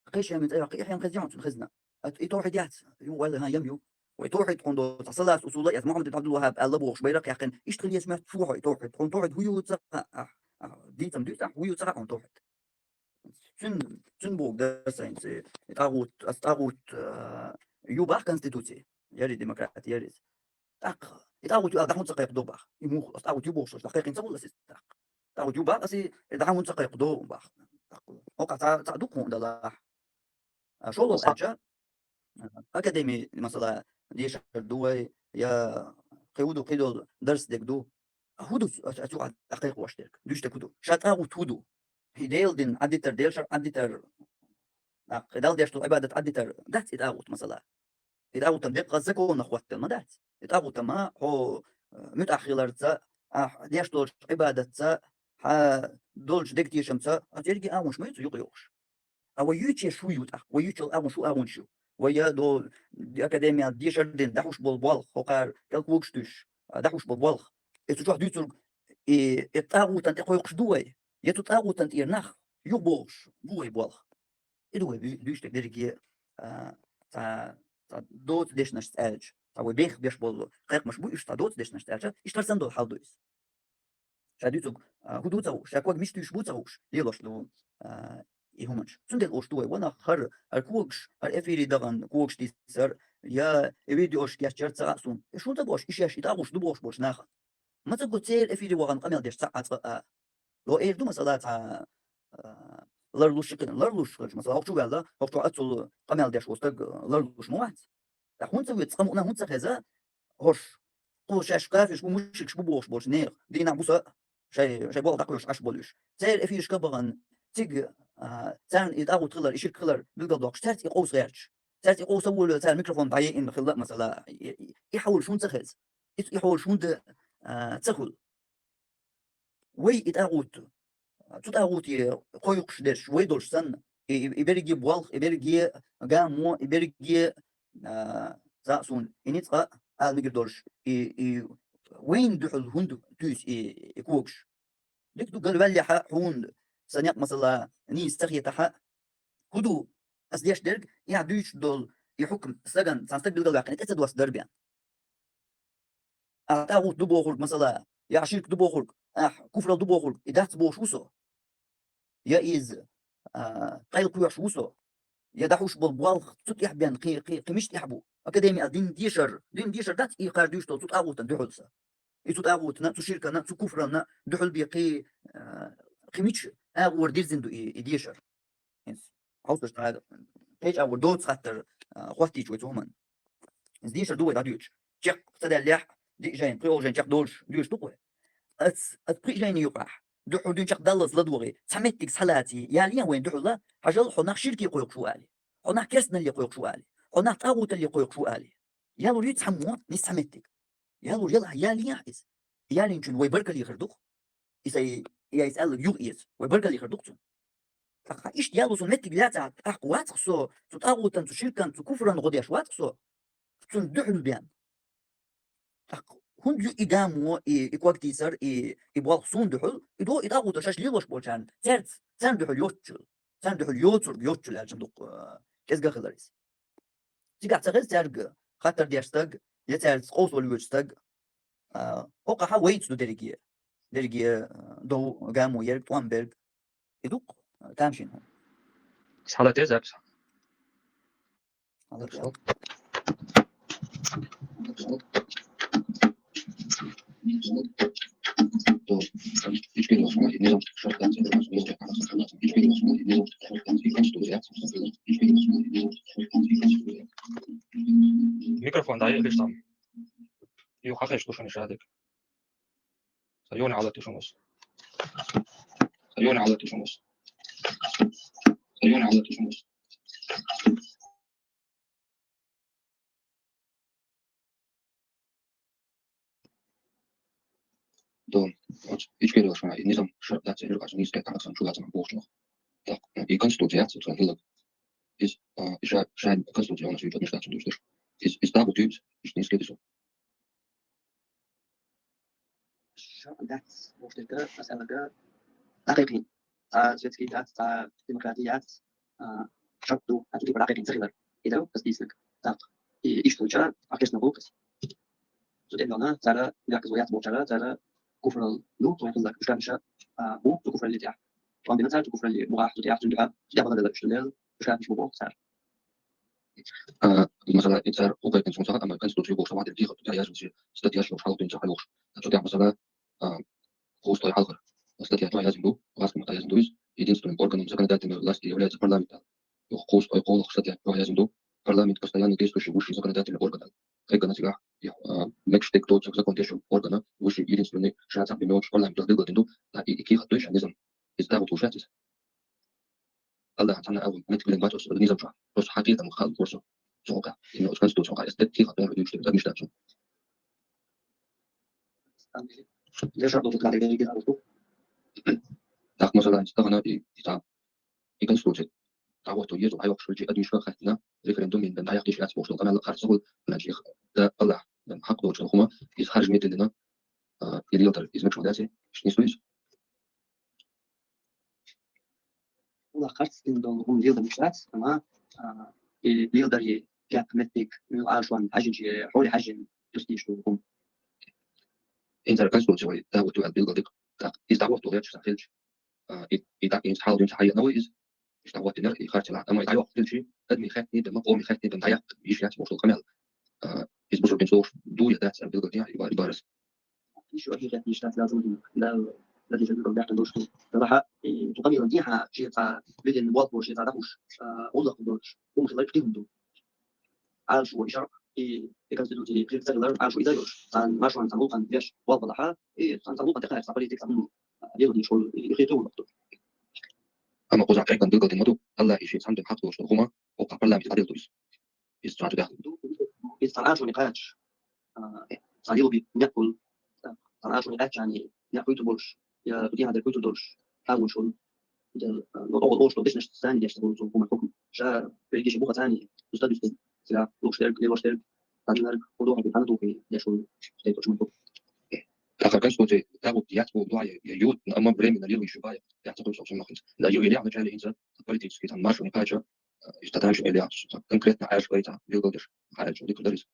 Кхечу хьехамийн цӀе йоху, и хьехам хезий хьуна цуьнан хезна. А, и товхьид яц, ю вай лаве, хӀан, ям ю. Вай товхьид хьуна до, цхьа салас усула, яц Мухьаммад ибн Абдул-Ваххаб аьлла бохуш, байракх яьккхина, иштта хила еза моьтту шу хьо и товхьид. Хьуна товхьид хӀун ю ца хаьа, а, а, дийцам дуьйцу ахь, хӀун ю ца хаьа хьуна товхьид. Цуьнан, цуьнан бохург дара сайна, ци, и тӀагӀут, ас тӀагӀут, а, ю бах конституци, яри демократи, яри иза. ТӀаккха, и тӀагӀут ю аьлла, дӀа хӀунда ца кхайкхадо бах? И муха, ас тӀагӀут ю бохуш, дӀа кхайкхина ца волу ас иза тӀаккха? ТӀагӀут ю бах, ас и, и дӀа хӀунда ца кхайкхадо бах? ТӀаккха, хӀокху цхьа, цхьаъ ду кхунна далахь. А, шолгӀа аьлча, академи, масала, дешар ду вай, я кхин хӀун ду, кхидолу дарс дерг ду. А хӀун ду ас, ас юкъахь дӀакхайкхош дерг? Дуьйцу дерг хӀун ду? Ша тӀагӀут хӀун ду? и Дела дин Ӏадитар, Дела шарӀ Ӏадитар, нах, и Далла деш дола Ӏибадат Ӏадитар дац и тӀагӀут, масала. И тӀагӀутан деккъа законах хӀоттал ма дац. И тӀагӀутан ма хьо, э, муьтӀахь хиларца, ахь деш долчу Ӏибадатца, хьан долчу дегтешамца, а церги агӀонаш ма ю цу юкъа йохуш. А вай юьйцуш шу ю тӀаккха, вай юьйцуш агӀон шу агӀонаш ю. Вай я до академия дешар дина, дӀахьуш болу болх, хӀокхара кӀел когаш туьйсуш, а, дӀахьуш болу болх. И цу чохь дуьйцург, и, и тӀагӀутан тӀе кхойкхуш ду вай? Я цу тӀагӀутан тӀера нах юхабохуш бу вай болх? И ду вай буь-, дуьйцуш дерриге, а, цхьа, цхьа доцу дешнашца аьлча, цхьа вай бех беш болу кхайкхамаш бу уьш цхьа доцу дешнашца аьлча, иштта хӀара санна долу хьал ду иза. Ша дуьйцург, а, хӀун ду ца хууш, ша ког мича туьйсуш бу ца хууш, лелош ду, а, и хӀуманаш. Цундела олуш ду вай, ванах, хӀара, хӀара когаш, хӀара эфире дахана когаш дийцар, я и видеош кечъяр ца хаьа суна. И шуна ца бохуш, и шаьш и тӀагӀуш ду бохуш болчу нахана. Ма ца го церан эфире вахана къамел деш цхьа а цкъа а. Ло эр ду, масала, цхьа, а, ларлуш ши кхин, ларлуш хилча, масала, хӀокху чу ваьлла, хӀокху чу аццул къамел деш волу стаг, а, ларлуш ма вац. ТӀаккха хӀунда ца вуьйцу, цкъа мукъана хӀунда ца хеза, хӀорш, кху шаьш кафирш бу, мушрикаш бу бохуш болчу нехан, дийнахь, буса, шай, шай болх дӀакхоьхьуш Ӏаш болу уьш. Церан эфирашка а бахана, цига, а, царна и тӀагӀут хилар, и ширк хилар билгал доккхуш, цаьрца и къовса гӀерташ. Цаьрца и къовса а волавелла, цара микрофон дӀаеъна хилла а, масала, и, и, и хьолаш хӀунда ца хеза? И, и хьолаш хӀунда, а, ца хуьлу? Вай и тӀагӀут, цу тӀагӀуте кхойкхуш дерш вай долуш санна, и, и, и берриге болх, и берриге гамо, и берриге, а, цхьаъ суна, и ницкъ а ала мегар долуш, и, и вайна дуьхьал хӀунда туьйсу и, и когаш? Дика ду, галваьллехьа хьуна сан некъ, масала, нийса ца хетахьа, хӀун ду ас деш дерг, и ахь дуьйцуш долу и хьукам стагана, цхьана стаг билгалваьккхина, тӀе ца доссадар бен? Ахь тӀагӀут ду бохург, масала, я ахь ширк ду бохург, ахь куфрал ду бохург, и дац бохуш ву со? Я иза, а, къайлакхоьхьуш ву со? Я дӀахьуш болу болх цу тӀехь бен кхин, кхин, кхин мича тӀехь бу? Академия дин дешар, дин дешар дац и кхара дуьйцуш долу цу тӀагӀутан дуьхьал сан? И цу тӀагӀутана, цу ширкана, цу куфрана дуьхьал бен кхин, а, кхин мича агӀор дирзина ду и, и дешар? ХӀинца хьовсуш цхьа кхечу агӀор доцу хаттар, а, хӀоттийча вай цу хӀуманна. Иза дешар ду вай дӀадоьдуш. Чекх ца даьллехь, диъ жайна, пхоьалгӀа жайна чекхдолуш доьдуш ду-кх вай. Ас, ас пхи жайни юкъахь, дуьхьал дуьйна чекхдаллалц ладогӀий, цхьа меттиг схьалаций, ялехь вайна дуьхьал, хьажал, хьо нах ширке кхойкхуш ву алий, хьо нах керстаналле кхойкхуш ву алий, хьо нах тӀагӀуталле кхойкхуш ву алий. Ялур ю цхьаммо, нийса цхьа меттиг. Ялур яла, ялехь иза. Ялийначунна вай баркалле хир ду-кх. И сайн, и айса аьлларг юха эца, вай баркалле хир ду-кх цунна. ТӀаккха иштта яло суна меттиг лаьцахь, тӀаккха вац-кх со, цу тӀагӀутан, цу ширкан, цу куфран гӀо деш вац-кх со, цунна дуьхьал бен. ТӀаккха хӀунда ю и гамо, и, и ког тийсар, и, и болх суна дуьхьал, и до и тӀагӀутан шаьш лелош болчарна, цаьрца, царна дуьхьал йоцучул, царна дуьхьал йоцург йоцучул аьлча ду-кх, а, кӀезга хилар иза. Цигахь ца хеза цаьрга хаттар деш стаг, я цаьрца къовса волавоьдуш стаг, а, хӀокхахьа вайца ду дерриге. Дерриге, а, дов, гамо ерг, тӀом берг. И ду-кх, а, тамашийна хӀума. Схьалатте запись. Схьалатте. Микрофон дӀаеалаш там. Юха хьахезаш ду шуна шадерг. Сан йоне хьалатте шуна ас. Сан йоне хьалатте шуна ас. Сан йоне хьалатте шуна ас. Дон, вот, ичкери шуна, и низам шар дац, и рукаш низкая, там, сан чула, там, бохчунах. Так, ну, и конституция, собственно, хилла. Из, а, и ша-, шайн конституция у нас идёт, не штат, что. Из, из тагу тюбс, из низкий дису. Шар дац, может, это, масалага, хьакъикъи. Цхьа светский яц, цхьа демократия яц, а, шарт ду, а цу типа хьакъикъи ца хилар. И даьлла ас дийцинарг. Так. И иштта волчара, а кешна боху ас. Цу тӀе йолна, цара, мягко звучит, яц болчара, цара куфрал ду, цу хӀиллак, уьш кабиша, а, бу, цу куфралли тӀехь. Тхьовра бина цара цу куфралли, бухахь, цу тӀехь, цу дуьхьа, цу тӀехь бахадала, уьш лел, уьш кабиш бу боху цара. А, масала, и цара укхайкхина цунах, амма Конституция бохуш, ма дерг дийхар, я яжин си, статья шло, шалгӀа тӀе хьалохуш. Цу тӀехь, масала, а, кхузткъе хьалхара статья чохь яздина ду, гӀазкхийн маттахь яздина ду иза, единственным органом законодательной власти является парламент. Кхузткъе кхоалгӀа статья чохь яздина ду, парламент — постоянно действующий высший законодательный орган. Кхайкхина цигахь, а, мегаш дерг доцург закон дешучу органа высший, единственный, ша цхьаъ бен йоцуш парламентах билгалдина ду, а, и, и кехат дойша низам. Иза тагу тхуш яц иза. Аллахьан цхьанна агӀо меттиг билан бац оцу низам чохь. Просто хьакъикъатан хала гур со. Цу хьокъехь. Именно оцу Конституцин хьокъехь. Эс тӀе кхин хатта дуьйцуш дерг, администрацин. Дешар долчу кадре герга а ву. ТӀаккха, масала, тахана и, и цхьа, и Конституци дӀахӀотто еза хьайоккхуш хилчи, адамашка хаьттина, референдум йина бен дӀаяккха йиш яц бохуш долу къамел харц ца хуьлу, хӀунда аьлча и х-, да, Аллахь, да, хьакъ долчу хӀума, иза харжа меттиг дина, а, и леладар, иза мегаш ма дац, иштта нисло иза. Аллахь харц дина долу хӀума леладар мегаш дац, амма, а, и леладаре кеп меттиг, муьлха Ӏалашонна хьаьжжинчу, хьоле хьаьжжина, юстиш долу хӀума. ХӀинца Конституци вай дӀахӀотто аьлла билгал дика, тӀаккха иза дӀахӀотто гӀерташ ца хилча, а, и, и дӀа-, и хьал дуьйна ца хьаеана вай иза, иштта дӀахӀоттийнера и харц лаахь. Амма и дӀайоккхуш хилчи, адамийн хаьттина бен ма, къомийн хаьттина бен дӀаяккха йиш яц бохуш долу къамел. А, иза бусурбанца лоруш ду я дац аьлла билгал дехьа и ба-, и барас. Ишо хӀинца йиш яц лазам дина. Да, да, дижа билгал даьккхина долуш ду. Делахь, и, цу къамелан дехьа шен цхьа везина болх бо, шен цхьа дӀахуш, а, гӀуллакх долуш, хӀума хилар кхин хӀума ду. Ӏалашо и шарӀ, и, и Конституци хир ца хилар, Ӏалашо иза йолуш, цхьана маршонан цхьана гӀуллакхан веш болх балахь, и цхьана цхьана гӀуллакхан тӀекхача, цхьа политика цхьа хӀума, а, леладийша волу, и, и хир ца гӀуллакх ду. Амма кхузахь кхайкхина билгал дина ма ду, Аллахь и шен цхьана дина хьакъ долуш долу хӀума, хӀокху парламенте дӀаделла ду иза. Иза цхьа чу даьхна. Иза цхьана Ӏалашоне кхача, а, цхьа лело бен некъ хуьлу, цхьана Ӏалашоне кхаччалц некъ хуьйцур болуш, я кхин хӀун дерг хуьйцур долуш, хьал луш хуьлу. Иза, а, ну, оха лоруш долу дешнаш царна деш ца хуьлу цу хӀуманан хьукам. Ша берригаш буха царна, дуста дуьстина, цигахь лууш дерг, лелош дерг, царнарг, хӀун доху, хӀун духу, деш хуьлу, тайпа хӀума ду. ТӀаккха Конституци дӀахӀотто яц боху дуьхьа я, я ю, амма временно лело йиш ю боху, яц ца хуьлу со цунах хӀинца. Да, ю или а вначале хӀинца политически цхьана маршоне кхача, а, иза тадамшин или а, конкретно Ӏалашо кхайкха билгал деш, хьаьрча дика дар иза.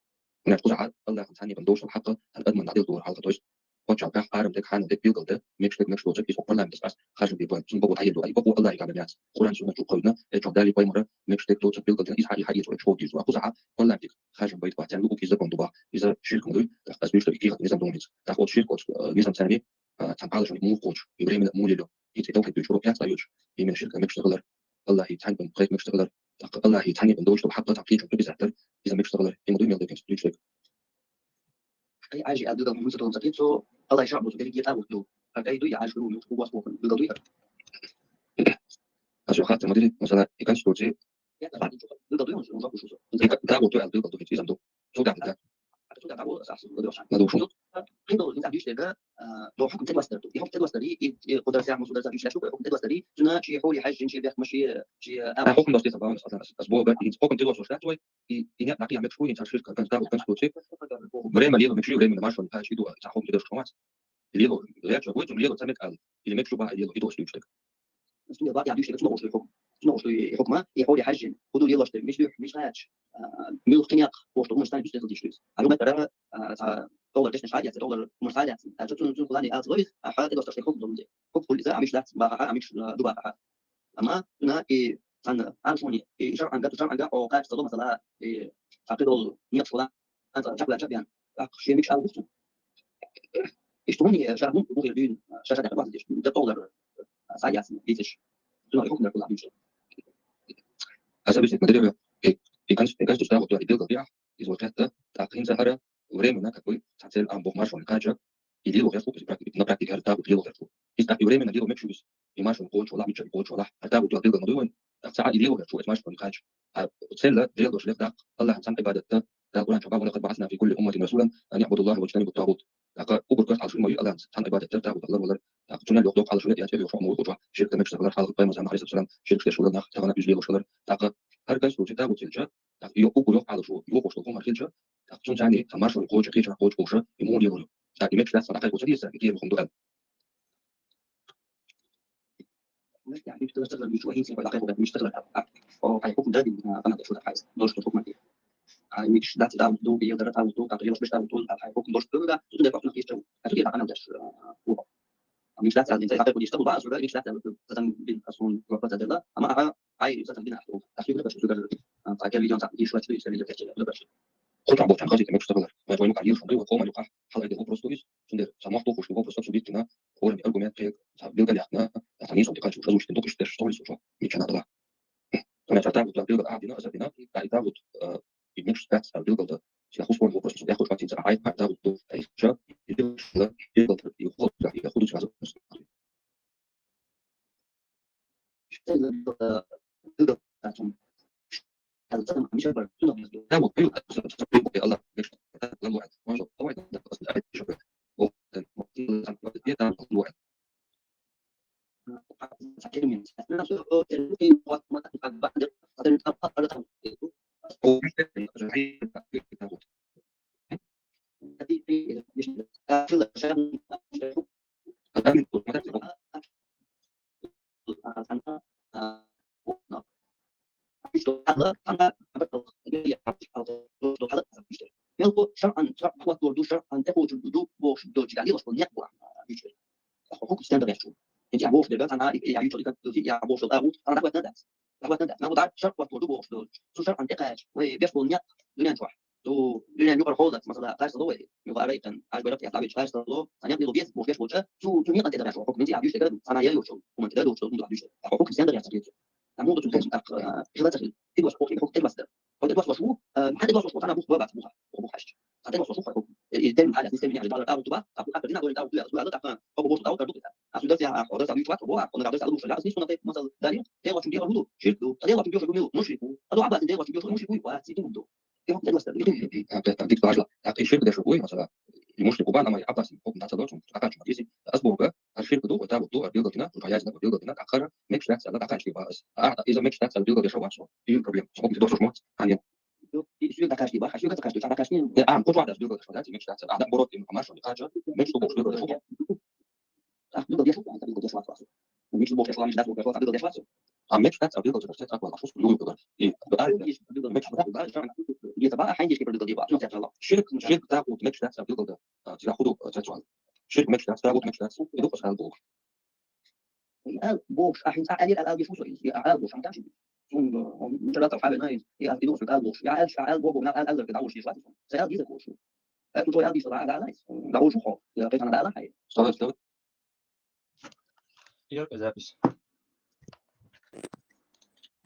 ХӀунда аьлча кхузахь Аллахьан цхьанне бен долуш долу хьакъ, цхьана адаман дӀаделла долу хьакъ, то есть, пачхьалкх, арам дерг, хьанал дерг билгал дан, мегаш дерг мегаш доцург, иза хӀокху парламентаца къаьста харжам бен бан. Цунна бакъо дӀаелла ду, и бакъо Аллахьан кадам яц. Къуръан, суннат чу кхевдина, э, чохь Дали пайхамара мегаш дерг доцург билгал дан, иза хьан, и хьан еза вай чхьо дийр ду. Кхузахь парламентиг харжам байта бац, царна луъург иза закон ду баха. Иза ширк ма дуй, тӀаккха ас дуьйцуш ду и кехат низам ду хӀинца. ТӀаккха оцу ширк оцу, э, низам царна, э, цхьана Ӏалашоне муха кхочу, и временно муха лело. ХӀинца и тавхьид дуьйцуш уроп яц цкъа йоьдуш. И мегаш ширк мегаш ца хилар. Аллахьан цхьанне бен кхайкха мегаш ца хилар. ТӀаккха Аллахьан цхьанне бен долуш долу хьакъ цхьана кхечунна иза хӀоттар, иза мегаш ца хилар. И ма дуй мел дерг, ас дуьйцуш дерг. Ай, Ӏажи, а, дуда, муса долу ца кийцо, Аллахь шарӀ бу берриге тӀагӀут ду. А, кай дуй, Ӏажи, ду, муьлхха гӀо боху, билгал дуй. Ас ю хатта ма дили, масала, и Конституци. Билгал дуй, муса, муса, муса. И ка-, тӀагӀут ду, аьлла билгал ду, иза ду. Цунах да. Цунах да, ас, ладугӀуш. ЛадугӀуш. Хин долу, хӀинца дуьйцуш дерг, а, до хьукам тӀедоссадар ду. И хьукам тӀедоссадар, и, и, и, кху дарсехь, муса дарсехь дуьйцуш ду, хьукам тӀедоссадар, цуьнан шен хьоле хьаьжжина, шен бехк ма шен, шен, а, хьукам доссадар ца бахьана, ас, ас, ас боху, и хьукам тӀедоссадар дац вай, и, и некъ дӀакхехьа мегаш ву, хӀинца ширк, кон-, тӀагӀут, Конституци. Время лело мегаш ю, временно маршонна кхача и ду, цхьа хьукам тӀедоссадар ма вац. Лело, лерча вай, цунна лело ца мега аьлла, или мегаш ю бахьа, лело, и ду ас дуьйцуш дерг. Цунна бакъ я дуьйцуш дерг, цунах ду и хьукам. Цунах ду и хьукам, и хьоле хьаьжжина, хӀун ду лелош дерг, мича дуьхьа, мича кхача, а, муьлха кхин некъ, бохуш долу хӀуманаш царна дуьстина дийш ду иза. Хьажа метара, а, цхьа доллар дешнаш хьа а яц, доллар хӀуманаш хьа а яц. Аьлча цунна, цунна плане алца вай, а, хьа тӀедоссаш дерг хьукам долу де. Хьукам хуьлу иза, а, мича дац бахахьа, а, мича, а, ду бахахьа. Амма цунна и цхьана Ӏалашоне, и шарӀан гатта, шарӀан гатта, о, кхача ца до, масала, и цхьа кхидолу некъаш хуьла, анцӀа чекхваьлла чекхбеана, тӀаккха шен мегаш ала ву цунна. Иштта хӀунда ша хӀунда бу хир дуьйна, ша ша тӀехь база деш, де тӀолар, а, схьа яцна, дийцаш. Цунах хьукмар хӀула дуьйцуш. Аса бисик ма дереве, и, и конс-, и конституция вот и билгал биахь, иза вот это, тӀаккха хӀинца хӀара временно, как бы, цхьа цель ам боху маршонна кхача, и лело гӀерташ ву, иза практи-, на практике хӀара тӀаккха лело гӀерташ ву. Иза тӀаккха и временно лело мегаш ву иза. И маршонна кхочуш валахь, мичча кхочуш валахь, хӀара тӀаккха лело гӀерташ ву, эс маршонна кхача. А цель а, дерел дош лех даккха, Аллахьан цхьана Ӏибадат дан, Дала Къуръан чохь боху: «ولقد بعثنا في كل أمة رسولا أن اعبدوا الله واجتنبوا الطاغوت». ТӀаккха уггар кхоьрта Ӏалашо ма ю Аллахьан цхьана Ӏибадат дар, тӀагӀут далар валар. ТӀаккха цунна лоху доккха Ӏалашо я, яц, юха шу Ӏумар кхочохь, ширк дан мегаш ца хилар, хьалха пайхамар заман Ӏалайхи салам, ширк деш хилар нах, тахана уьза лелош хилар. ТӀаккха хӀара конституци тӀагӀут хилча, тӀаккха йо-, уггар йоккха Ӏалашо, йохош долу хӀума хилча, тӀаккха цунна царна цхьа маршо кхочуш, кхечара кхочуш олуш, и муха лело ю. ТӀаккха и мегаш дац, цхьа дӀакхайкхо ца деза, и кхераме хӀума ду аьлла. Кху чохь болчарна хазийта мегаш ца хилар. Вай вайна юкъахь лелаш ма ду, вай къоман юкъахь хьалаайдина вопрос ду иза. Цундела сан мохь тухуш ду вопрос обсудить дина, хӀоранна аргумент кхета, сан билгалъяьккхина, сан нийсом тӀекхаччалц озвучить дина ду, иштта дерш со вуьйцу, ничего надо. Цундела сан тӀагӀут билгал а дина, аса дина, и тӀагӀут, а, и мегаш дац сан билгал дан. Сан хӀусаман вопрос ду, яхуш вац хӀинца, а, хьайн тӀагӀут ду, айса, и билгал дан, и хӀусаман, и хӀусаман. Мел бу шаръан, шаръ хӀалат дурду, шаръан тӀехочун ду, бохуш долчу дагӀе ваш бу некъ бу, а, дийшира. Ахьа хӀукму стенда гӀерташ ву? Хинча бохуш дерга, цхьана и, и, я юьйцур и как, я бохуш дерга, а, вот, ана дакъа ватна дац. Дакъа ватна дац. Ма бу да шаръ хӀалат дурду бохуш долчу. Цу шаръан тӀекхача, вай беш болу некъ дуьнен чохь. Цу дуьнен юкъара хьолац, масала, кхача ло вай. Юкъа арайкъан, аш байракъ тӀехь лабича кхача ло, цхьа некъ ло беза, бохуш беш болча, цу, цу некъан тӀе дара шо хӀукму, хинча я дуьйш дерга, цхьана я йоцу, хӀуман тӀе дара йоцу, хӀуман дуьйш. Ахьа хӀукму стенда гӀерташ ву? Амма ду цу хенчу тӀаккха, а, хила ца хила. Тидвас хӀокху, хӀокху тидвас дара. ХӀокху тидвас ваш ву, а, хьан тидвас ваш ву, хьан бух бац буха, хӀокху бух хьаьжча. Хьан тидвас ваш ву, хӀокху. Э, э, термин хьаьжа, нистермин хьаьжа, дагӀар тӀагӀут ду ба, а, хӀокху хьаьжча дина, дагӀар тӀагӀут ду, аз дуьла, дагӀар тӀагӀут ду, хӀокху бух тӀагӀут ду. А, су дерс я, а, хьо дерс а дуьйцу вац, хӀо, а, хьо нагахь дерс а луш, я, аз нийса нахе, масал, дари, тӀе вачун дегӀар ву ду, ширк ду, а тӀе вачун дегӀар ву мила, мушрик ву. А ду Аббас тӀе вачун дегӀар мушрик ву, вац, и тидвас дара. И хӀокху тидвас дара. Дикка важла. ТӀаккха и ширк деш ву, масала, и мушрик ву бан, амма и Аббас хӀокху нацал ло, цун, акачун, диси, аз бога, Ар ширк ду, вай тӀагӀут ду, ар билгал дина, цу хьаяздина, вай билгал дина, тӀаккха мегаш дац аьлла, дӀакхача баьс. А, иза мегаш дац аьлла билгал деш вац со. И проблема. Со хӀокху дошуш моц, хьан ен. И соьга дӀакхача баьс, соьга дӀакхача, дӀакхача. Э, а, кху чохь дац билгал деш вац, иза мегаш дац аьлла. А, наоборот, им хамаш, и кхача, мегаш ду бохуш билгал деш вац. А, билгал деш вац, билгал деш вац. Мегаш ду бохуш деш вац, билгал деш вац. А, мегаш дац аьлла билгал деш вац, тӀаккха вац, шу, ю, ю, ю. И, а, мегаш дац. Ширк, ширк тӀагӀут мегаш дац аьлла билгал да. А, цигахь хӀун ду, а, цецван. Ширк мегаш дац, тӀагӀут мегаш дац. И ду хӀусал бохуш. Аьлла бохуш, ахь хӀинца аьлла, аьлла, аьлла, геш ву со иза, и аьлла бохуш, хьан тамашийна. Цунна, м, муьлхха дац хьавена иза, и аз, и духуш аьлла бохуш. Я аьлла, ша аьлла, боху, нах аьлла, аьлла, дӀавуш деш вац со. Ца аьлла диза бохуш. Э, цо аьлла диза, ла, аьлла, аьлла, дӀавуш хьо. Я кхетана аьлла хьай. Стой, стой. Яркая запись.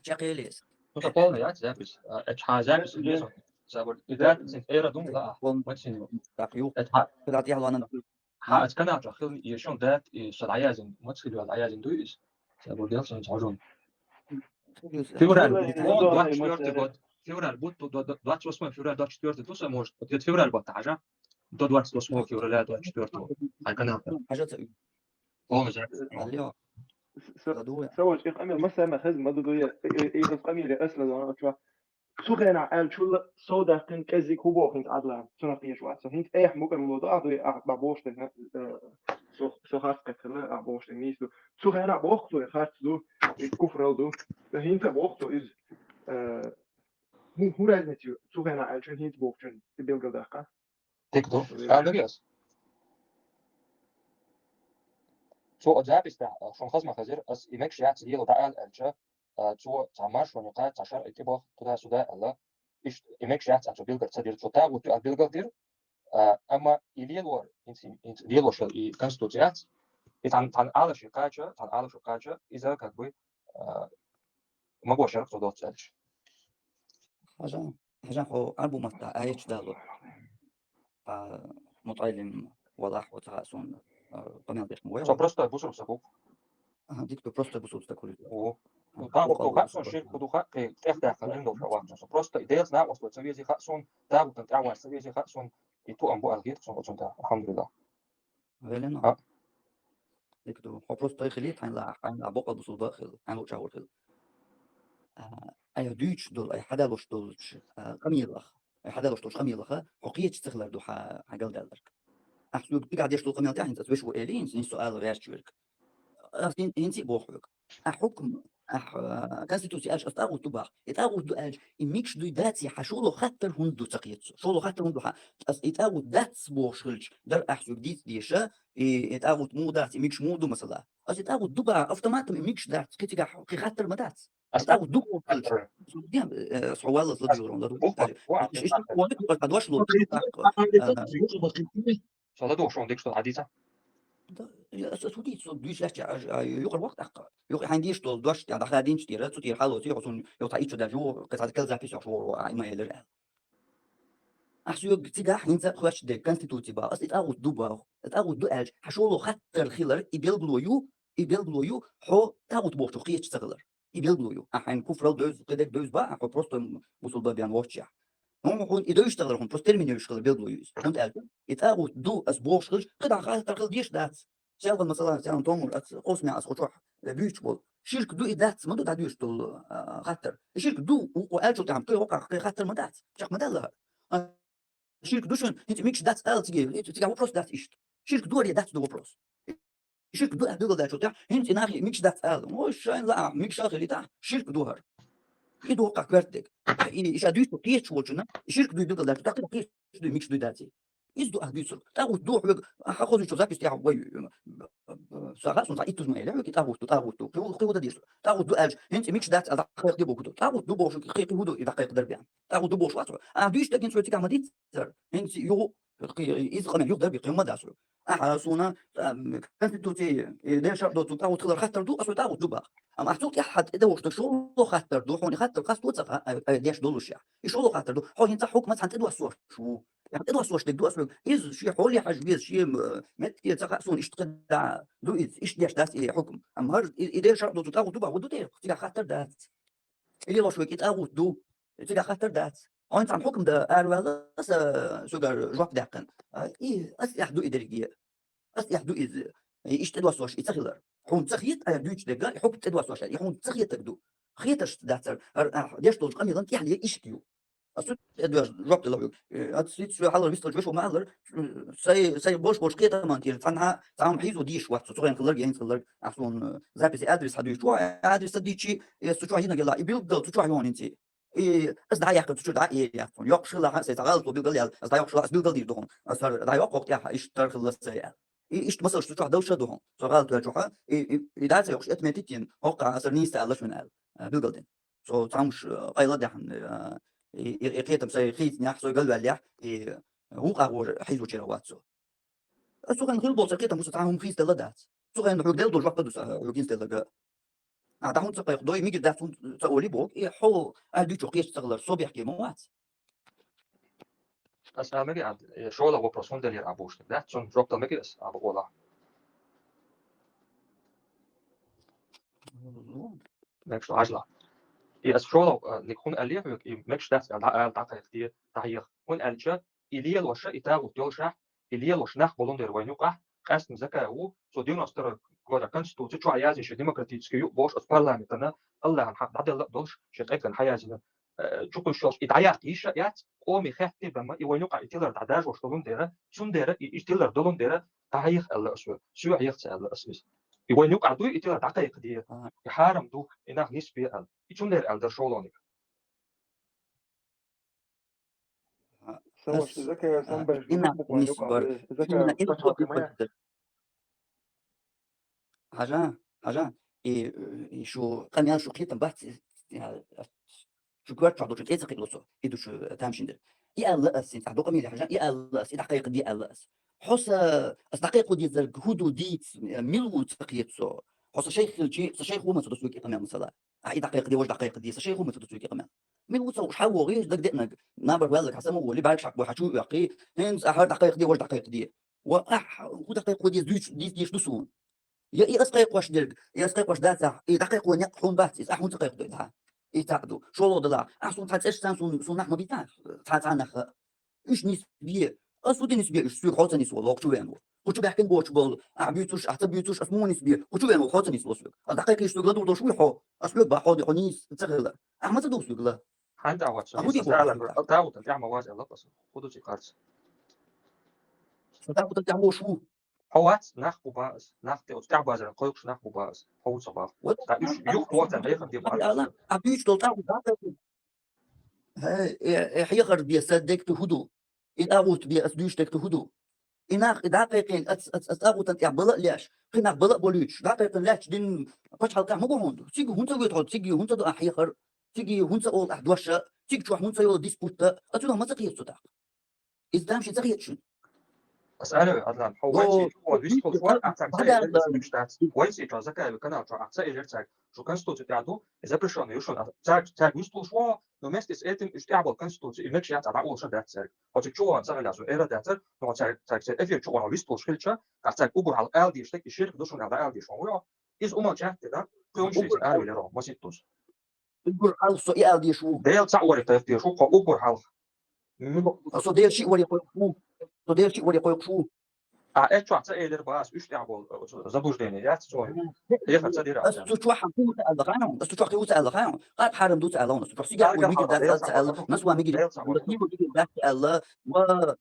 Чакхелес. Ну, это полная, я, запись. А, это ха, запись, не, не, не. Забыл. И да, эра дум, да. Полный. Максим. Так, ю. Это ха. Куда ты, Алана? Хьан аьлча канал чохь хилла, и шун дат, и ша дӀаязйина, маца хилла йолу дӀаязйина дуй иза? Ша бу делла шун цхьожун. Февраль, двадцать четвёртый год. Февраль, будто до, до, двадцать восьмое февраля двадцать четвёртый, то, может, вот это февраль год, хьажа? До двадцать восьмого февраля двадцать четвёртого. Хьан канал. Хьажа ца. Полный запись. Алло. С-, с-, савочки, къамел, масса ма хеза, ма ду дуя, и, и, и, къамеле, асла, зона, чува. Цу хенахь аьллачул а сов даьккхина кӀеззиг хӀун боху хӀинца Ӏадла? Цунах тешаш вац со. ХӀинца эхь мукӀарло ду ахь дуй, ахь бан бохуш дерг, э, со, со харц кхетхилла, ахь бохуш дерг нийса ду. Цу хенахь боху цо, и харц ду, и куфрал ду. ХӀинца боху цо иза, э, хӀун, хӀун разница ю? Цу хенахь аьллачун, хӀинца бохучун, и билгалдаккха? Дика ду. Ала дагахь ас. Цо оцу запись тӀехь, шуна хаза ма хазира, ас и мегаш яц лело дӀаала аьлча, а, цо цхьа маршонехь, цхьа шарӀе тӀебахка, туда-сюда аьлла, иштта и мегаш яц аьлла цо билгал ца дира. Цо тӀагӀут ю аьлла билгал дира, а, амма и лелор, хӀинца, хӀинца лелош йолу и конституци яц, и цхьана, цхьана Ӏалашо кхача, цхьана Ӏалашо кхача, иза как бы, а, магош яра цо доццу аьлча. Хьажа, хьажа хьо Ӏарбу маттахь аяташ дало. А, мутаӀаллим валахь, оцу хаьа суна, а, къамел деш ма вай. Со простой бусулба стаг ву. Аха, дика ду, простой бусулба стаг хуьлу. О. Ну, тӀагӀут хаьа суна, ширк ду хаьа, кхин тӀехдаьккхина Ӏилма долуш вац со. Просто и Делаца накъосталла ца везий хаьа суна, тӀагӀутан тӀаьхьаваьлла ца везий хаьа суна, и тоам бу аьлла хета суна оцунна тӀехь, алхьамдулиллахӀ. Велина. А. Дика ду. Хьо просто тай хилийта, хьайна лаахь, хьайна лаахь боккъал бусулба а хила, хьайна луучахур хила. А, айхьа дуьйцуш долу, айхьа хьадалош долчу, а, къамелах, айхьа хьадалош долчу къамелаха, хьо кхеча ца хилар ду хьан, хьан галдаьлларг. Ахь соьга дигахь деш долу къамел тӀехь хӀинца ас вешан ву элий, хӀинца, хӀинца со ала гӀерташ верг. Ас хӀин-, хӀинца а боху хьоьга. Ахь хӀукм, ахь, а, конституци аьлча, ас тӀагӀут ду бах. И тӀагӀут ду аьлча, и мегаш дуй дац, хьан шоло хаттар хӀунда ду ца кхета со? Шоло хаттар хӀунда ду хьан? Ас и тӀагӀут дац бохуш хилча, дара ахь соьга дийца деша, и, и тӀагӀут муха дац, и мегаш муха ду, масала. Ас и тӀагӀут ду бах, автоматом и мегаш дац, кхин цигахь кхин хаттар ма дац. Ас тӀагӀут ду бохуш хилча. Дем, э, со валлалц ладугӀур, ладугӀур. Иштта, иштта, иштта, иштта, иштта, иштта, иштта, иштта, Со ладугӀу шуна дика, что хьадийца? Да, я, ас, ас хӀун дийца, со дуьйцуш лаьттача, а, а, юкъара воккха тӀаккха. Юкъа хьайна дийш долу дош тӀехь дӀахадийначу тӀера, цу тӀера хьалоций, хьо суна, йо, цхьа иччо даже, кхин цхьа кел запись йохуш вогӀур ву, а, има элира аьлла. Ахь соьга цигахь хӀинца хоьттуш дерг конституци баху, ас и тӀагӀут ду баху, и тӀагӀут ду аьлча, хьан шоло хаттар хилар, и билгало ю, и билгало ю, хьо тӀагӀут бохучух кхеча ца хилар. И билгало ю. Ахь хьайна куфрал девза, кхидерг девза бан, ахь хьо просто бусулба бен воццушехь. ХӀунда хьуна и девзаш ца хилар, хьуна просто термин евзаш хилар билгало ю иза. ХӀунда аьлча, и тӀагӀут ду ас бохуш хилча, кхидӀа хаттар хила дезаш дац. Шел гӀан масала, сян томур, ац, къовсамехь ас кху чохь, э, буьйцуш болу. Ширк ду и дац, ма ду дӀадуьйцуш долу, а, хаттар. И ширк ду, вукху аьллачул тӀаьхьа кхин хӀокху хаттар ма дац. Чекх ма даьлла хӀара. А, ширк ду шуна, хӀинца мегаш дац ала цига, хӀинца цигахь вопрос дац иштта. Ширк ду аре дац ду вопрос. Ширк ду аьлла билгалдаьллачул тӀаьхьа, хӀинца и нахе мегаш дац ала. Ой, шайна лаахь, мегаш а хилийта, ширк ду хӀара. И ду хӀокхахь коьрта дерг. И, и ша дуьйцу кхеташ волчунна, и ширк дуй билгалдаьллачул тӀаьхьа, кхеташ дуй, мегаш дуй дац и. Иза ду ахь дуьйцург. ТӀагӀут ду хьоьга, ахьа хозуьйтуш запись тӀехь вай, м, м, м, сага, сон цхьа иттаза ма элира хьоьга, и тӀагӀут ду, тӀагӀут ду. Кхин хӀу-, кхин хӀу дан деза? ТӀагӀут ду аьлча, хӀинца и мегаш дац аьлла дӀакхайкхаде бохург ду. ТӀагӀут ду бохуш, кхин, кхин хӀу ду и дӀакхайкхадар бен? ТӀагӀут ду бохуш вац хьо. Ахь дуьйцу дерг хӀинца хьоьга цигахь ма диццара. ХӀинца юха, кхин, иза къамел юха дар бен, кхин ма дац хьоьга. Ахьа суна, ам, конституци, и дешар доцу тӀагӀут хилар хаттар ду, ас вай тӀагӀут ду бах. Амма ахь цул тӀаьхьа тӀедогӀуш дан шолгӀа хаттар ду, хьуна и хаттар къасто ца хаьа, ай, ай, деш доллушехь. И шолгӀа хаттар ду, хьо хӀинца хьукмат цхьаьна тӀедоссош ву. ТӀедоссош дерг ду ас вайга. Иза шен хьоле хьажа веза, шен, м, меттиге ца хаьа суна иштта хир ду иза, иштта деш дац и хьукм. Амма хӀара и, и дешар доцу тӀагӀут ду бах, хӀу ду те, цигахь хаттар дац. И лелош вайга и тӀагӀут ду, цигахь хаттар дац. Хьуна цхьана хьукм дан араваьлла аса, соьгара жоп даьккхина. А, и ас эхь ду и дерриге. Ас эхь ду иза. И иштта тӀедоссош и ца хилар. Хьуна ца хета, ай дуьйцу дерг, и хьукм тӀедоссош, и хьуна ца хетарг ду. Хеташ дацара, ар-, ахь деш долчу къамелан тӀаьхье ишка ю. Ас цу тӀедоьжна жоп делла хьоьга. Э, ас сица соь хьалар вистхилча вешо ма аллара, э, сай, сай бош-бош кхетаман тӀера цхьанхьа, цхьа хьийзо дийш вац, цу хенахь хилларг, хӀинца хилларг, ахь суна, э, записи адрес хьан дуьйцу чохь, адрес ца дийчи, э, цу чохь йинарг елла, и билггал цу чохь йогӀу хӀинца. И ас дӀа яьккхина цу чу дӀа а эр яц суна. Йоккхуш хилахь а, сайн цхьа гӀалат ву билгал яьлла, ас дӀа йоккхуш хилахь, ас билгал дийр ду хьуна. Ас хӀара дӀа йоккху хӀокху тӀехь, иштта тара хилла сан аьлла. И иштта масалш цу чохь далша ду хьуна. Со гӀалат ваьллачохь, и, и, и дац а йоккхуш, отметить йина, хӀокху ас хӀара нийса аьлла шуна аьлла, а, билгал дина. Со цхьамма, а, къайла а даьхна, а, и, и, и кхетам сайн хийцинехь, со галваьллехь, и вукху агӀор хьийзочарах вац со. Ас цу хенахь хилла болу сан кхетам бу, со цхьа хӀума хийцаделла дац. Цу хенахь хьоьга делла долу жоп ду сан, хьоьга хӀинца делларг. А, дӀа хӀунда ца кхайкха, дой, мигар дац, хӀунда ца олий боху, и хьо аьлла дуьйцу кхечу ца хилар, со бехке ма вац. Ас ала мегий, а, э, шолгӀа вопрос хӀунда делира а бохуш, да? Цунна жоп дала мегий ас, а, бакъолахь. Мегаш ду, хьажал. И ас шолгӀа, а, ниг хӀунда аьллий хьоьга, и мегаш дац аьлла, дӀа ала, дӀакхайкхаде, дӀахьеха. ХӀунда аьлча, и лелоша, и тагӀут йолушехь, и лелош нах болун дера вайна юкъахь, къаьстина Закаев ву, цо девяносто второй года Конституци чохь яздина шен демократически ю бохуш оцу парламентана, Аллахьан хьакъ дӀаделла а долуш, шен къеггана хьаязйина, э, чукхуьйсуш йолуш, и дӀаяккха йиш а яц, къоме хетте бан ма, и вайна юкъахь и тилар дӀадаржош долун дера, цундела и, и тилар долун дера, дӀахьеха аьлла ас ву, соьга хьеха ца аьлла ас иза. И вайна юкъахь дуй, и тилар дӀакхайкхаде, и хьарам ду, и нах нисбе аьлла. И цундела аьлла дара шолгӀаниг. А, сан ваша, ас, Закаев а, сан бен, и нах нисбар, и нах нисбар. Хьажа, хьажа, и, и шу къамел, шу кхетам бац, и, а, шу коьрта чохь долчу тӀе ца кхиало со, и ду шу, а, тамашийна дерг. И аьлла ас, и цхьа докъа мелехь хьажа, и аьлла ас, и дӀакхайкхаде аьлла ас. Хьо сан, ас дӀакхайкхо дезарг хӀун ду дийца, мила ву ца кхета со. Хьо сан шайх хилчи, сан шайх ву ма ца до соьга и къамел масала. Ахь и дӀакхайкхаде, важа дӀакхайкхаде, сан шайх ву ма ца до соьга и къамел. Мила ву ца хууш, хьан вогӀий, дагадеанарг, набар ваьлларг хьан самаволий, бӀаьргаш хьакхабой, хьан чу а оьккхий, хӀинца ахьа дӀакхайкхаде, важа дӀакхайкхаде. Ва ахь хӀун дӀакхайкхо деза дуьйцу, дийца дезаш ду суна. Я и ас кхайкхош дерг, и ас кхайкхош дацахь, и дӀакхайкхо некъ хьуна бац иза, ахь хӀунда ца кхайкхадой дӀа? И цхьаъ ду. ШолгӀа далахь, ахь суна цхьа цӀераш цхьаьна суна, суна нах ма бийцахь, цхьа, цхьа нах. Уьш нисбе. Ас хӀун де нисбе уьш, соьга хьо ца нисво, лоху чу веана ву. Кху чу баьхкина боцуш болу, ахь буьйцуш, ахь ца буьйцуш, ас муха нисбе? Кху чу веана ву, хьо ца нисло соьга. Ас дӀакхайкхийча соьга ладугӀур долуш вуй хьо? Ас хьоьга бах, хьо, хьо нийса ца хилар. Ахь ма ца дугӀу соьга ла. Хьан тӀе вац? Ахь хӀун де боху соьга? Тагутан тӀехь ма вац аьлла ас. ХӀун ду цигахь харц? Сан тагутан тӀехь вуш ву? Хьо вац, нах бу бан ас. Нах тӀе оцу тӀаьхьа базаран кхойкхуш нах бу бан ас. Хьо ву ца бах. Вот, ткъа уьш юха тоцан хьехар де бан ас. Ахь дуьйцуш долу тӀагӀут дӀакхайкхо. Хье, э, э, хьехар бе сан дегта хӀун ду? И тӀагӀут бе ас дуьйцуш дегта хӀун ду? И нах, и дӀакхайкхина, ас, ас, ас тӀагӀутан тӀехь бала а леш, кхин нах бала а болуьйтуш, дӀакхайкхина лаьтташ дин пачхьалкхехь ма го хьуна ду. Цига хӀунда ца гойту хьо, цига хӀунда ца до ахь хьехар, цига хӀунда ца олу ахь дош, цига чохь хӀунда ца йолу диспут, а цунах ма ца кхета со тӀаккха. Иза тамашийна ца хета шуна? Ас аьлла вай, Адлан, хьо вайца чу ван вистхуьлуш вара, ахь цаьрга ца элира, дац. Вайца и чохь Закаеван канал чохь ахь ца элира цаьрга, шу конституци тӀехь ду, и запрещённый ю шуна. Цаьрга, цаьрга вистхуьлуш ву, но вместе с этим уьш тӀехь болу конституци, и мегаш яц, а дӀаолуш а дац цаьрга. Хьо цига чу ван ца хилла, шу эра дацара, но хьо цаьрга, цаьрга церан эфир чу ван вистхуьлуш хилча, ахь цаьрга уггар хьалха ала дезаш дерг, и ширк ду шуна аьлла дӀаала дезаш ван вуй хьо. Иза уман чатте дан, кхуьнуш иза аравелира хьо, маситтаза. Уггар хьалха со и ала дезаш ву. Дела цхьаъ варе кхайкха дезаш ву, кхо уггар хьалха. Мила? Со Дела шиъ варе кхойкхуш ву. Со Дела шиъ варе кхойкхуш ву. А эццохь ца элира бах ас, уьш тӀехь болу, оцу заблуждение яц цо. Эхар ца дира. Ас цу чохь хӀун ца аьлла хаьий? Ас цу чохь хӀун ца аьлла хаьий? Къад хьарам ду ца аьлла, ас цу чохь сигарет мигира дац аьлла ца аьлла, масва мигира дац ца аьлла, ва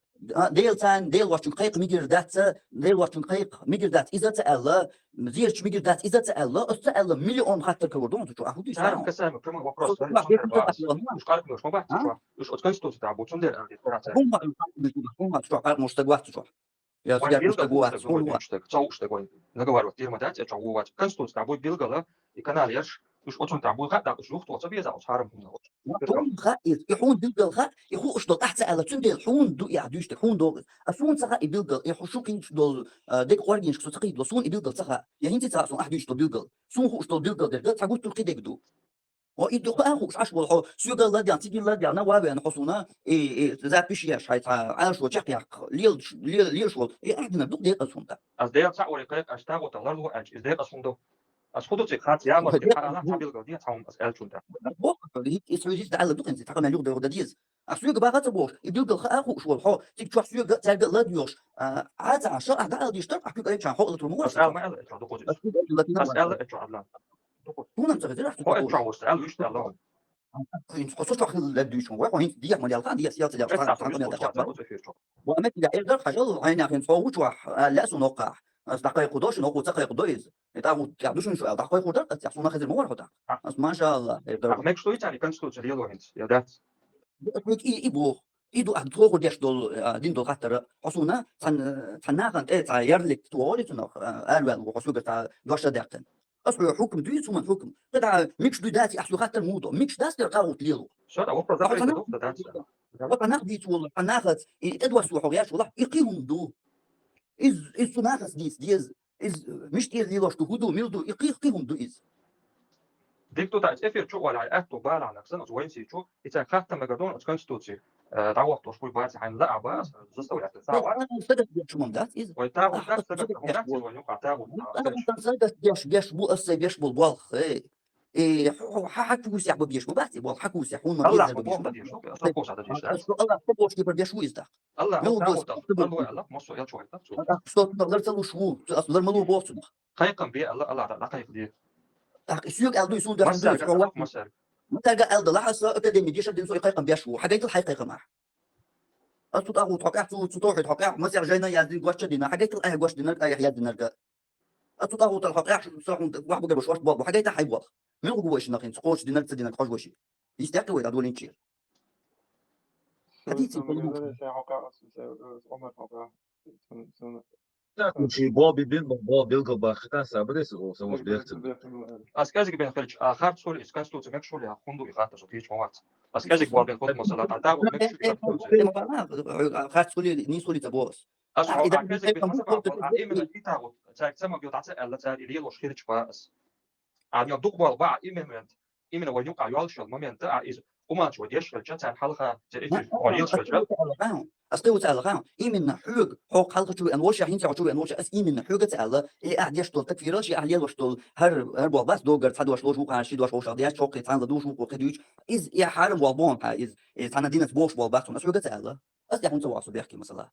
Дела царна, Дела воцчунна кхайкха мигира дац ца, Дела воцчунна кхайкха мигира дац иза ца аьлла, зерачу мигира дац иза ца аьлла, ас ца аьлла, миллион хаттар кхевар ду цу чохь, ахьа ду. Царна касаемо прямой вопрос. Уьш къаркъа муш ма бац цу чохь. Уьш оцу Конституци тӀехь бу, цундела аьлла. ХӀун ма, хӀун ма, цу чохь къаркъа муш стаг вац цу чохь. Я сигарет муш стаг вац, хӀун вац. Ца вуш стаг вайн. Наговаривать дийр ма дац, я чохь ву вац. Конституци тӀехь буй билггала, и канал ярш, уьш оцунна тӀехь буй хаьа, уьш юхатоха ца беза оцу хьарам хӀуманах. Ма хӀун хаьа иза, и хьуна билггала хаьа, и хууш долу ахь ца аьлла, цундела хьуна ду и ахь дуьйцуш дерг, хьуна догӀу иза. А суна ца хаьа и билггала, и хьу шу кхийчаш долу, а, дерг къоргенашка со ца кхийдало, суна и билггала ца хаьа. Я хӀинца ца хаьа суна ахь дуьйцуш долу билггала. Суна хууш долу билггала дерг цхьа гуттар кхин дерг ду. О, и дукха а хууш Ӏаш волу хьо, соьга ладегӀна, цига ладегӀна, ва веана хьо суна, и, и запись еш хьайн цхьа Ӏалашо чекхъяккха, лелаш, ле-, лелаш волу, и ахь динарг ду-кх декъаза хӀума тӀаккха. Ас Дела ца а варий кхайкха, аш тагӀута ларло аьлча, иза декъаза хӀума ду. Ас хӀун ду цига хьаца, я ма хьала, цхьа билгал де, цхьа хӀума ас аьллачунна тӀехь. Боху, иза хьуьйзица даьлла ду хӀинца, тхьа мел юха дойгӀу дан деза. Ас соьга баха ца бохуш, и билггал хаа хууш волу хьо, цига чохь соьга а, цаьрга а лад йохуш, а, Ӏа ца Ӏаш, ахь дӀаала дийш тара, ахь куьг айча хьо а латур ма вара. Ас ала ма аьлла, эцо дукхуза. Ас куьг айча латина ма вара. Ас аьлла, эцо Ӏадла. Дукхуза. Хьуна ца хезира, ахь ца дукхуза. Хьо эцо вуш, аьлла, вуьшта аьлла. Хьо со чохь хилла лад дуьйш ву, вай, хьо хӀинца дехьа ма делла, хьан, хьан къамел дӀачекхбар. Ва меттиг а эр дара хьажал, хьайна хин цхьа ву чохь, а, лаьа суна оккхахь. Ас дӀакхайкхадо шуна, оккхо ца кхайкхадо иза. И тӀагӀут тӀехь ду шуна шу аьлла, дӀакхайкхо дара, ас цхьа суна хезира ма вара хьо тӀаккха. Ас, машалла, эр дара. Мегаш ду и царна Конституци лело хӀинца, я дац? Хьоьга и, и боху. И ду ахь тхохур деш долу, а, дина долу хаттар. Хьо суна цхьана, цхьана нахана тӀе цхьа ярлык тохур ю цунах, а, араваьлла ву хьо соьгара цхьа дош а даьккхина. Ас хьоьга хьукам дуьйцу, хӀуман хьукам. ТӀе дӀа мегаш дуй дац, ахь соьга хаттар муха до? Мегаш дац дера къагӀут лело. Ша, да, вопрос закрытый ду, да, дац. Ва цхьа нах дийца волу, цхьа нахаца, и тӀедоссо хьо гӀерташ волахь, и кхин хӀума ду. Иза, иза цу нахаца дийца деза. Иза мишта тӀера лелош ду, хӀун ду, мила ду, и кхин, кхин хӀума ду иза. Дика ду, тӀаккха эфир чу а валахь, аьтто балахь нах санна, оцу вайн сий чу, и цаьрга хаттам мегар ду оцу Конституци, э, дӀавахтош буй бац, хьайна лаа бац, заставлять ца вац. Сагатдеш хӀума дац иза. Вай тагӀут дац, сагатдеш хӀума дац, вай юкъа тагӀут. Сагатдеш беш бу ас сайн беш болу болх, э. И хьо, хьо, хьан хьан кусехь бан беш ма бац и болх, хьан кусехь, хьуна ма беззар бан беш ма бац. Аллах, хьо бохуш тӀе беш ву иза тӀаккха. Аллах, хьо бохуш тӀе беш ву иза тӀаккха. Аллах, хьо тагӀут, Аллах, Аллах, массо а элча вайта, цо. Ас цунах лар ца луш ву, ас лар ма ло боху цунах. Кхайкхам бе, Аллах, Аллах, дӀакхайкха де. ТӀаккха и соьга аьлла дуй, суна деш ду, массаьрга аьлла ду, массаьрга. Массаьрга аьлла ду, ахьа аса академи дешар дина со и кхайкхам беш ву. Хьагайтал хьайн кхайкхам ахь. Ас цу тӀагӀут хьокъехь, цу, цу товхьид хьокъехь, масех жайна яздина, гочча дина, хьагайтал айхьа гочдинарг, айхьа яздинарг. Ас цу тӀагӀутал хьокъехь, со хьуна вахь бугар бу шорт болх бу, хьагайтал хьайн болх. Мила гу вайшинна хӀинца, кхочушдинарг, ца динарг хьожа вайши. Истехь вай дӀадолийначера. Хьадийцина хьуна. Ши бо бибин, бо билгал бахита, сабрис, о, самуш бехтин. Ас кӀезиг бен хилча, а, харц хуьлу иза, Конституци мегаш хуьлу, я хӀун ду и хаттар, со кийча ма вац. Ас кӀезиг бо бен хуьлу, масала, а тагӀут мегаш хуьлу Конституци. Харц хуьлу, нийса хуьлу ца боху ас. Ас хьо а кӀезиг бен хилча, а именно и тагӀут, цаьрга ца магийта ца аьлла, цара и лелош хилча ба ас. А, нел дукха болу бахьа, именно момент, именно вай юкъа йолуш йолу момент, а, иза, уманчо деш хилча, царна хьалха, церан эфир, хьо йолуш хилча. Ас кхин ву ца аьлла хаьа, именно хьоьга, хьо хьалха чу веана волуш, я хӀинца хьо чу веана волуш, ас именно хьоьга ца аьлла, и ахь деш долу такфирал, ши ахь лелош долу, хӀара, хӀара болх бац, доггар цхьа дош луш ву хьан, ши дош вовшах деш, чоккхе цхьаьна ладугӀуш ву, кхин дуьйцу. Иза, и хьарам болх бу хьан, иза, и цхьана динас бохуш болх бац хьуна, ас хьоьга ца аьлла. Ас тӀе хӀунда ца вахсу бехке масала?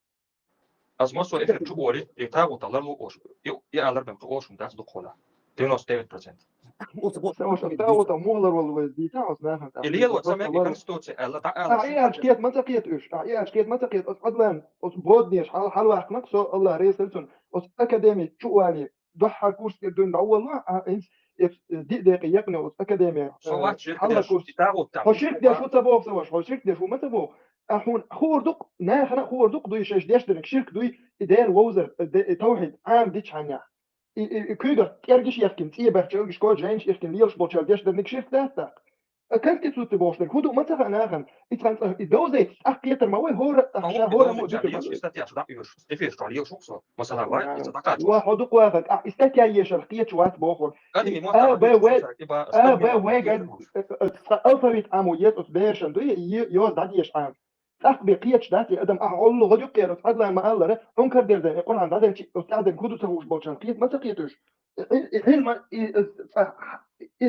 Ас массо а эфир чу олий, и тагӀута ларло ош. И, и алар бен кхин олуш дац дукхахула. Девяносто девять процентов. ТагӀута мухлар валла вай дийта, ас нахана. И лело ца мега Конституци аьлла, дӀа ала. А, и аьлча кхета ма ца кхета уьш. А, и аьлча кхета ма ца кхета. Ас Ӏадван, ас боднеш хьал, хьалваккхинарг со, Аллах реза хила цунна. Ас академи чу олий, дуьххьара курс тӀера дуьйна дӀаволло, а, инс, э, диъ декъе екъна оцу академия, со, э, вац ширк хьалла деш, курс. И тагӀут там. Хьо ширк деш ву ца боху ца ваша, хьо ширк деш ву ма ца боху. А хьуна хуур ду-кх, нахана а хуур ду-кх дуй шайша деш дерг ширк дуй, и Дела вовзар, э, де-, э, тавхьид Ӏама дичхьаннехь. И, и, и куьйгах кӀергаш ехкина, цӀе баьхкича, уьгаш коча жайнаш ехкина лелаш болчара деш дерг ширк дац тӀаккха. А Конституци бохуш дерг хӀун ду ма ца хаьа нахана? И цхьана цӀа, и довзайта тӀаккха кхетар ма вай, хӀора а тӀаккха, ша хӀора мо дитар ма вай. Статьяш дӀа оьшу, эфираш чохь лелаш ву со, масала, вай, иза дӀакхачош. Ва хьо дукха вахарг, ахь и статья ешарх кхеташ вац бохург. Адами мотт А, Б, В, А, Б, В, гад, э, э, цкъа алфавит Ӏамо еза оцу берашна дуй, е-, йоза дӀадеша Ӏама. ТӀаккха бен кхеташ дац и адам, ахь гӀолла гӀо дуккхера оцу Ӏадван ма-аллара, хьуна карадерза и Къуръан дӀаденчи, оцу тӀаьхьадерг хӀун ду ца хууш болчарна кхета ма ца кхета уьш. И, и, и хьилма, и, и, цкъа, и, и,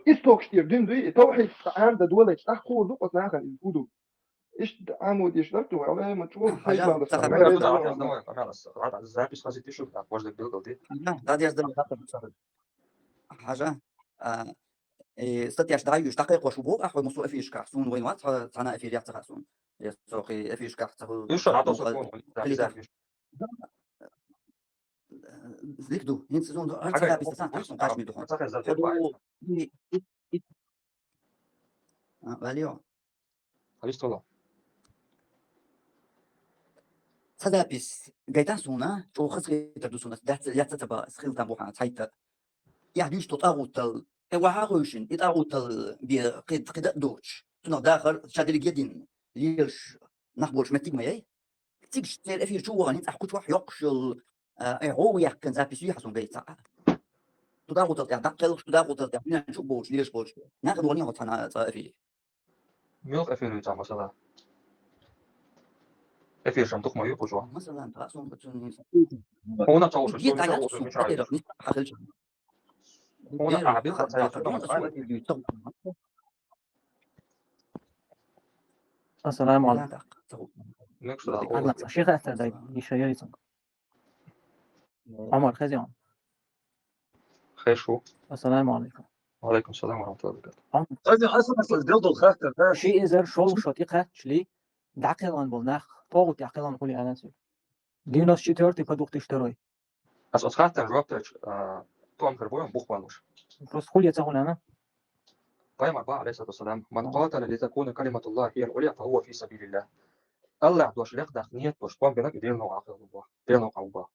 истокаш тӀера дуьйна дуй, и тавхьид цкъа Ӏама дан долайча, тӀаккха хуур ду-кх оцу нахана иза хӀун ду. Иштта Ӏамудиш дар ту, валлахӀи, ма чӀогӀа Хьажа, хьайбалла ца сана. хабар Ай, ду. ай, ай, ай, ай, ай, запись хазитӀа шу, так, вождак билгал ди. Хьажа, дадъяздала. Хьажа, а, э, статьяш дӀаюш, дӀакхайкхош ву боху ахь, хьо мусу эфиршкахь, суна вайн вац, хьо цхьана эфир яц ца хаьа суна. Я сохи эфиршкахь ца хӀу-, Уьш хьо дӀатосу хӀу-, суна, хилита. запись. Дик ду, хӀинца зун ду, хӀинца Хьагай, запись сан, тахсон кхаш ми ду хьо. ца хеза Хьо запись. ду, и, и, и. А, валио. Хьалистала. Ца запись гайтан суна, чӀогӀа хаза хетар ду суна, дац, яц ца ба, схил там бу хьан, цхьайтта. Я дуьш ту тӀагӀуттал, э, ваха хойшин, и тӀагӀуттал бе, кхид, кхида доч. Цунах дахар, шадериг един, лелш, нах болш меттиг ма яй. Цигш цер эфир чу вогӀан, хӀинца ахь кучвахь йоккхуш йолу, а, э, гӀо яьккхина запись ю хьа суна гайта цхьаъ. Туда гӀутал тӀехь даккхелхаш, туда гӀутал тӀехь дуьнен чу болчу, леш болчу. Нахана вогӀан хьо цхьана цӀа эфире. Муьлха эфир ю цхьа масала? Эфир шан тухма ю пучо. Масала, та суна пучун. Хьуна цхьа ушу, Ге суна цхьа тайна ушу, суна мича ю. Хьа хилча. Хьуна Э, а бил ха, цхьа ха, ю, ха, суна ха, эфир ю, цхьа. Ассаламу алейкум. Мекс да. Алла, шейх Ахтар дай, иша яйцун. Амар Хезиан. Хешу. Ассаламу алейкум. Ва алейкум салам ва рахматуллахи ва баракатух. Ам- Хазин Хасан Хасан сделал хаттар, да? Ши эзар шолгӀа шо тӀекхаччале, дӀакхелхина болу нах, тӀогӀу тӀехь кхелхина хуьлу аьлла цуьнга. Девяносто четвёртый по две тысячи второй. Ас оцу хаттарна жоп дечу, а, томхар бу бухбалуш. Просто хуьлу ца хуьлу, а? Пайхамар боху, алейхиссалату вассалам: «Ман къатала ли такуна калиматуллахи хияль уля, фа хува фи сабилиллах». Аллах дош лекхдаккха ният долуш тӀом бинарг Делан новкъа хилла боху. Делан новкъа ву боху.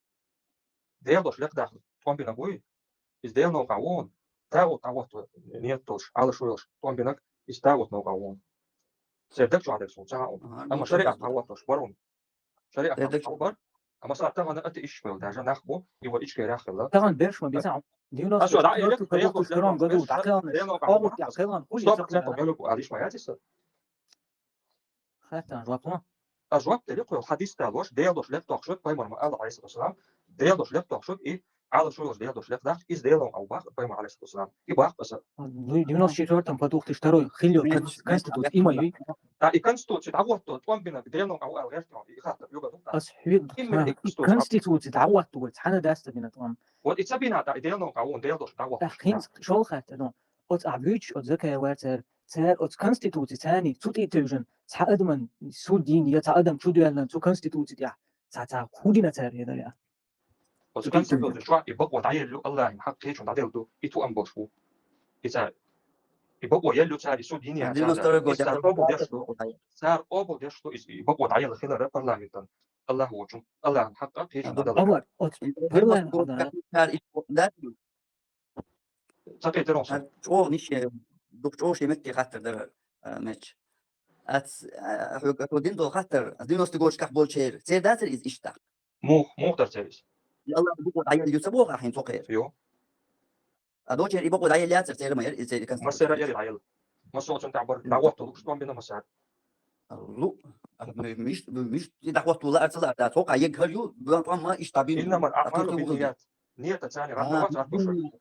Делан дош лекхдаккха тӀом бинарг вуй, иза Делан новкъа ву, тагӀут дӀахӀотто ният долуш, Ӏалашо йолуш тӀом бинарг, иза тагӀут новкъа ву. Церан даг чохь дерг суна ца хаьа. Ага, амма ну, шариат дӀахӀоттош барун. Шариат дӀахӀоттош бар. Амма сан тахана атеисташ бевлла даже нах бу, и вай ичкерах хилла. Тахана берш ма бисахь. Девяносто четвёртый по две тысячи второй году дӀакхелхина, тӀогӀу тӀехь кхелхина хуьлу. Сто процентов мелуг алиш ма яц иза. Хаттарна жоп хьуна. А жоп дели кхуьйла хьадис далош, Делан дош лекхдоккхуш верг пайхамар ма аьлла, алейхиссалату вассалам, Делан дош лекхдоккхуш верг и Ӏалашо йолуш Делан дош лекхдаккха, иза Делан новкъа ву боху пайхамар, алейхиссалату вассалам. И боху аса. Девяносто четвёртом по две тысячи второй хилла конституция има ю. А и конституция дӀахӀотто тӀом бинарг Делан новкъа ву аьлла гӀерта и хаттар юга ду. Ас хьоьгу, и конституция дӀахӀотто вай, цхьана даста бина тӀом. Вот и ца бина, да, и Делан новкъа ву, Делан дош дӀахӀотто. Хинца шолгӀа хаттар ду. Оцу ахь буьйцуш, оцу Закаев вара цара, цара оцу конституци царний цу тӀе а тевжина, цхьа адаман суд йина я цхьа адам чу доьллина цу конституци тӀехь, цхьа, цхьа хӀун дина цара, я дара? Оцу конституци чохь и бакъо дӀаелла ю, Аллахьан хьакъ кхечун дӀаделла ду, и ту ам болуш ву. И цара, и бакъо елла ю цара, и суд йина я цара. Цара къобалдеш ду. Цара къобалдеш ду, и, и бакъо дӀаелла хилара парламентан. Аллах вочун, Аллахьан хьакъ кхечун дӀаделла. Парламент. Ца кхетар он сан. ЧӀогӀа ниш, дукха чӀогӀа шен метте хаттар дара, а, меч. Ац, а, хьоьга хьо дина долу хаттар, девяностый годашкахь болчеран. Церан дацара иза иштта? Мух, мух дара церан иза? Аллах буква дӀаелла ю ца боху ахьа хӀинца хӀокхеран? Йо. А дочеран и буква дӀаелла яцара, церан ма яра, и церан конституция. Массера яра дӀаелла. Массо а цунна тӀехь бара, дӀахӀотто луш тӀом бина массара. Лу, а, ми-, миш-, миш-, и дӀахӀотто лаар ца лаар дац. ХӀокху а еггар ю, бан тӀом ма иштта бина. Иннамал аъмалу бинният. Ниятаца царна гӀаттамац гӀаттуш.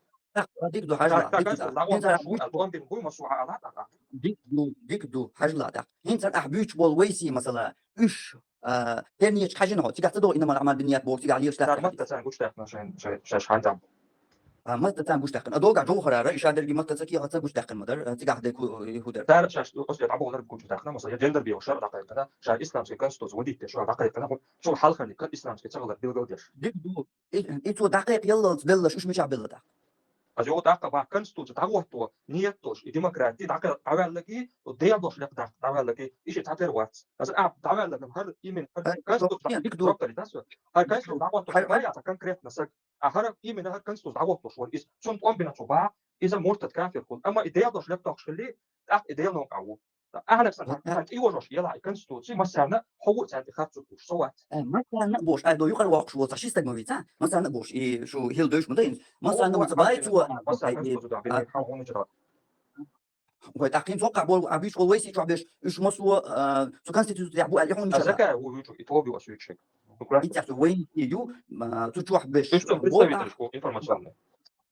Дик ду, хьажа, дик ду. ХӀинца ахь буьйцу болу, дик ду, дик ду, хьажа, дак. ХӀинца ахь буьйцу болу вайсий, масала, уьш, а, хӀернечу хьажина хьо, цигахь ца догӀу иннамал аъмалу бинният боху, цигахь леш дац. Маттаца гучудаьккхина шайн, шайн, шайн, шайн хьан там. А, маттаца гучудаьккхина. А догахь жовхарара, и шадерги маттаца кехаца гучудаьккхина ма дара, а, цигахь де ку-, и хӀу дара. Цара шаьш оцу тӀе дӀаболар гучудаьккхина, масала, я гендер бе шар дӀакхайкхина, шайн исламский конституция вадитте шо дӀакхайкхина, хӀу, цо хьалхарни кан исламский цагалар билгалдеш. Дик ду. И, и цо дӀакхайкха яллалц беллаш, уьш мичахь белла тӀаккха? Аса юха тӀаккха боху конституци дӀахӀотто, ният долуш, и демократи дӀакхел-, дӀаваьлларг, Делан дош лекха дӀа-, дӀаваьлларг, и ши цхьатерра вац. Аса а дӀаваьлларг хӀара именно хӀара конституци дӀа-, дик ду. Доктор, да, со? ХӀара конституци дӀахӀотто хӀара ма яц конкретно саг. А хӀара именно хӀара конституци дӀахӀоттош вара иза. Цунна тӀом бина цо боху, иза муртад кафир хуьлу. Амма и Делан дош лекха доккхуш хилли, тӀаккха и Делан новкъа ву. Ахьанах сан хьан тӀе йожош ела и конституци, массарна хьо ву цаьрга харцо кхуш, со вац. Э, массарна а бош, ай, до юкъара воккхуш воцахь ши стаг ма вий цхьа? Массарна а бош, и шу хила девш ма дай, массарна ву ца бай цо. Масса конституци да, бинарг хьан хьуна чара. Вай тӀаккхин цоккхахь болу, а буьйцу болу вайсий чохь беш, уьш массо, а, цу конституци тӀехь бу аьлла, и хьуна чара. Закай ву вуьйцу, и тоби ва суьйчиг. Итяхь цу вайсий ю, а, цу чохь беш. Уьш цу представитель школ информационный.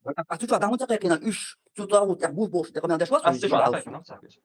А цу чохь дӀа хӀунда ца кхайкхина, уьш цу тӀагӀут тӀехь бух бохуш, тӀе къамел деш вац? Ас цу чохь дӀакхайкхина, ца кхайкхина.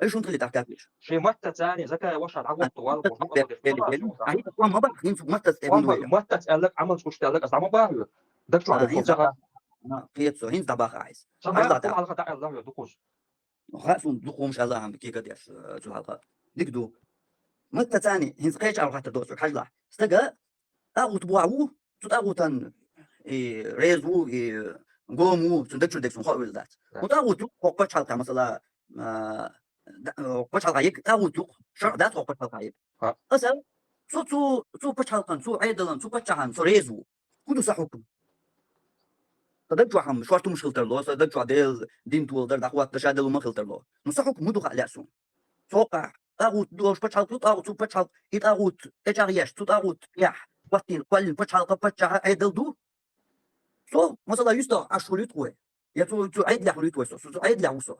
Ай шун тхили тахкатиш. Ши матта цани закай ваша дагвату вал бу. Ай, ком ма бах, хин су матта цани. Ком ма бах, матта цалак, амал скучта лак, аз ма бах. Дак чу а, хин су. Пецо, хин да бах айс. Сама алха да Аллах ю дукус. Ха сун дукум шалахам кика деш, цу алха. Дик ду. Матта цани, хин скеч алха та досу, хажла. Стага, агут буаву, тут агутан, и резу, и гому, сун дачу дексун хо вилдат. Мут агут, хокпа чалка, масала, пачалгъайиб, тагъут юкъ, шаръ дац хӀокъ пачалгъайиб. Аса цу, цу, цу пачалкъан, цу гӀедалан, цу паччахьан, цу резу. Куду са хӀукм? Садаг чухьам швартумуш хилтарло, садаг чухь дел дин туалдар, дахъват дашадалума хилтарло. Ну са хӀукм муду хаъ леъсун? Цокъа тагъут дош пачалкъ ю, тагъут цу пачалкъ, и тагъут тӀечагъеш, цу тагъут яхь, ваттин, кваллин пачалкъа, паччахьа гӀедал ду. Со, масала, юста ашгъулит къуй. Я цу, цу гӀедлахь ритвайсо, цу гӀедлахь усо.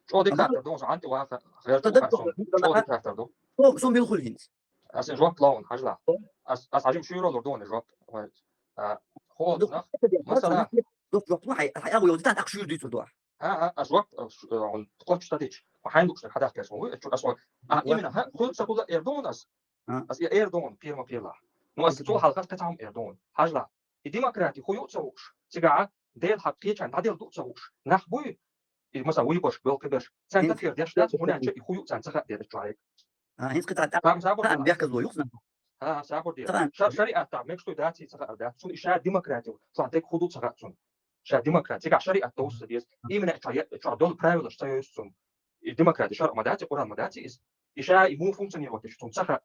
Чо декатар дон, анти ваха, гъер чо декатар дон. Со, со мил хул хинц. Ас жоп лаун, хажла. Ас, ас хажим шуйро лор дон, жоп. А, хо, нах, масала. Док, док, ну, хай, хай, агу, йодитан, ах, шуйр дицу дуа. А, а, ас жоп, он, коч татич. Хайн лукшна хадах кес, ой, чу, ас, а, именно, ха, хул сакула эрдон ас. Ас я эрдон, пирма пирла. Ну, ас цо халхас катам эрдон. Хажла. И демократи хую ца вуш. Цига дел хьакъ кечан дадел ду ца вуш. Нах буй, и маса уйбаш, бел кебеш. Цан катфер деш дац, муна ча и хую цан цаха дер чуайк. А, хинс кита та. Там забор. Бяка зло юхна. А, забор дер. Шариат та, мек что даци цаха да. Сун иша демократи. Сун дек худу цаха сун. Ша демократи. Цига шариат доус дес. Именно ча, ча дол правила, что есть сун. И демократи, шар мадати, Къуран мадати из. Иша и му функционировать сун цаха.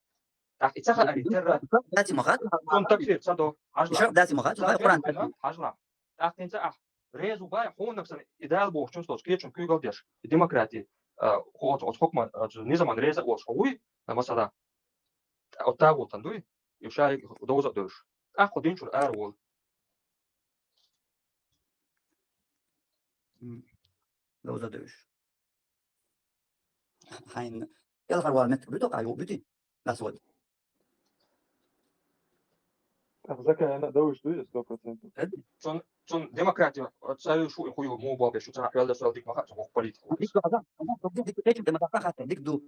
Ах, и цаха ари терра. Дати магат. Кон такфир цадо. Хажла. Шар дати магат. Хай Къуран. Хажла. Ах, тенца ах. Резу бай хонаксан идеал бо чувство скречен кюгал деш. Демократи. Хот от хокма низаман реза от шоуй. На масала. От тагу тандуй. И шари доза деш. Ах, ходин чур ар вол. Доза деш. Хайн. Ял харвал мет буток аю бути. Насвод. Закай ана дауш дуй сто процентов. Цун, цун демократия, цаю шу хую му бо бешу цара хвелда сол дик маха цун политику. Дик хада, дик дик дик дик ду.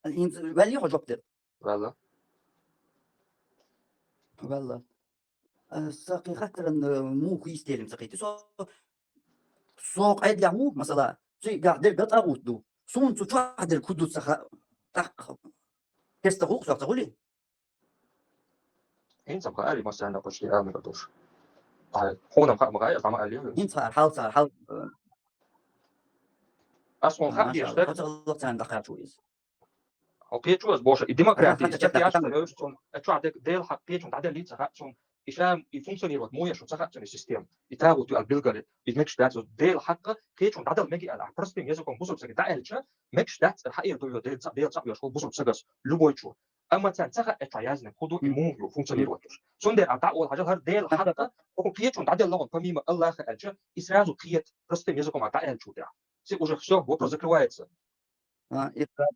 Вали хо жоп дер. Вала. Вала. Сакъи хатаран му хуистелим сакъити. Со, со къайд ягу, масала, ци гах дер гат агут ду. Сун цу чуах дер куду саха так. Кеста хук саха хули. Хин сам хари масана почти амир душ. Хонам ха магай, ама али. Хин сар, хал сар, хал. Асон ха деш так. Хал сар, цан дахачу из. Окей, чуаз боша. И демократия, и чуа дек дел хак кечун дадел лица хакчун. И шам, и функционировать моя шу цахакчун систем. И тагу ту албилгали, и мекшдацу дел хакка кечун дадел меги ала. Простым языком бусур саги да элча, мекшдац ха ир дулю дел ца, дел ца, школ бусур сагас, любой чу. Ама цан цаха это язны, худу и му функционировать. Сундер а да ол хажал хар дел хакка, окей, кечун дадел лагон помимо Аллаха элча, и сразу киет простым языком а да элчу да. Все, уже всё, вопрос закрывается. А, и так.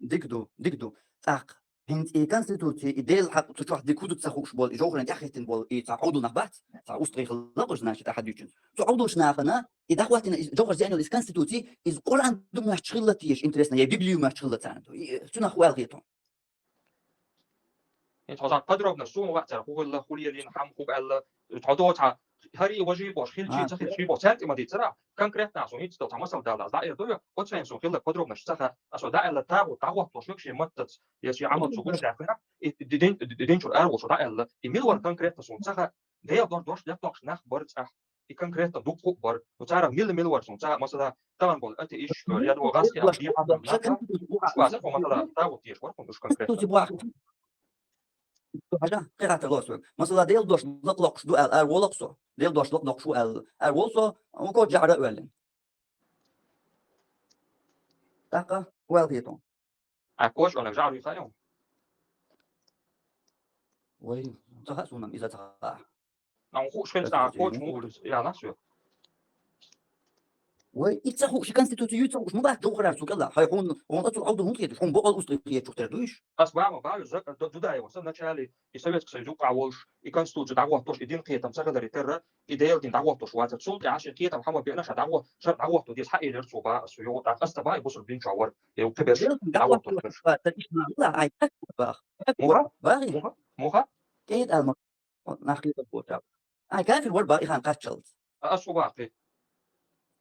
Дик ду, дик ду. Так. ХӀинц и конституция, и дел хьакъ цу чохь дик хӀуду ца хууш бол, и жовхаран тӀаьххӀиттина бол, и цхьа Ӏовдал нах бац, цхьа устагӀий хилла, значит, ахьа дуьйцун. Цу Ӏовдалш нахана, и дӀахӀоттина, и жовхар зенал из конституция, из Къуръан ду маьрч хилла теш, интересно, я Библию маьрч хилла царна ду. И, цунах ваьл хетон. ХӀинц хьо цхьа подробно сун ваъ цара хӀу хилла, хӀу лелийна, хӀама хӀу аьлла, цхьа до цхьа, хӀари важи бош, хил чи, ца хил чи бош, цаьртӀа ма дийцара, конкретно сун хӀинц цо цхьа масал дала, аз дӀаэр дойо, оцу хӀинц сун хилла подробно ша ца ха, а со дӀааьлла тагӀу, дӀагӀотталуш век шен маттаца, я шен Ӏамал цу гуш даьккхина, и ди-, дин, ди-, дин чура араволуш дӀааьлла, и мила вара конкретно сун ца ха, Дела дор дош деттокхуш нах бар цӀахь, и конкретно дукха хӀу бар, ну царах мила-мила вара сун, ца, масала, тагӀан болу атеисташ, я дуо гӀазкхи, я дуо гӀазкхи, масала, тагӀу теш вара хӀун уж конкретно. Хьажа, кхин хаттар ло соьга. Масала, Делан дош лакхлокхуш ду аьлла, ара волакх со. Делан дош лакхлокхуш ву аьлла, ара вол со, вукхо жаӀра а ваьллина. ТӀаккха, ваьлла хетун. А коч ванаг жаӀра ю хаьа? Вай, ца хаьа суна, иза ца хаьа. Нан хууш хилча, коч мугӀурис яна соьга. Вай, и ца хууш, и конституци ю ца хууш, ма бац духарар цу кӀала. Хай хьун, хьун ацу Ӏовдал хӀун хеташ, хьун бокъал усту хеташ тер дуйш? Ас бама баю, за-, Ду-, Дудаева, са вначале и Советский Союз юкъа волуш, и конституци дӀагӀоттош, и дин кхетам ца хиларе терра, и Дела дин дӀагӀоттош вацар. Цул тӀаьхьа шен кхетам хьама беъна ша дӀагӀо-, шар дӀагӀотто деза хьаэлира цо ба, ас йогӀу тӀаккха ас ца бай, бусург дин чу вар. Е у кхиберш Дела дин дӀагӀоттош. ДӀагӀоттош вацар, ишна, ла, ай, так, бах. Так, Муха? Бах, Муха? Муха? КӀеда алма. Нах кхетам боцаб. Ай, кафир вар ба и хан кхаччалц. А, ас у баккхи.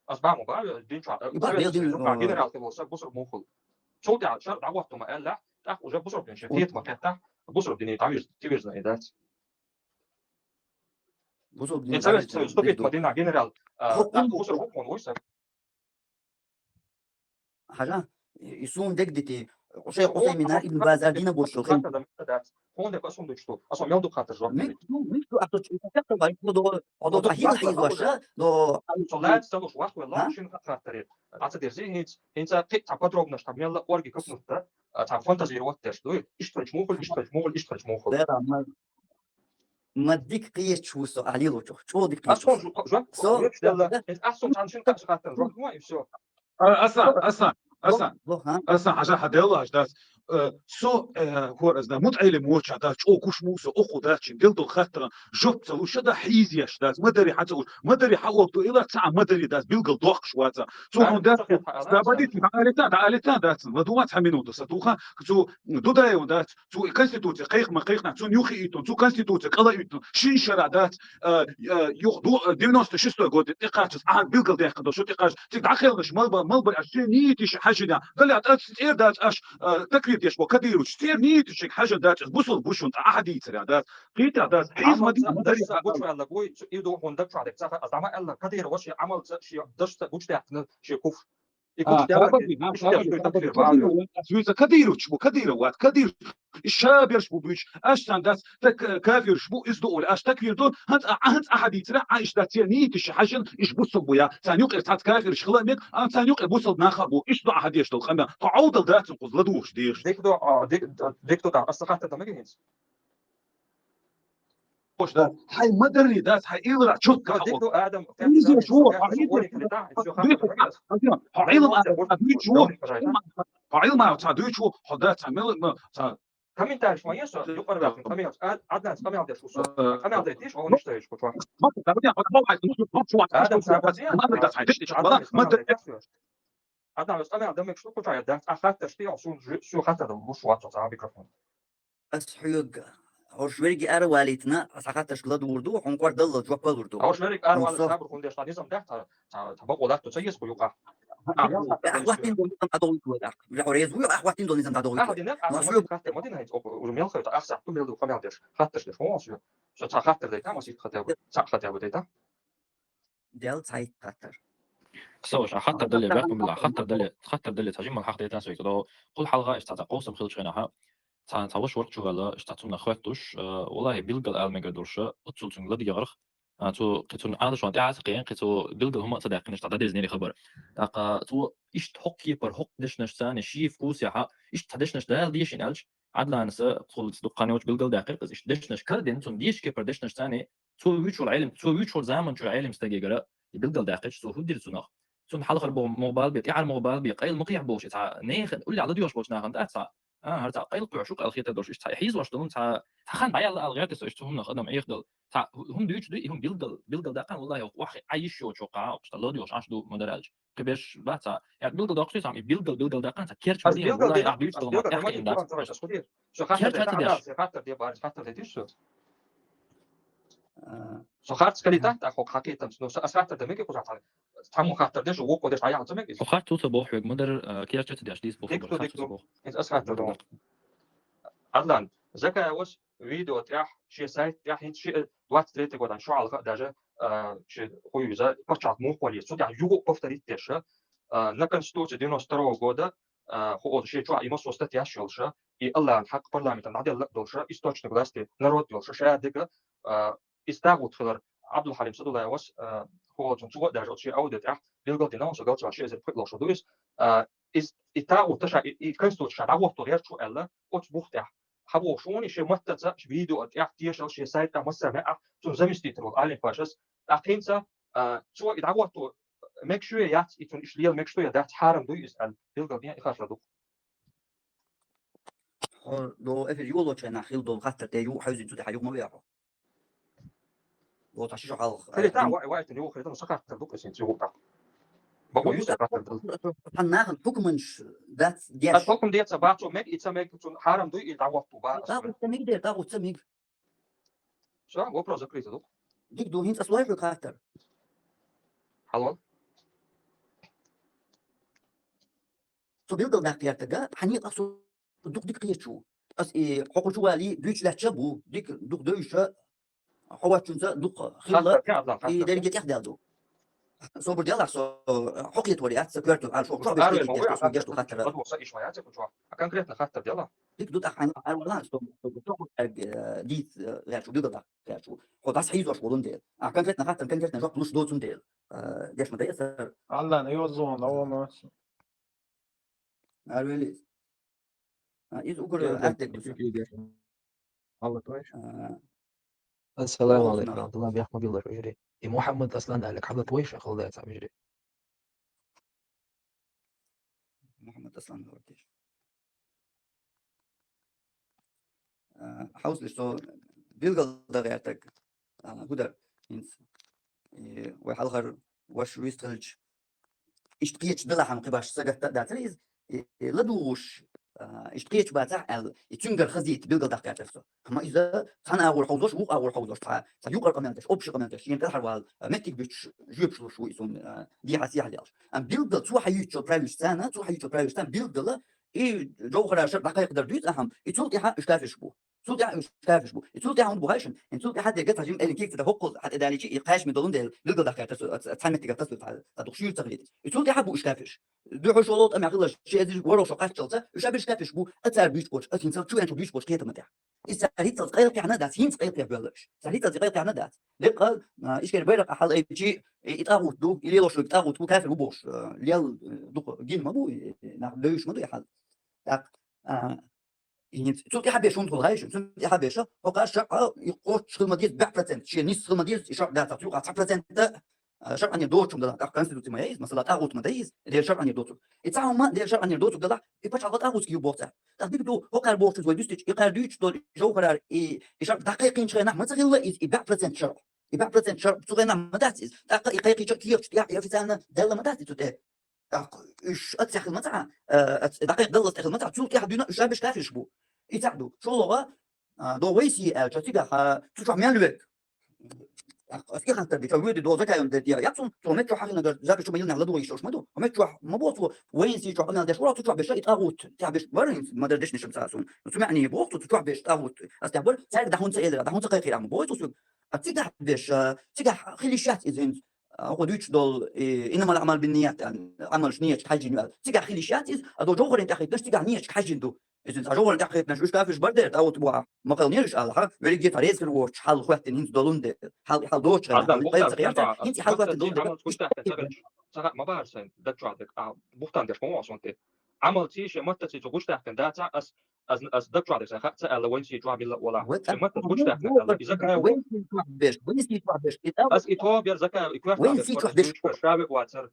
Ас бама баю, дин чу, И ба Советский Дела дин, Союз юкъа э, генерал хилла са бусург мухул. Цул тӀаьхьа шар дӀагӀотту ма аьллахь, тӀаккха уже бусург дин шен Вот. хетам кхеттахь, бусург дине дӀавирз-, тивирзина и дац. Бусург дин Э, Советский дӀавирзина Союз вступить ма дина генерал, а, Хо-, тӀаккха бусург мухул вуй са. Хьажа, и сум дег дити, Шейх Хусеймина ибн Базар дина бошо. Хун де косун дучту. Асо мел ду хатар жо. Мик, ну, мик, ду, а то чу, как то вай, до, до, до, хил хил ваша, до. Со лайт салуш вахт вела, Га? Шин хатари. Аца дерзи хинц, хинца кит та подробно, что мел орги копнут, да? А та фантазировать деш, ду. Иштвач мухул, иштвач мухул, иштвач мухул. Да, да, ма, ма дик киеч вусо, алил учу. Чо дик киеч Асон вусо. Жо, жо, Со, жо, да, да. Асон чан шин как хатар жо, ну и всё. А, Асан, Асан, Асан. Лох, лох, а? Асан, хьажа хьаделлаш дац. Э, со, э, хор аз да, мутӀайлим воча дац, чӀо куш муса, оху дац, чин дил дол хаттаран, жоп ца луша да хьизеш дац, мадари хьа ца уш, мадари хьа обду ила ца мадари дац, билгал дохкаш ваца. Цу хун дац, стабадит, да алита, да алита дац, ладуа ца минута, са туха, цу Дудаев дац, цу конституция кайх ма кайхна, цу нюхи итун, цу конституция кала итун, шин шара дац, э, э, юх ду-, э, девяносто шестой год, тӀекхачас, а, билгал дехка до, шо тӀекхач, ци дахелнаш, малба, малба, а, ши нити ши хьажина, дали ат, ат, цер дац, аш, э, таквир деш бо, Кадирович, цер нити ши хьажа дац, ас бусул бушун, а, хадийцера дац, кита дац, хизма ди, Амал ца, мадари, дашца а, гучу алла гуй, цу, и ду хун дакча дек, ца, аз дама алла, Кадирович, я амал ца, ши, дашца гучу дякна, ши куф. И А, куф дякна, Кадирович, иште, Кадирович, ши, Кадирович, таквир, Кадирович, Кадирович, Кадирович, Кадирович, Иш шаберш бу буьйч, аш сан дац, так, э, кафирш бу, из ду оля, аш таквир ду, ханц а, ханц а хадийцра, а иш дац, я нити ши хьажин, иш бусул бу я, сан юкъер цац кафирш хила мек, а сан юкъер бусул наха бу, иш ду а хадеш дол къамда, то Ӏовдал дац, куз ладугӀуш деш. Дик ду, а, дик, дик ду да, аса хатта да мегинц. Хош да, хай мадарри дац, хай илра чот ка Дик ду, Адам, Иза шо, хай илра, хай илра, хай илра, хай илра, хай илра, хай илра, Комментарий ма ясо, юкъара ваьлла, къамел, а, Аднан, къамел деш усо. Э, Къамел деш, он что ещё куча. Адам, Аднан, къамел деш, куча, я, да, а хатта шти, он су, су хатта да, луш ватса, а микрофон. Ас хьоьга, хьо шверги ара валитна, ас хатташ ладугӀур ду, хьун кӀор далла жоп балур ду. Хьо шверги ара валитна, сабур хун деш, та низам дехта, та, та бакъо латто, ца ес ху юкъа. Ахватин дол низам дӀадовлуй вай дах. Бля, хьо резу, ахватин дол низам дӀадовлуй. Ахватин, ахватин, ахватин, хай, цо, уже мел хай, ахса, ту мел ду, къамел деш. Хатташ деш, хо, су. Со ца хаттар дай, та масит хатя бы, ца хатя бы дай, та. Дел цайт хаттар. Со, а хаттар дале, бяхун била, хаттар дале, хаттар дале, ца жимал хак дай, та сой, кадо, кул халга, иш ца, ца, къовсам хилчхена, ха. Ца, ца ваш варх чугала, иш ца цунна хваттуш, э, валлахи, билгал ал мега дурша, уцул цун лади ярх, А, цу, кхи цун Ӏадашван тӀаьхьа ца кхиэн, кхи цу билгал хӀума а ца даьккхина, ца дӀадезнери хабар. ТӀаккха цу иштта хӀокху кепара, хӀокху дешнаш царна ший вкусехьа, иштта цхьа дешнаш дала дешина аьлча, Ӏадланаса, цул ца дукха хан йолчу билгал даьккхира, иза иштта дешнаш кара дина, цунна деша кепара дешнаш царна, цо вуьйчура Ӏелим, цо вуьйчура заман чуьра Ӏелим стагегара, и билгал даьккхича, цо хӀун дира цунах? Цунна хьалхара боху муха бала бе, тӀаьхьара муха бала бе, къайла ма кхехьа бохуш, и цхьа нехан, уллехь ладоьгӀуш болчу нахана дац цхьа, А, хӀара цхьа къайла кхоьхьуш ву-кх аьлла хетар долуш, иштта цхьа хьийзош долун цхьа, цхьа хан дӀаялла ала гӀерташ, иштта хӀуманах адам Ӏехадала. Цхьа хӀу-, хӀума дуьйцуш дуй, и хӀума билггал, билггал даккха, валлахӀи, ваххе Ӏа йиш йоцу чохь кхаъ, иштта ло доьхуш Ӏаш ду ма дара аьлча. Кхин берш бац цхьа. Я билггал доккхуш цхьа, и билггал, билггал даккха, цхьа керча ма дина, валлахӀи, ахь дуьйцуш долу ма тӀехкъин дац. Керча ца деш. Хаттар де бара, хаттар де тиш со. А. Со харц калита, тӀаккха хьо хьакхетамца, ну, аса хаттар де мега кхузахь цхьа. Цхьаммо хаттар деш, вукхо деш, а яхьа ца мега иза? Хо харц ву ца боху хьоьга, ма дара, а, керча ца деш, дийс боху. Дикто, бара, харц ву ца дикто. Боху. Иза аса хаттар ду. Адлан, Закаевас видео тӀехь, шен сайт тӀехь, хӀинца ши, двадцать третий года, шо хьалха даже, а, ши хуйза, паччахьалкх муххале, цу тӀехь юха повторить деш, а, на Конституцию девяносто второго года, а, ху оцу шен чохь и массо статьяш йолуша, и Аллахьан хьакъ парламентан дӀаделла а долуша, источник власти народ йолуша, ша дика, а, иза тагӀут хилар Абдулхьалим Садулаевас, а, хӀу волчун цо а даже оцу шен аудио тӀехь билгал дина, со галча ши эзар пхуьлуш ду иза, а, иза, и тагӀут ша, и, и конституция ша дӀагӀотто гӀерташ ву аьлла, оцу бух тӀехь. Хьан боху шуна, шен маттаца, шен видео тӀехь тешал, шен сайт тӀехь массарна а, цунна заместитель волу Алим Пашас, тӀаккха хӀинца, а, цо и дӀагӀотто, мегаш я яц, и цунна иштта лела мегаш я дац, хьарам дуй иза аьнна, билгал ден и харжа ду. Хьо до эфир йолоча нах хил до хаттар тӀе ю хьаузин цу тӀехьа юхма вехо. Вот а шо хьалха. Хили та ва ва ю хили та са хаттар ду кесин цу гута. Бакъо ю са хаттар ду. Хан нахал хукманш дац деш. Ас хукм деца бацо мег, и ца мег, цун хьарам дуй, и дагъотту ба. Дагъотту мег де, дагъотту мег. Всё, вопрос закрытый, дук. Дик ду, хинца слой хаттар. Хьалол. Цу билгал даккхияртага, хьани къасу дук дик кхечу. Ас и хокъучу вали, дуьч лача бу, дик дук дойша, ховачунца дук хилла, и дерге тях дал ду. Собур делах со, хокъет вари, ат са кверту, а шо, шо беш дерге тях, со геш ду хаттара. Ладу са ишмая, ца кучу. А конкретно хаттар дела. Дик ду тахайн, ар вала, со, со, со, э, дит, э, лячу, билгал даккхиярчу. Хо дас хизош волун дел. А конкретно хаттар, конкретно жоп луш доцун дел. Э, деш ма даясар. Аллан, ёзон, овма. Арвелис. А, из угар артек дуса. Алла тойш. А, ассаламу алейкум, Абдулла, бяхма билла жири. И Мухаммад Аслан алек, Алла тойш, ахалла яца жири. Мухаммад Аслан говорит. А, хьовсалаш, со билгал дагӀертаг, а, хӀу дар, хӀинца, э, вай хьалхара ваша вист хилча, иштта кхеча дала хӀама кхибаш сагатта а дацар из, э, э, ладугӀуш, а, иштта кхеча бацахь аьлла, и цуьнгара хазийта билгал даккхийтар со. Амма иза цхьана агӀор хьовзош, вукх агӀор хьовзош, цхьа, цхьа юкъара къамел деш, общий къамел деш, шен тӀехьарвала, а, меттиг буьтуш, жоьпаш луш ву и цунна, а, дехьа-сехьа лелаш. Амма билггала цо хьаюьйцучо правилаш царна, цо хьаюьйцучо правилаш царна билггала, и жовхара шар дӀакхайкхадар дуьйцу ахьа, и цул тӀаьхьа уьш кафирш бу. Цул тӀаьхьа уьш кафирш бу. И цул тӀаьхьа хӀунда бу хьайшин? И цул тӀаьхьа дерга цхьа жим элин кик ца да хӀоккхул хьатӀа даличи, и кхаьшми долун дел, билггала даккхийтар со, ца, цхьа меттиг тасур цхьа, цхьа дух шуьйра ца хилийта. И цул тӀаьхьа бу уьш кафирш. Дуьхьал шолгӀа тӀамехь хиларш, ши эзар ворхӀ шо кхаччалца, уьш а бирш кафирш бу, а цар буьйцу кочу, а хӀинцал чу венчу буьйцу кочу кхетама тӀехь. Иза цар хӀинцалц къайлакхехьна дац, хӀинца къайлакхехь боьлла уьш. Цар хӀинцалц къайлакхехьна дац. Деккъа, а, ишкер байракъ а хьал айчи, и, и тӀагӀут ду, и лелош вуйг тӀагӀут бу, кафир ву бохуш, а, лел, а, дукха гин ма бу, и, и, нах бевзаш ма ду и хьал. ТӀаккха, а, и хӀинца, цул тӀаьхьа беш хӀунда хул хьайшин, цул тӀаьхьа беша, хӀокхар шаръа, и кхоччуш хила ма деза бӀе процент, шен нийса хила ма деза, и шаръ дацахь, цу юкъа цхьа процент, а, шаръане доцучун дала, тӀаккха конституци ма яй иза, масала, тӀагӀут ма дай иза, дера шаръане доцург. И цхьа хӀума дера шаръане доцург далахь, и пачхьалкха тӀагӀутский ю боху цара. ТӀаккха дика ду, хӀокхар бохучунца вай дуьстича, и кхар дуьйцуш долу, и жовхарар, и, и шаръ дӀакхайкхинчу хенахь ма ца хилла иза, и бӀе процент шаръ. И бӀе процент шаръ цу хенахь ма дац иза. ТӀаккха и кхайкхийча кехаташ тӀехь, и официально делла ма дац иза цу тӀе. ТӀаккха уьш а ца хила ма ца, а, а, дӀакхайкха даллалц тӀе хила ма ца, цул тӀаьхьа дуьйна уьш а беш кафирш бу. И цхьаъ ду. ШолгӀа, а, до вайси аьлча, цигахь, а, цу чохь мел век. Ас и хаттар дича, вуьди до закайон де дера. Яц цун, цо мет чохь хахинагар, закай чу ма йилнехь ладугӀа йиш йолуш ма ду. Хьо мет чохь ма бо цо, вайси чохь къамел деш вара, цу чохь беша и тӀагӀут, тӀехь беш вара, ма дар дешнашам ца сун. Цу маьӀне боху цо, цу чохь беш тӀагӀут. Ас тӀехь бара, цаьрга дӀахьун ца элира, дӀахьун ца кхайкхира, ма бой цо соьга. А цигахь беш, а, цигахь хила йиш яц иза хӀинца. А, хӀокхо дуьйцуш долу, и, иннамал аъмал бинният, а, Ӏамалш нийячка хьаьжжина ваьлла. Цигахь хила йиш яц иза, а до жовхарийн тӀехь хӀиттинарш цигахь нийячка хьаьжжина ду. Иза цхьа жовхарна тӀехь хеттинарш уьш кафирш бар дера, тӀагӀут бохьа. Ма кхалнера уьш ала, хьа, верриге цхьа резкар воцуш, хьал хӀоьттина хӀинца долун де, хьал, хьал доцуш гӀерта, хьал, хьал, хьал, хӀинца и хьал хӀоьттина долун де. Ца хаа ма бара сайн, даг чохь дерг, а, бухтан деш ма вахьа сон те. Ӏамал цийша, матта цийша гучдаьккхина дацахь, ас, ас, ас даг чохь дерг сайн хаа ца аьлла, вайн сий чохь билла а вала. Сайн матта гучдаьккхина аьлла, иза кара вайн сий чохь беш, вайн сий чохь беш, и тӀагӀут. Ас и тоба яр закай, и коьрта вайн сий чохь беш, ша век вацар.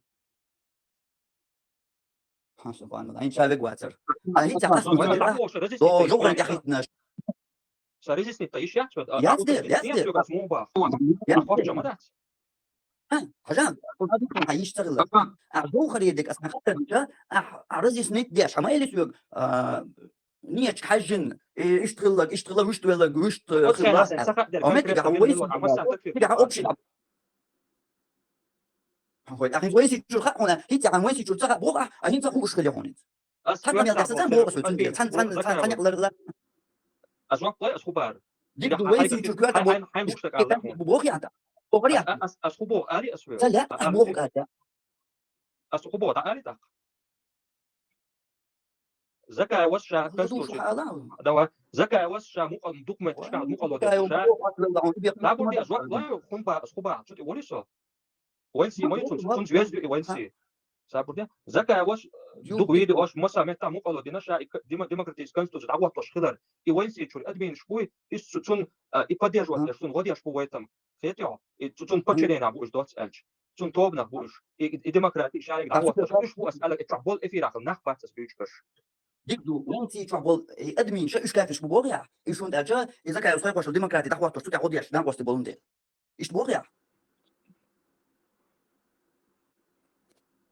Хьан субханалла, хьайн ша вег вацар. А хӀинца хас ма дира. До жовхарна тӀехь хӀиттинарш. Ша разъяснить та йиш яц, а, яц дер, яц дер. Яц дер. Хьажа, а йиш ца хилла. А жовхаре дерг ас хаттар дича, а, а разъяснить деш, хьан ма элис вег, а, нийячка хьаьжжина, и иштта хилларг, иштта хилла, вуьшта велларг, вуьшта хилла. Ометтиг хьан вайс, тига хьан общий. Хьан хой, ахин вайси чур хаа хьуна, хӀинца хьан вайси чур ца хаа боху ахь, а хӀинца хууш хили хьуна. Ас цхьа къамел деш ца цхьаъ боху со цуьнга, цхьан, цхьан, цхьан, цхьан якъ лар, лар. Ас жоп лой, ас хӀу бара. Дик ду вайси чур коьрта боху. Хьайн, хьайн гуш тӀе кӀала хьуна. Боху яхьа. Боху яхьа. Ас, ас хӀу боху, ари ас ве. Ца лаьтта, ас боху кӀала. Ас хӀу боху, дӀа ари тӀаккха. Закай вас ша конституци. Давай. Закай вас ша мукъа-, документ ша мукъало деш ша. Сабур де, жоп лой, хӀун ба, ас хӀу ба, чу тӀе вори со. Вайн сий ма ю цунца, цунца веза ю и вайн сий. Сабур де. Закай вас, дуг вийди вас, маса метта мукъало дина ша, и к-, дема-, демократический конституци дӀагӀоттош хилар. И вайн сий чуьра админаш буй, и цу-, цун, а, и поддерживать деш, цун гӀо деш бу вайтам. Хетий хьо? И цу-, цун подчинение бу уж доц аьлча. цун тобанах бу уж. И, и демократи, и шарик, а вот, уж бу ас ала, чохь болу эфирахь нах бац ас буьйцуш берш. Дика ду, вон ций чохь болу, и админша уьш кафеш бу боху яхь. И шуна аьлча, и Закаев схьайкхош демократи дӀахӀоттош, цу тӀехь гӀо деш, нах гӀости болун де. Иштта боху яхь.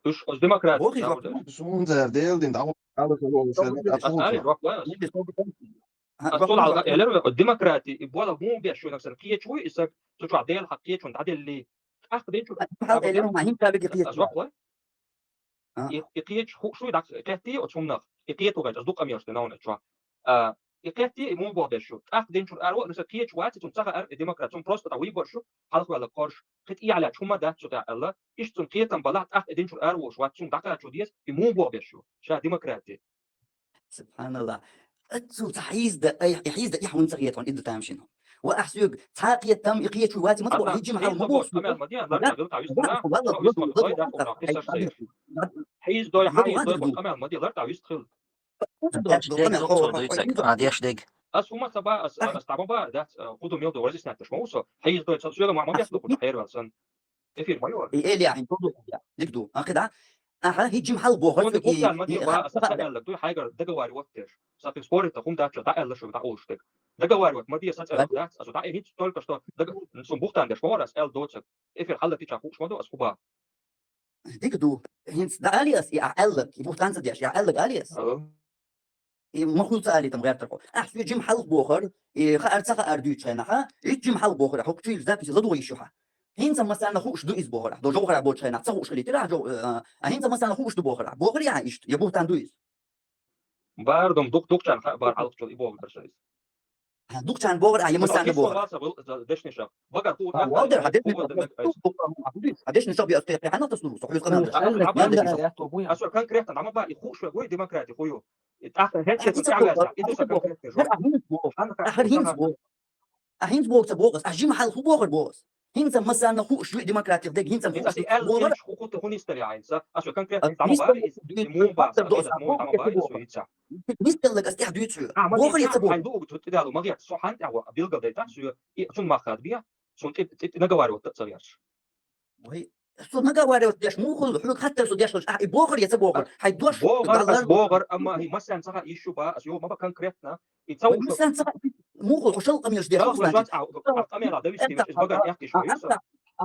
Уж оцу демократ. Боху, да, жоп. Сунзар Дела дина дӀа-, дӀа-, дӀа-, Ас ари, жоп, ас. Ас цул хьалха элира вай, демократи, и болу муха беш ю нах сан кхечу вуй, и сан цу чохь Дела хьан кхечун дӀаделли. ТӀаккха ден чуьра. Хьан элира ма хӀинца вега кхечу. Ас жоп лой. А. И, и кхечу хууш вуй, дӀа кхетти оцу хӀуманах. И кхето гайча, ас дукха къамелаш дина вайна чохь. А, и кхетти, и муха беш ю. ТӀаккха ден чуьра ара ваьлла, сан кхечу вац, цунна ца хаьара, и демократ, цунна просто тӀе вуй беш ю, хьалха ваьлла кхорш. Кхин тӀехьа лаьтташ хӀума дац цу тӀехь аьлла, иштта цунна кхетам балахь, тӀаккха и динчуьра араволуш вац, цунна дӀакхачо деза, и муха боху беш ю, ша демократи. Субханаллах. Аццул ца хьийзда, ай, и хьийзда, и хьуна ца хетахь, и ду тамашийна. Ва ахь соьга, цхьа кхетам, и кхечуй вац, ма ца боху, хӀиджим хьал ма боху. Хьийзда боху, амел ма де, лар тӀе вилла тӀе вист хила. Хьийзда, хьийзда, хьийзда, амел ма де, лар тӀе вист хила. Деш дег, деш дег. А, деш дег. Ас хӀума ца ба, ас, ас дӀа ма баар дац, а, кху ду мел ду разъяснять деш ма ву со. Хьийзда, ца соьга ма, ма бехк ду кху хьервал сан. Эфир ма ю. И эле ахьа, дик ду. Ахи да? Аха, хӀиджим хьал боху. Хьуна кху сан ма де, ва, аса ца аьлла дуй, хьайгара договаривать деш. Сан кхин спорить хӀума дац, дӀа аьлла шу, дӀа олуш дерг. Договаривать ма де, сан цӀерах дац, аса дӀа, хӀинца только что дог-, сун бухтан деш ма вара, ас аьлла доцург. Эфир хьаллатича хууш ма ду, ас хӀу ба. Дика ду. ХӀинца дӀа али ас, и ахь аьлларг, и бухтан ца деш, и ахь аьлларг али ас. Ало. И ма хӀу ца алийтам гӀертар хьо. Ахь соьга жима хьалха бохар, и хаар ца хаар дуьйцучу хенахь, итт жима хьалха бохар, хӀокху чуьйра записи ладогӀа йиш ю хьан. ХӀинца массарна хууш ду иза бохар, до жовхара боцучу хенахь ца хууш хилийтира, а, жо-, а, а хӀинца массарна хууш ду бохар, бохар яхьа иштта, я бухтан ду иза. Бар дум, дух-, духчарна хаа бар хьалхачул и бохар ша иза. Духчарна бохар, а, я массарна бохар. Дешнеша. Багар хуу, а, валдер, хьан дешнеша. Хьан дешнеша би ас тӀе хьанах тасур, со хьуьйсу къамел деш. Ас конкретно, дама ба, и хууш вегой демократи хуу. И тӀаккха хӀетча ца тӀаьхьа ваьлча, и ду сан конкретно жо. Ахьар хӀинца бо. Ахьар хӀинца бо. Ахьа хӀинца боху ца боху ас, ахьа жима хьалха хӀу бохар боху ас. ХӀинца массарна хууш ю демократих дег, хӀинца хууш ас и олар. ХӀу кху тӀе хӀун йистар яхьа хӀинца? Ас вай конкретно дама баьлла иза, и муха бац, хӀу деза муха дама баьлла иза хӀу йица. Нисделлаг ас тӀехь дуьйцу. Бохар я ца боху? Хьайн дугу ту тӀедало ма гӀерта, со хьан тӀехь ву, билгал дайта, со и цун мах хадбия, цун тӀе, тӀе, тӀе наговаривать ца гӀерташ. Вай, со наговаривать деш мухул, хьоьга хаттар со деш луш, ахь и бохар я ца бохар? Хьайн дош бохар, ас бохар, амма и массарна ца хаьа йиш ю ба, ас йо ма ба конкретно. И ца вай, вуш массарна ца хаьа, мухул, хьо шал къамелаш деш луш, а, а, къамела да вистий, веш, из багар яхкиш вай, со.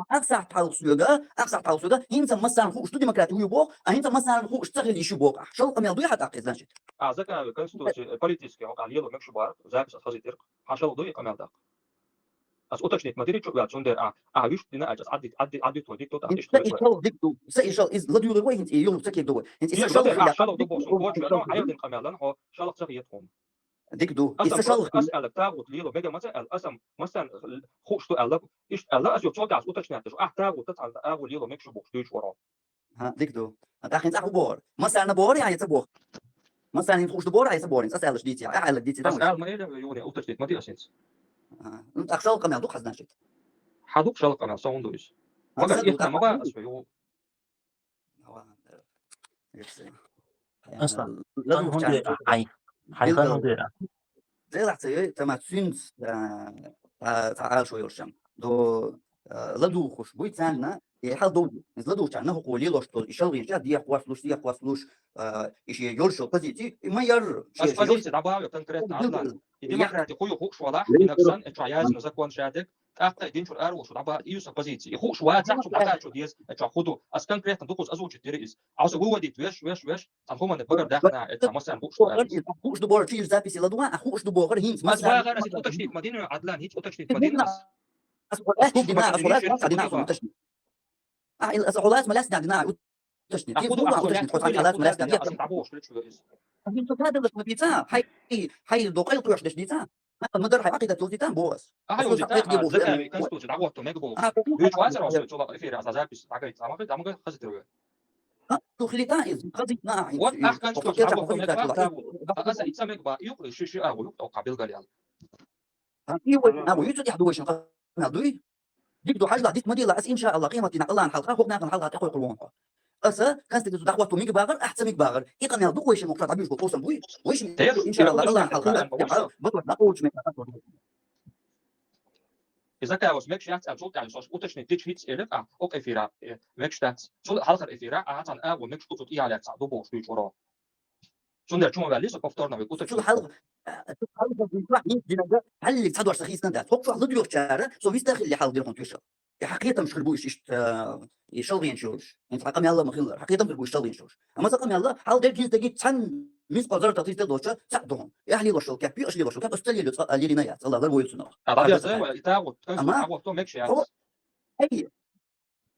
Ахсахь пхьалх соьга, ахсахь пхьалх соьга, хӀинца массарна хууш ду демократи хӀу ю боху, а хӀинца массарна хууш ца хила йиш ю боху. Ахь шал къамел дуй хьан тӀаккха, значит? А, закон, конституция, политический, а, лело мегаш ю бара, запись ас хазийтира, хьан шал дуй къамел даккха. Ас уточнить ма дирий чу ваьлла, цундела а, а, вуьшта дина аьлча, ас Ӏаддит, Ӏаддит, Ӏаддит, Ӏаддит, Ӏаддит, Ӏаддит. Са и шал дик ду, са и шал из ладуьйгӀур вай, хӀинца и юху ца кийр ду вай. ХӀинца и са шал хила, шал ду боху, сан коча ваьлла, хьан яздина къамелан, хьо шалах ца хетахь хьуна. Дик ду. И са шалах. Ас аьлларг тагӀут лело мега ма ца аьлла, ас-м массарна хууш ду аьлла, иштта аьлла, ас юха цо тӀехь ас уточнять деш, ахь тагӀут ца аьлла, агӀо лело мегаш ю бохуш дуьйцуш вара. ХӀа, дик ду. А тӀаккха хӀинца ахь хӀу бохур? Массарна бохур я, я ца бохур? Массарна хӀинца хууш ду бохур, я ца бохур? ХӀинца ас аьлларш дийций, ахь аьлларг дийций, ас аьлла ма элира юхане, уточнить ма ди ас хӀинца. А, ну, тӀаккха шал къамел ду хьан, значит? Хьан ду шал къамел, сан хӀун ду иза? Ма гар ихна ма ба ас вай юху. Аса, сан хӀун дера, хьай, хьай хан хӀун дера? Делахь ца йой, тама цуьнца, а, а, цхьа Ӏалашо йолуш ям. До, а, ладугӀуш буй царна, и хьал довзу. Иза ладугӀучарна хӀокхо лелош долу, и шалгӀинча дехьа кхоссалуш, дехьа кхоссалуш, а, и шен йолуш йолу позици, и ма ярра. Ас позици дӀабахьа конкретно, Адлан. И демократи хӀу ю хууш валахь, и нах сан, и чохь яздина закон шадерг, тӀаккха и динчуьра ара волуш дӀабахьа, и ю сан позици. И хууш вац, ахь цунна дӀакхачо деза, и чохь хӀу ду. Ас конкретно дукхуза озвучить дира иза. Ахь со выводить веш, веш, веш. Сан хӀуманна багар дахна, это массарна хууш ду аьлла. Хууш ду бохур, чуьйра записи ладугӀа, а хууш ду бохур хӀинца массарна. Ас бахара, ас уточнить ма дина, Адлан, хӀинца уточнить ма дина ас. Ас хьо лаьцна дина, ас хьо лаьцна дина, ас уточнить. А, ил-, ас хьо лаьцна ма лаьцна дина, уточнить. Ас хьо лаьцна ма лаьцна дина, ас дӀабохуш, лечу иза. Ас хьо кадалаш ма дийца, хьай, хьай докъай кхоьш деш дийца. Ма дар хьай Ӏакъидат йолчу дитан боху ас. Ахьа йолчу тан, а, закон, конституция дӀагӀотто мега бохуш. Вуьйчу вацара хьо, цула эфире аса запись дӀагайта, ма хаза, ма хаза хаза тера ве. А, ду хилита иза, хаза итна ахьа. Вот ах конституция дӀагӀотто мега боху, аса ица мега ба, юкъа ши, ши агӀу юкъа, оха билгал ял. А, и вай, а, вуьйцу тӀехь ду вайшин къамел дуй? Дика ду, хьажла, дика ма дила, ас, иншаалла, къематдийнахь Аллахьан хьалха, хӀокху нахана хьалха тӀекхойкхур ву хьо. Аса конституция дӀахӀотто мега бахар, ахь ца мега бахар. И къамел ду вайша мукъа дӀабуьйш бу, къовсам буй. Вайша, иншаалла, Аллахьан хьалха, батор дӀакъовлуш мега. И Закаевас мегаш яц аьлла, цул тӀаьхьа со уточнить дича хӀинца элира, а, окх эфира, э, мегаш дац. Цул хьалхара эфира, а, цхьана агӀо мегаш ду, цу тӀа ялаьцна ду бохуш дуьйцура. Цундела чу ма ваьллий со повторно век уточнить. Цул хьалха, а, цул хьалха вуй чохь хӀинца динарг, хьаллиг цхьа дош сан хийцина дац. ХӀокху чохь ладоьгӀучара, со вист а хилла хьалха дира хьуна тоьшалла. И хьакхетамаш хир бу иштта, иштта, и шалгӀенаш йолуш. ХӀинца хьан къамел а ма хиллара, хьакхетам хир бу иштта шалгӀенаш йолуш. Амма сан къамел а, хьал дерг хӀинца дагийта цхьанна мискъал зарратах хӀинца лелоча, цхьаъ ду хьуна. И ахь лелош йолу кеп, и аша лелош йолу кеп, аса ца лело, цкъа а лелийна яц, Алла лар войла цунах. А, дӀадерзай вай, и тагӀут, амма дӀагӀотто мегаш яц. Ай,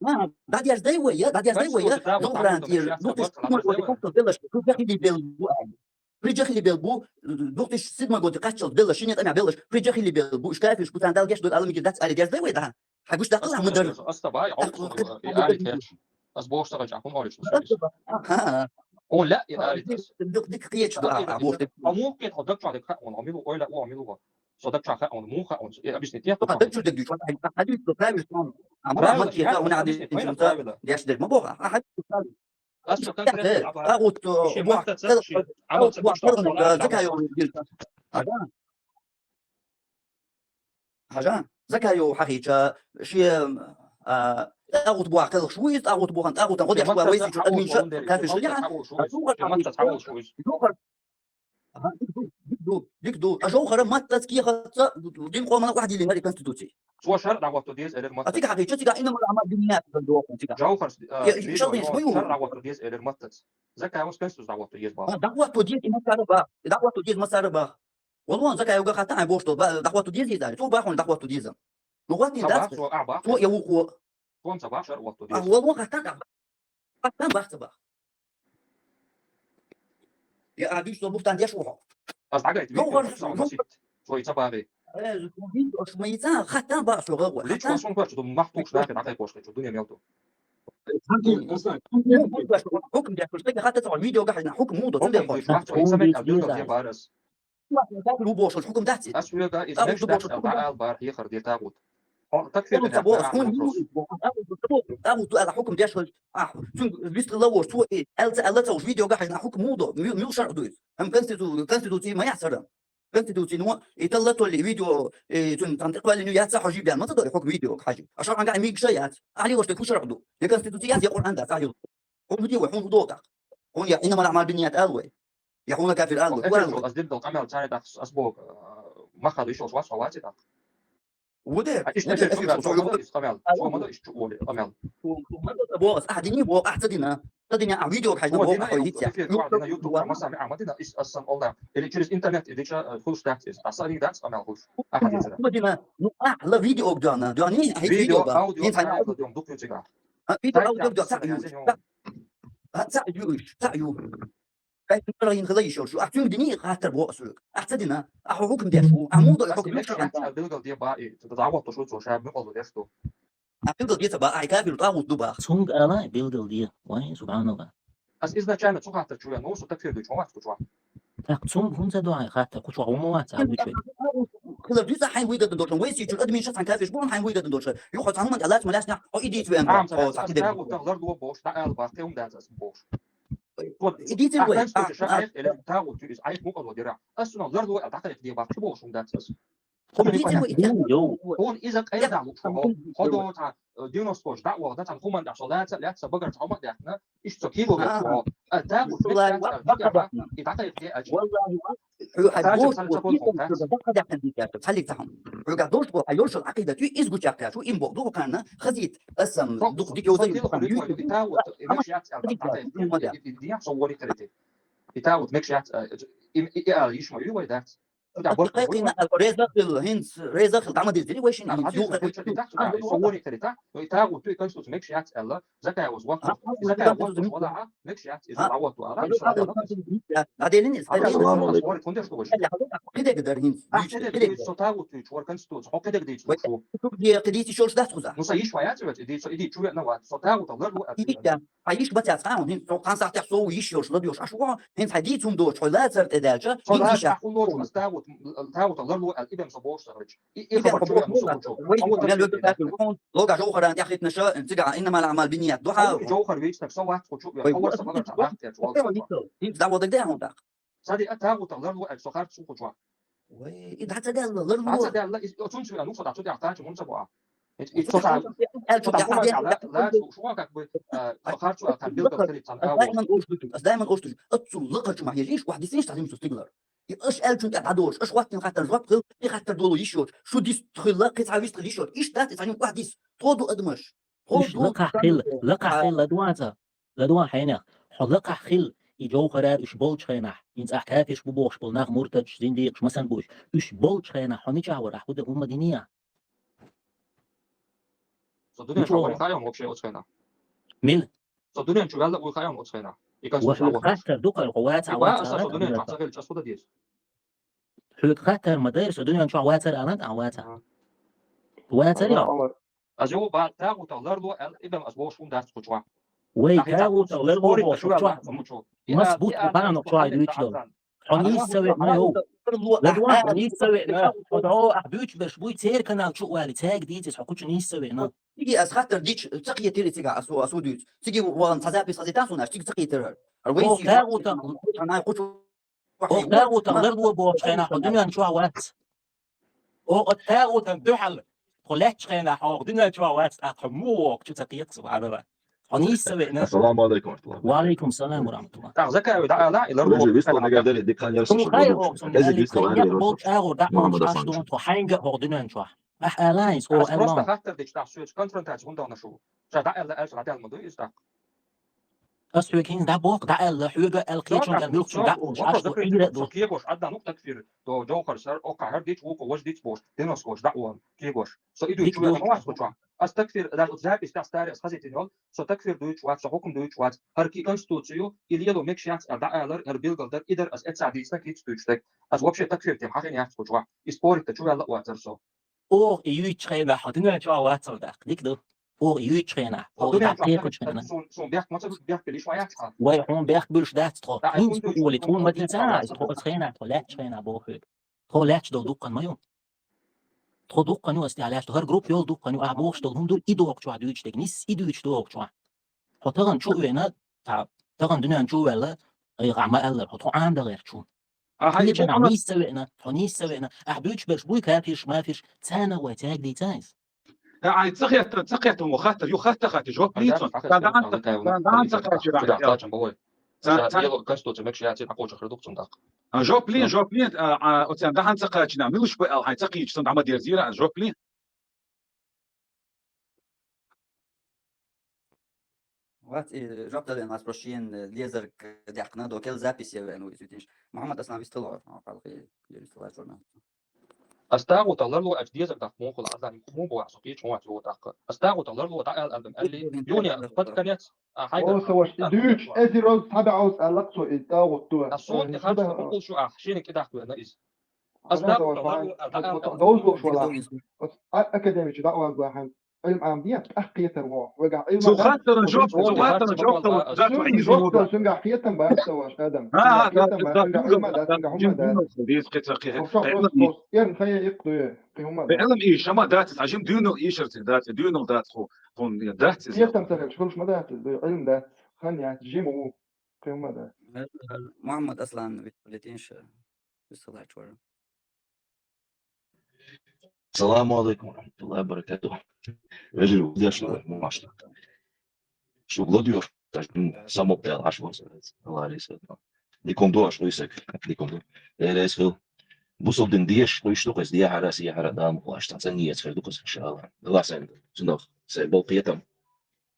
а, дӀадерзай вай, я, дӀадерзай вай, я, Жовхаран тӀера, ну, ты что, ну, вот это делаешь, ты же хили бел бу, а. Прижахили бел бу, две тысячи седьмой годе кхаччалц беллаш, шине тӀамехь беллаш, прижахили бел бу, уьш кафирш бу, царна Дала гечдойла аламигира дац аьлла дерзай вай, да? Хьан гуш даккхал хьан ма дарра. Ас ца бай, хьо ца бай, и али кхеча. Ас бохуш ца гӀайча, хӀун олуш ас ца бай. Хьан лаьа и али тас? Дукха дика кхеча ду, а, боху. А муха кхета хьо даг чохь дика хаьа хьуна, хьо мила ву, ойла а ву, хьо мила ву. Со даг чохь хаьа хьуна, муха хаьа хьуна, и объяснить те. Даг чу даг дуьйцу, хьан дуьйцу, правильно, а муха ма кхета, хьуна объяснить те, правильно. Деш дерг ма боху, а хьан дуьйцу, правильно. Аса конкретно, а, а вот, э, шен бу-, маттаца, шен, а, амалца, вот, Закаев, а, да. Хьажа, Закаев хьахийча, шен, а, тӀагӀут боху кхелхаш ву иза, тӀагӀут боху, тӀагӀутан гӀо деш ву, вай сийчу админча, кафирша лиха. Шен маттаца хьаволуш ву иза. Ага, дика ду, дика ду, дика ду. А Жовхара маттаца кехатца дин къомана охьадиллина и конституци. Цо шарӀ дӀагӀотто деза элира маттаца. А цига хьахийча, цига иннамал аӀмалу бинният дан доху цига. Жовхарс, а, шалгӀенаш ма ю. ШарӀ дӀагӀотто деза элира маттаца. Закаевс конституци дӀагӀотто деза боху. А, дӀагӀотто деза и массара боху. ДӀагӀотто деза массара боху. Валлахьи, Закаевга хатта хьайн бохуш долу, ба-, дӀахӀотто деза иза аьлла. Цо бахьана дӀахӀотто деза. Ну, гӀоттийна дац. Цо а бахьана. Цо я вукхо. Цо ца бахьа шарӀ хӀотто деза. А, валлахьи, хатта дӀа-, хатта бахьа ца бахьа. Я а дуьйцу, со бухтан деш ву хьо. Ас дӀагайта, ну, видео, хорошо, ца ну, масит. Цо и ца багӀий. Э, видео, аш ма йица, хатта бахьа со гӀо. Лично хатта. Сон корчу, ду махтуш нахи дӀакхайкхош кхечу, дуьне мел ту. Ну, хӀун баш, хӀукум деш, аш тайга хатта ца видео гахьина, хӀукум муха до, цундела хӀукум деш, махтуш, ца мекъал, дилгал де барас. Ву бохуш хӀукум дац иза. Ас вега иза мегаш дац аьлла дӀаала бара хьехар де тагӀут. Хьо такфир ца боху, хьуна ю иза боху. ТагӀут ду аьлла хӀукум деш хӀуьлла. Ахь, цуьнга вистхила вош, цо и аьлла ца аьлла ца уж видео гахьина хӀукум муха до, муьл-, муьлш шарӀ ду иза. ХӀама конститу-, конституци ма яц хӀара. Конституци ну, и талла толли видео, и цуьнан цхьана тӀекхоьллина ю яц, ца хьожий бен ма ца дой хӀокху видео хьажи. А шарӀан гахь мигаш а яц. Ахьа лелош тайга хӀун шарӀ ду? Я конституци яц, я Къуръан дац, ахьа ю. ХӀун ду вай, хӀун ду даккха? Хьуна я иннамал аӀмалу бинният ала вай. Я хьуна кафир ала вай. Хьуна ала вай. Ас дина долу къамел царна тӀаккха ас боху, а, махкахь ду йиш йолуш вац хьо ваций тӀаккха? Ву де, а, иштта ву де, чу, чу, чу, чу, чу, чу, къамел. Чу ма до, иштта чу олий, къамел. Чу, чу ма до, боху ас, ахь дини боху, ахь ца дина. Ца дина, а видео хьажна боху, ахь хьо йиц я. Эфир чохь дина, YouTube чохь, масса меӀа ма дина, ис ас сан олла. Или через интернет, или ча, э, хуьлуш дац иза. Аса дина дац къамел хуьлуш. Ахь дина. Ца дина, ну, ахь ла видео доьгӀна, доьгӀна, ахь видео, видео, аудио, видео, цхьа аудио, дукха ю цигахь. А, видео, аудио, цхьа ю. А, цхьа ю, цхьа ю. Кайф хила йиш йолуш ю. Ахь цуьнга дини хаттар боху ас вуьга. Ахь ца дина. Ахь хӀукум деш ву. Ахь муха до хӀукум деш ву. Билгал де баъ, дӀагӀоттуш ву цо, ша мукъалла деш ду. Ахь билгал де ца баъ, ахь кафир тӀагӀут ду баха. Цуьнга ала билгал де. Вай, субханалла. Ас изначально цу хаттар чу вен, ну, со такфир дуьйцу, хьо вац кху чохь. Так, цуьнга хӀунда ца до хьайн хаттар, кху чохь хӀума вац, хьан дуьйцу вай. Хила дуьйцу хьайн вуй дан долуш, вай сийчуьра админша цхьаьна кафирш бу хьайн вуй дан долуш. Юха цхьа хӀума тӀе лаьцна ма лаьцна, хьо идийца вен. Ам ца лаьцна, тагӀут тагӀут лар ло бохуш, дӀаала баха, кхин хӀума дац ас бохуш. Вот, идите вы, а, а, а, эли тагӀут ю иза, айхьа мукъа ло дира. Ас цунах лар ло, а, дӀакхайкха де баккхи болуш хӀума дац ас. Идите вы, хьуна иза къайла дӀа луш хьо. Хьо до цхьа, э, девяносто гож дӀа вала, да, цхьана хӀуманна тӀехь со лаца, лаьцна, багар цхьа хӀума а даьккхина, иштта со кийло ву хьо. А тагӀут мегаш дац, а, дагахь, и дӀакхайкха де а чу. Хьо хьайн дош бу, хьаллиг ца хьуна. Хьоьга дош бу, хьан йолуш йолу Ӏакъидат ю, иза гучаккхаш ву, им боху дукха кхарна, хазийта, аса, дукха дика йовза ю. Со вори карете. И тагӀут мегаш яц, а, и, и, и, а, йиш ма ю вай дац. Кхайкхина, реза хила, хӀинца реза хила, дӀа ма дирзина вай шина, хӀинца юха кхайкхина. Со вори карете, но и тагӀут ю, и конституци мегаш яц аьлла, Закаевс воккху. Закаев воккху вала, мегаш яц, иза дӀавотту ала. Аделин иза. Ассаламу алейкум. Кхидега дар хӀинца. Кхидега дар. Со тагӀут ю, чу вара конституци, хьо кхидега дийцу шу. Кхидега дийцу шолш дац хуза. Ну, са йиш ваяц вац, иди, со иди, чу веана вац. Со тагӀут алар лу. Хьан йиш бац яц хьан, хӀинца со кхана сахьтехь со ву йиш йолуш ладоьгӀуш Ӏаш ву, хӀинца хьайн дийцум доцуш, хьо лацар тӀе даьлча, хӀинца йиш яц. Со лацар хьун лоцу, ас тагӀут, тагӀут алар лу аьлла, и бен со бохуш ца хилча. И, и хабар чу веана со гучу. Вай мел веб тӀе ву. Лога Жовхаран тӀехь хӀиттина ша, цигахь иннамал аӀмал бинният ду хьан. Жовхар вийчнаг со вац кху чу веана. Хьо вара сан багар цхьа бахт яц валла. ХӀинца дӀаводаг де хьуна тӀаккха. Ца де а тагӀут алар лу аьлла, со харц су кху чохь. Вай, и дӀа ца даьлла, ларло. ДӀа ца даьлла, из, цунца веана, ну, цо дӀа ца даьлла, цо дӀа ца даьлла. Из цо ца даьлла, цо дӀа ца даьлла, цо дӀа ца даьлла. Шуга как бы, э, харцо, там, билгал хилийтан, а, вот. Даиман оштуж, даиман оштуж. Аццул лакхарчу ма хьежиш, вахдисинш, цхьа жимсу стиглар. И аш аьлчун тӀе дӀадош, аш хӀоттийна хаттар жоп хил, и хаттар долу йиш йоцуш, шу дис хилла, кхин цхьа вистхила йиш йоцуш. Иштта дац, и цхьа юкъа дис. Тхо ду адамаш. Тхо ду лакхахь хила, лакхахь хила ладван ца. Ладван хьенех. Хьо лакхахь хила, и Джовхарар уьш болчу хенахь, хӀинца ахь кафирш бу бохуш болу нах, муртадаш, зиндийкъаш, масан бу уьш. Уьш болчу хенахь, хьо мичахь вара, ахь хӀу де хӀумма динийа? Со дуьнен чу ваьлла вуй хаьий хьуна вообще оцу хенахь? Мила? Со дуьнен чу ваьлла вуй хаьий хьуна оцу хенахь? И конституция. Хаттар ду кхара, хьо ваца, ваца, аса со дуьнен чохь ца хилча, аса хӀу дан деза? Хьоьга хаттар ма дайра, со дуьнен чохь вацара алан, а ваца. Вацара? Аса йо, бан тагӀутах ларло аьлла, и бен аса бохуш хӀума дац кху чохь. Вай тагӀутах ларло бохуш чохь. Мас бу тхо бан чохь дуьйцуш долу? Хьо нийса ца веана, йо. Ладван, хьо нийса ца веана. Хьо дӀо ахь буьйцуш берш буй, церан канал чу а вали, цаьрга дийца иза, хьо кху чу нийса ца веана. Циги ас хаттар дича, ца кхетира цига, асу, асу дуьйцу. Циги валан цхьа запись хазийтан суна, ас цига ца кхетира. Ар вай си тагӀутах, хьанай кху чу. Оха тагӀутах ларло бохучу хенахь хьо дуьнен чохь вац. Оха тагӀутан дуьхьал хьо лаьттачу хенахь хьо дуьнен чохь вац, тӀаккха хьо муха вохучу ца кхетахь, субхьаналлахӀ. Хьо нийса ца веана. Ассаламу алейкум. Ва алейкум салам ва рахматуллах. ТӀаккха закай вай дӀаала, и ларло. Вежа вистхула мегар дале, дикан яр. Хьуна хай оха цунна яле, кхайна болчу агӀор дӀа а Мухаммад Асламович. Тхо хьайнга а хьо дуьнен чохь. Ахь ала иза, хьо аьлла. Ас просто хаттар дича тӀаккха соьца конфронтаци хӀунда вахана шу? Ша дӀааьлла аьлча дӀадаьлла ма дуй иза тӀаккха? Ас хьоьга хӀинца дӀабоху, дӀааьлла, хьоьга аьлла, кхечунга аьлла, муьлххачунна дӀа а олуш, аш ду, игра а ду. Со кегош, Ӏадда нукъ такфир, до Джовхар сар, оккха хӀара дича, вукхо важа диц бохуш, динос кхош, дӀа а вон, кегош. Со и дуьйцу веана ма вац кху чохь. Ас такфир, даже оцу запись тӀехь старе ас хазийтина йолу, со такфир дуьйцуш вац, со хӀукум дуьйцуш вац. ХӀара кхин конституцию, и лело мегаш яц, а дӀаалар, хӀара билгал дар, и дар ас эццахь дийцина кхин дуьйцуш дерг. Ас вообще такфир тема хьахина яц кху чохь. И спорить дан чу ваьлла а вацара со. Оха и юьйцучу хенахь хьо дуьнен чохь вацара даккха, дика ду? Оха и юьйцучу хенахь, оха дӀа кхечунчу хенахь. Суна, суна бехк ма ца, бехк била йиш ма яц хьан. Вай, хьуна бехк буьлуш дац тхо. ХӀинца хӀун дуьйцу, оли, тхуна ма дийца, тхо аса хенахь, тхо лаьттачу хенахь боху хьоьга. Тхо лаьтташ долу дуккха ма ю. Тхо дуккха ю, аса тӀехь лаьтташ долу. ХӀара группа йолу дуккха ю, ахь бохуш долу хӀума ду, и доху чохь дуьйцуш дерг, нисса и дуьйцуш доху чохь. Хьо тахана чу а веана, тахана дуьнен чу а ваьлла, айгӀа ма аьллара, хьо тхо Ӏамадалера чу. Ахьа, хӀинца хьуна нийса ца веана, хьо нийса ца веана, ахь буьйцуш берш буй, кафирш, мафирш, царна вай цаьрга дийца иза. Ахьа, ца хетта, ца хетта, мо хаттар, ю хатта хатта, жоп лийца. Дан дан ца хатта, дан дан ца хатта, дан дан ца хатта. Ца, ца, ца. Конституция мегаш яц, хьакъочу хир ду цунна тӀаккха. А, жоп лин, жоп лин, а, а, оцен дахьан ца кхачина, милуш бу аьлла, хьайн ца кхийча, сан дӀа ма дерзийра, жоп лин. Вац, и жоп дален, вац, просто шен, э, лезарг дехна, докел запись я вен, уйзу тинш. Мухаммад Аслан висталор, а, халкъи, я висталар журнал. Ас тагӀутах ларло аьлча дезаг даккха муха хула, Ӏадда ним хӀума бу ахь со кхечу хӀума вац йогӀу тӀаккха. Ас тагӀутах ларло дӀааьлла аьлла, аьлли, юни, под конец, а, хьайгара. О, со ваша, дуьйцу, эзир оз цхьа баьӀалц аьлла, цо и тагӀут ду. Ас сон тӀе харц хӀума шу ахь, шена кӀидахка вена иза. Ас тагӀутах ларло аьлла, дӀааьлла аьлла. Оц а-, академичу дӀа а вазла хьан, Ӏилма Ӏамадехьа, тӀаккха кхетар ву. Вегахь Ӏилма дац. Цу хаттаран жоп, цу хаттаран жоп дала, цу хаттаран жоп дала. Цуьнга хеттам бац, товаш, Адам. Цуьнга хеттам бац, цуьнга Ӏилма дац, цуьнга хӀума дац. Эрна хая икх дуй, кхин хӀума дац. Ӏилма и шама дац, а жим дуьйнал ишар цига дац, дуьйнал дац ху, хун дац иза. Хеттам ца хилча, хуьлуш ма дац иза, дуй, Ӏилма дац. Хан яц, жим ву, кхин хӀума дац. Мухаммад Аслан, виталитинша, висалач вара. Саламу алейкум ва рахматуллахи ва баракатуху. Вежарий, удеш ла, мамаш ла. Шу гладиош, таш, м, самоп дел, аш вон сарец, Аллах рейс. Диком ду, аш войсек, диком ду. Э, рейс хил. Бусул дин деш, хойш ду, хойс дия хара, сия хара, дам, хойш, тан, цан, ниец, хойш ду, хойс, иншаллах. Аллах сайн, цунах, сай бол кхетам.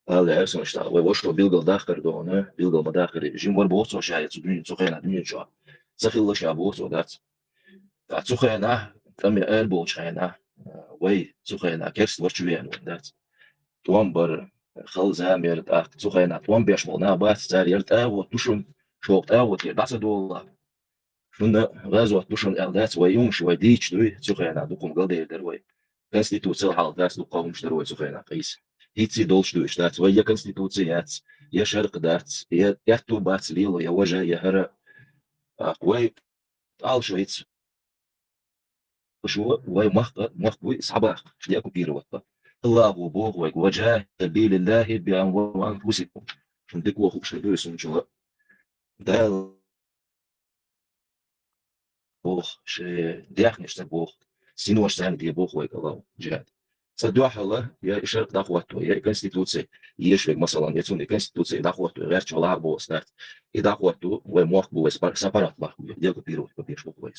Ала, эрсун, ишта, вай, вашо, билгал дахкар дона, билгал ма дахкар, жим вар бохцо шая, цу дуьнен, цу хена, дуьнен чо. Ца хилла ша бохцо дац. Ткъа цу хенахь, тӀаме эр болчу хенахь, вай цу хенахь керст варчу веана вайн дац. ТӀом бар, хала зама яра тӀаккха, цу хенахь тӀом беш болу нах бац, цара яра тӀагӀот ду шуна, шух тӀагӀот яра дӀа ца долу. Шуна гӀазот ду шуна аьлла дац, вай юмаш вай дийча дуй, цу хенахь дукха галдер дара вай. Конституциял хьал дац, дукха хӀумаш дара вай цу хенахь къийса. ХӀинций долуш дуьйш дац, вай я конституция яц, я шаркъ дац, я аьтту бац лело, я важа, я хӀара. ТӀаккха вай Алшойц. Шу вай махка, махка вуй, схьабаккха, шли оккупировать ба. Аллаху боху вайга, «Ва джахиду фи сабилиллахи би амваликум ва анфусикум». Шун дика вохуш ду сунчула. Дала. боху, шайн даьхнашца боху, синош царна де боху вай кӀалал, джихад. Цу дуьхьал я и шарт дӀахӀотто, я и конституци, еш вега, масалан, я цунна и конституци дӀахӀотто, гӀертачу лаха боху старт. И дӀахӀотто, вай мохк бу, вай спар-, сапарат лахку, я делкапировать беш боху вай.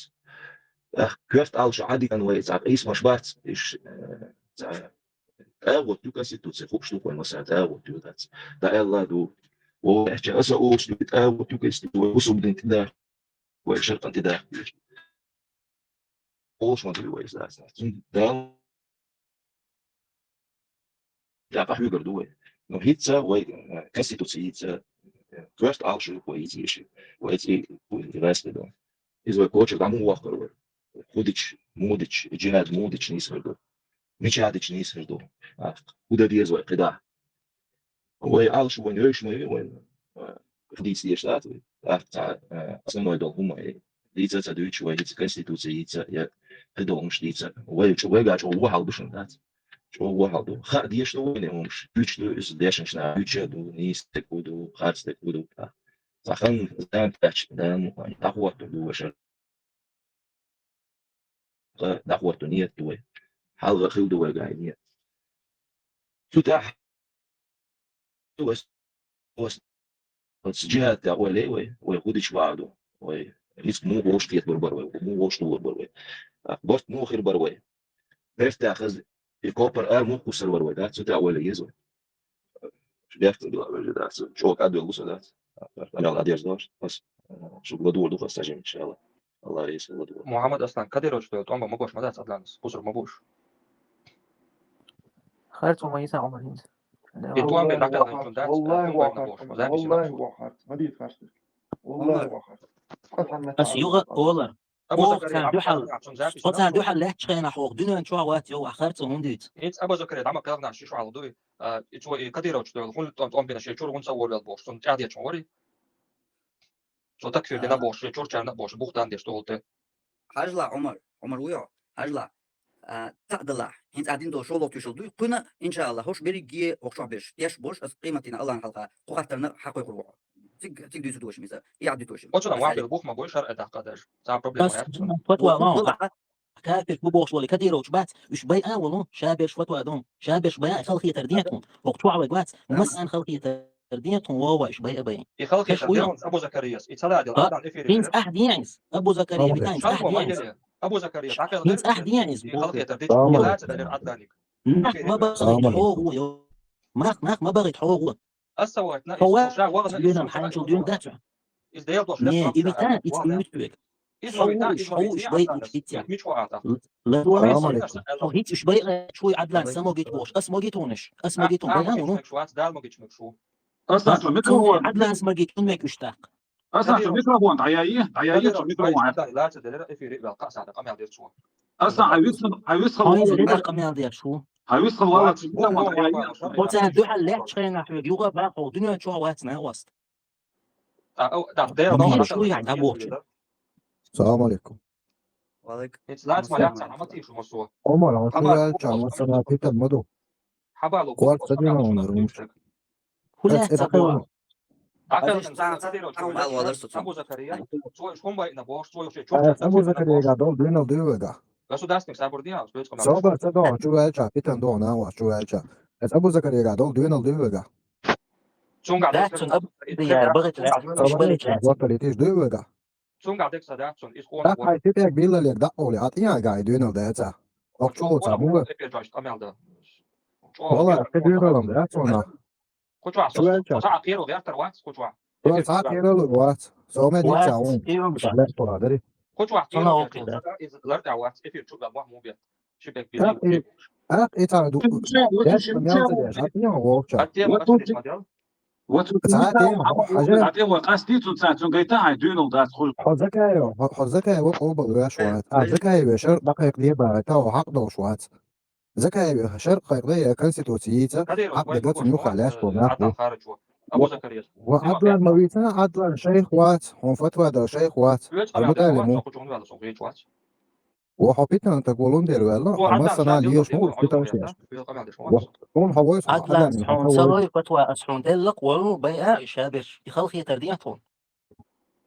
Ах, коьрта Ӏалашо Ӏадиъна вай, цхьа къийсамаш бац, иш, э, цхьа тӀагӀут ю конституци, хууш ду вай, масала, тӀагӀут ю дац. ДӀааьлла ду. О, эча аса олуш ду, тӀагӀут ю конституци, вай усубдин тӀе да, вай шартан тӀе да. Олуш ма ду вай, иза дац. Цундела тӀаккха хьоьгур ду вай. Ну, хӀинца вай, э, конституци йийца, э, коьрта Ӏалашо ю вай йийца еши. Вай цӀий, вай раьза ду. Иза вай коча дӀа муха воккхур вай? ХӀу дича, муха дича, джихад муха дича нийсхур ду? Мича дича нийсхур ду? А, хӀу дан деза вай кхидӀа? Вай Ӏалашо вайн йойуш ма ю вайн, а, дийца дезаш дац вай. ТӀаккха цхьа, а, основной долу хӀума, э, дийца ца дуьйцуш, вай хӀинца конституци йийца, я кхидолу хӀумаш дийца. Вай чӀо-, вайга чӀогӀа вон хьал ду шуна, дац? ЧӀогӀа вон хьал ду. Хаа дезаш ду вайна хӀумаш. Дуьйцуш ду иза дешнаш наха, дуьйцуш ду, нийса стаг хӀу ду, харц стаг хӀу ду. Цхьа хан зама кхаьчча, дан, дӀахӀоттур ду вай шарт. ДӀахӀотто нийят ду вай. Хьалха хила ду вай гай нийят. Цу тӀехь оцу джихад тӀехь ойла яй вай, вай хӀу дича вагӀа ду, вай рицкъ муха вовшах кхетабар бара вай, муха вовшах лулур бара вай. Барт муха хир бара вай. Бертахь хаза и копар ара муха кхуссур вара вай, да? Цу тӀехь ойла еза вай. Шу дехкан дила вежа дац. ЧӀогӀа кӀадвелла ву со, дац. Амел а дерза дош. Ас, э, шуьга ладугӀур ду хас сажим, иншалла. Алла реза ладугӀур. Мухаммад Аслан, кадировчу тӀом бан ма гуш ма дац Аднанас, бусург ма бу уьш. Харц ма йиса Ӏумар хӀинца. И тӀом бен дӀакхелхинчун дац, валлахи, тӀом бан ма гуш ма, записи ма гуш. Валлахи, вахарц. Ма дийца харц. Валлахи, вахарц. Ас юха олар. Абу Закария, царна дуьхьал, царна дуьхьал лаьттачу хенахь оха дуьнен чохь вац, йо, ваха харцо хӀунда дуьйцу? Иза Абу Закария дӀа ма кхелхинехь ши шо хьалха дуй, а, и цо и кадировчу дойла, хӀунда тӀом, тӀом бина шен чуьра хӀунда ца волавелла бохуш, цунна тӀаьхьа дечун вари. Цо такфир дина бохуш, шен чуьрачарна а бохуш, бух дан деш тӀе волу те. Хьажла, Ӏумар, Ӏумар вуй хьо? Хьажла. А, цхьаъ далахь, хӀинца а дина долу шолгӀа туьйшал дуй, кхуьнан, иншаалла, хӀорш берриге а хӀокху чохь берш, теш болуш, аса къематдийнахь Аллахьан хьалха кху хаттарна хьакхойкхур ву хьо. Цига, цига дуьйцур ду аша иза. И Ӏадда туьйшал. Оцу нах вахбелла бух ма бой, шаръа даккха даже. Цхьа проблема яц. Фатва ма ван. Кафирш бу бохуш волу кадировчу бац, уьш байа а волу, ша берш фатва дон, ша берш байа а халахетар ден тхуна. ХӀокху чохь вай вац, массарна халахетар ден тхуна, вова, уьш байа а байа. И халахетар ден Абу Закарияс, и ца ладила, Адан эфире. ХӀинца ахь ден иза, Абу Закария, витанца ахь ден иза. Абу Закария, хӀинца ахь ден иза. И халахетар ден тхуна, ца делира Аданиг. Нах ма багӀийта хьо гӀо, йо. Нах, нах ма багӀийта хьо гӀо. Аса вайтна, хьо ва, ша вахана, дуьйна, хьайна чул дуьйна дац. Иза Дела дош. Не, и вита, и ца вуьйцу вега. Иза вита, иза вита, хьо уьш бай, уьш хӀитца. Мича вахата? Ла дуьйна. Салам алейкум. Хьо хӀитца уьш бай, чуй Адлан са могит вохуш. Ас могит вонаш. Ас могит вон, бай хан вуну. Швац, Дала могит шмек шу. Асан, микрофон. Адлан са могит, ун мек уьш таккха. Асан, цу микрофон дӀаяйи, дӀаяйи, цу микрофон. Лаца делира эфире вел кхаъ сада къамел дер цо. Асан, хьан виц, хьан виц хала вала. Хьан къамел дер шу. Хьан виц хала вала, цу микрофон дӀаяйи. Оцу дуьхьал лаьттачу хенахь хьоьга юха бакъо дуьнен чохь вац нах васт. А, о, да, дер. Шу яхь дӀабохчу. Салам алейкум. Ва алейкум. Омар, хьан шу яьлча, масала, пита ма ду. Корта дина вон румш. Хулаца кхула. Абу Закария, цо уьш хӀун байина бохуш, цо уьш чу. Абу Закарияга дол дуьйнал дуй вега. Государственный сабур диал, что это? Собар ца догӀу, чу ваьлча, питан догӀу, нагӀаш чу ваьлча. Эс Абу Закарияга дол дуьйнал дуй вега. Цунга дац, цун Абу Закария багӀит лаьцна, уьш багӀит лаьцна. Воталитиш дуй вега. Цунга декса дац, цун иза къона. Так хай питек биллалек дакъовли, а тӀиягай дуьйнал даьца. Ох чу лоца муга. Эпир жаш къамел да. Вала, кхи дуьйналам дац цунах. Кху чохь со, со, со, а, кхеро гӀертар вац, кху чохь. Со цхьа кхералур вац. Со ме дийца вон. Кху чохь кхеро гӀертар вац, иза лар тӀехь вац, эфир чу вел мохь муха бет. Ши бек били. Ах, и цхьа ду. Деш мел ца деш, а тема вовча. А тема, а тема, а тема. Цхьа тема, хьажа. А тема къасти цун цхьа, цун гайта хьайн дуьйнал дац хуй. Хьо Закаева, хьо, хьо Закаева къобал веш вац. А Закаева шар бакхайкъ леба, тау хьакъ долуш вац. Закаева шарт кхайкхаде я конституци йийца, хьакъ де гацун юххьа лаьш бо нах бу. Ва Адлан ма вийцина, Адлан шайх вац, хьун фатва дал шайх вац. Хьун муталиму. Ва хьо питана так волун дер ваьлла, хьо массана леш му уьш питан шеш. Ва хьун хьо войс Адлан, хьун цалой фатва ас хьун деллакъ волу бай а шабеш, и халхетар дият хьун.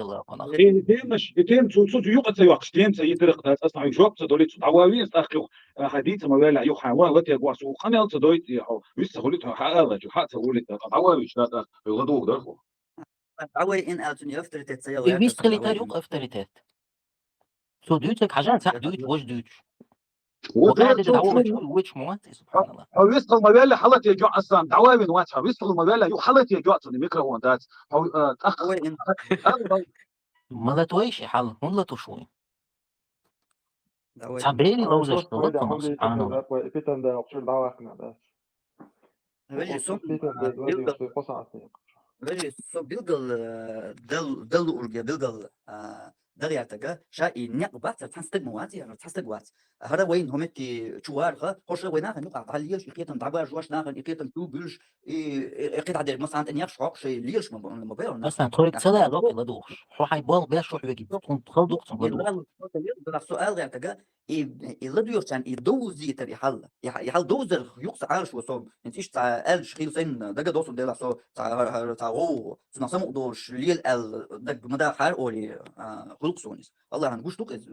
хилла хьона. Э, темаш, э, тем цу цу юкъа ца йоккхаш, тем ца йитарах дац, ас хьа жоп ца долит, цу дӀавави, ас тӀаккха юха, а, хьадийца ма ваьлла, юха хьан ва, ва те гуас, у ханел ца дойт, я хьо, вист ца хулит, хьа ала, чу хьа ца хулит, дӀавави, ша да, ла дуг дар ху. ДӀавай ин аьлла цуьнан авторитет ца И яла. вист хилитар юкъа авторитет. Цо дуьйцаг хьажа, цхьаъ дуьйцу, вож дуьйцу. Вот Ва это де цо дӀавола цо- чу, вуч мо вац, субханалла. Хьо вист хал ма ваьлла, хьала те жо асан, дӀавави вац, хьо вист хал ма ваьлла, ю хьала те жо, цуни микрофон дац. Хьо, э, тӀаккха. ДӀавай ин. Ма латвай ши хьал, хӀун латуш вуй? ДӀавай Цхьа ин. бери ловзаш, латвам, субханалла. Питан да, обсур дӀавахна, да. Вежи, сом, Питан а, да, билгал, да, косаатни. вежи, сом билгал, э, дал, дал урге, билгал, а, дал яртага, ша и некъ бацар, цхьан стаг ма вац, яра, цхьан стаг вац. ХӀара вайн хӀуметти чу варха, хоша вай нахан юкъа, дӀа лелаш, и кхетам дӀабажош, нахан и кхетам чу буьлш, и, и, и кхетам дер, ма санта нехш хьокх шай лелаш ма, ма байор, нах. Асан, тхорик ца лаьа локъи ладугӀуш. Хьо хьай бал беш шо хьоьги, тхун хал духцун ладугӀуш. Дала суал гӀертага, и, и ладугӀучан, и довзитар, и хьал. И хьал, и хьал довзар юкъса Ӏалаш ва сом. Инц иштта аьлш хил сайн дага досу дела со, ца, ца, ца, гӀо, цуна саму долш, лел аьл, даг ма да хар оли, а, хулк сонис. Аллахьан гуш дук из,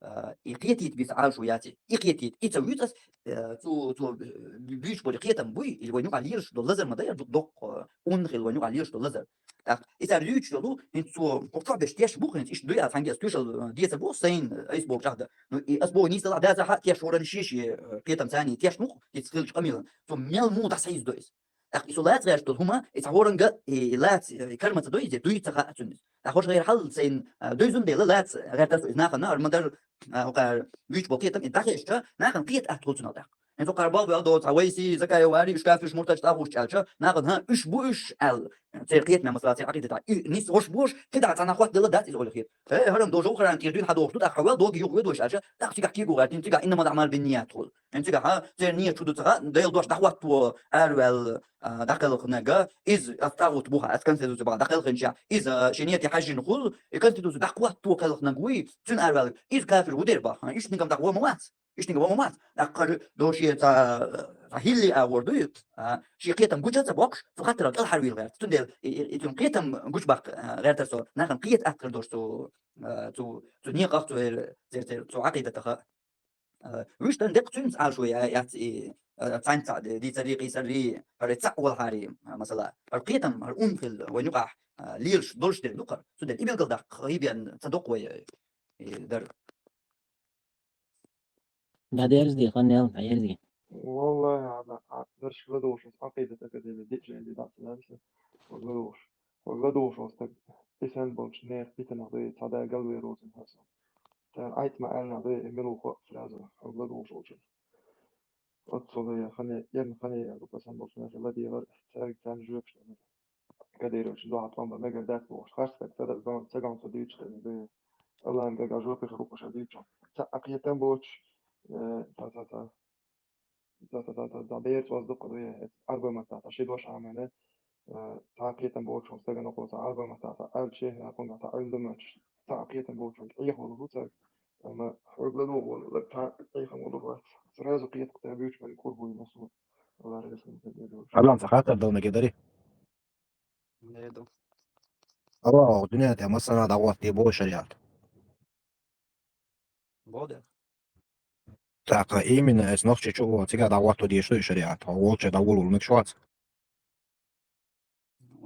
а, и кхетит бис Ӏалаш ва яци. И кхетит, и ца вуьцас, э, цу, цу, э, буьйч боли кхетам буй, или вай нюкъа лелш до лазар ма да, я док, э, ун хил вай нюкъа лелш до лазар. Так, и цар юч йолу, хин цо, кокка беш теш бух, хин иш дуй, а цанги ас тюшал, э, деца бо, сайн, э, айс бо чахда. Ну, и ас бо нис ла да за ха теш воран шиш, э, кхетам цани теш мух, и цхил чкамилан. Цо мел му да сайз дойс. Так, и со лац гаш тол хума, и ца воран га, и лац, э, карма ца дойзе, дуй ца ха цунис. Так, хош гайр хал сайн, э, дуй зун дела лац, гар тас из наха на, армадар, э, ока, вич бо кхетам, и дахеш ча, нахан кхет ат хул цунал так. Эн со карбал бел до, ца вайси, закай вари, шкафиш муртач та хуш чалча, нахан ха, уш бу уш ал. церан кхетамехь, масала, церан Ӏакъидатехь, и нийса гӀош бош, кхидӀа цхьанхьа хоттаделла дац иза олу хир. Э, хӀара дожа гӀо-, хӀара тӀера дуьйна хьадохуш ду, тӀаккха хьо вел дога юха воьдуш аьлча, тӀаккха цигахь кего гӀертина, цигахь иннамал аӀмал бинният хуьлу. ХӀинца цигахь церан ният чу ду ца хаьа, Делан дош дӀахӀотто араваьлла, а, дӀакхелхинарг, иза ас тӀагӀут бу хьан, ас конституци бахьа дӀакхелхинчехь, иза шен нийте хьаьжжина хуьлу, и конституци дӀахӀотто кхелхинарг вуй, цуьнан араваьлларг, иза кафир ву дера бахьа, иштта нигам дӀахьо ма вац. Иштта нигам ма вац. ТӀаккха хӀара дошен ца, ца хӀилли агӀор дуй, а, шен кхетам гуча а ца боккхуш, цу хаттарах кӀелхьарвийла гӀерта. Цундела и, и, и цуьнан кхетам гучабаккха, а, гӀертара со, нахана кхета атта хир долуш цу, а, цу, цу некъах, цу, церан, церан, цу Ӏакъидатаха. А, вуьшта деккъа цуьнца Ӏалашо я-, яц и, а, цхьаьнца цхьаъ ди-, дийцарий, къийсарий, хӀара цхьаъ волхьарий, а, масала. ХӀара кхетам, хӀара ун хилла вайн юкъахь, а, лелаш долуш дерг ду-кх хӀара. Цундела и билгалдаккха хи бен ца доккху вай, и дар. Да дерзди, хан нел, а ерзги. Валлахи, хьан, хьан, даршка ладугӀуш оцу Ӏакъидат академия диъ жайна ди дац, дац, хьо ладугӀуш. Хьо ладугӀуш оцу стаг, и санна болчу нехан питанах дуй, цхьа да галвер воцун хьасан. Цара Ӏайт ма аьллинах дуй, и мила ву хо сразу, хьо ладугӀуш волчун. Оццул дуй, хане, ерна хане, ду сан болчу нехан ладегӀар, цаьрга царна жоьпаш дан. Кадыровича дуьхьа тӀом бан мегар дац бохуш, харц стаг ца дара, ца ган ца дуьйцуш хилла дуй. Аллахьан гага жоьпаш рукъуш а дуьйцуш. Цхьа а кхетам боцуш, э, та, та, та. Ца, ца, ца, ца, ца, бер цӀоз дукха дуй, эцу Ӏарбой маттахь, ца, ши дош Ӏамийна, э, цхьа а кхетам боцучун стагана кхо, ца, Ӏарбой маттахь, ца, аьлча, я кхунга, ца, Ӏуьллу ма, ца, а кхетам боцучун, Ӏеха волу ду цаьрга, амма хьоьга ладугӀу волу, ца, Ӏехам волу вац. Сразу кхетам кхетам буьйцу, бен кур буй масу. Аллах реза хилла. Алан, ца, хаттар дала мега дари? Неду. Ава, дуьнен тӀе массара дӀагӀоттий боху шариат? Боху дера. ТӀаккха именно эс нохчи чу а, цигахь дӀагӀотто дезаш ду и шариат, хьо волчу дӀавуллул мегаш вац?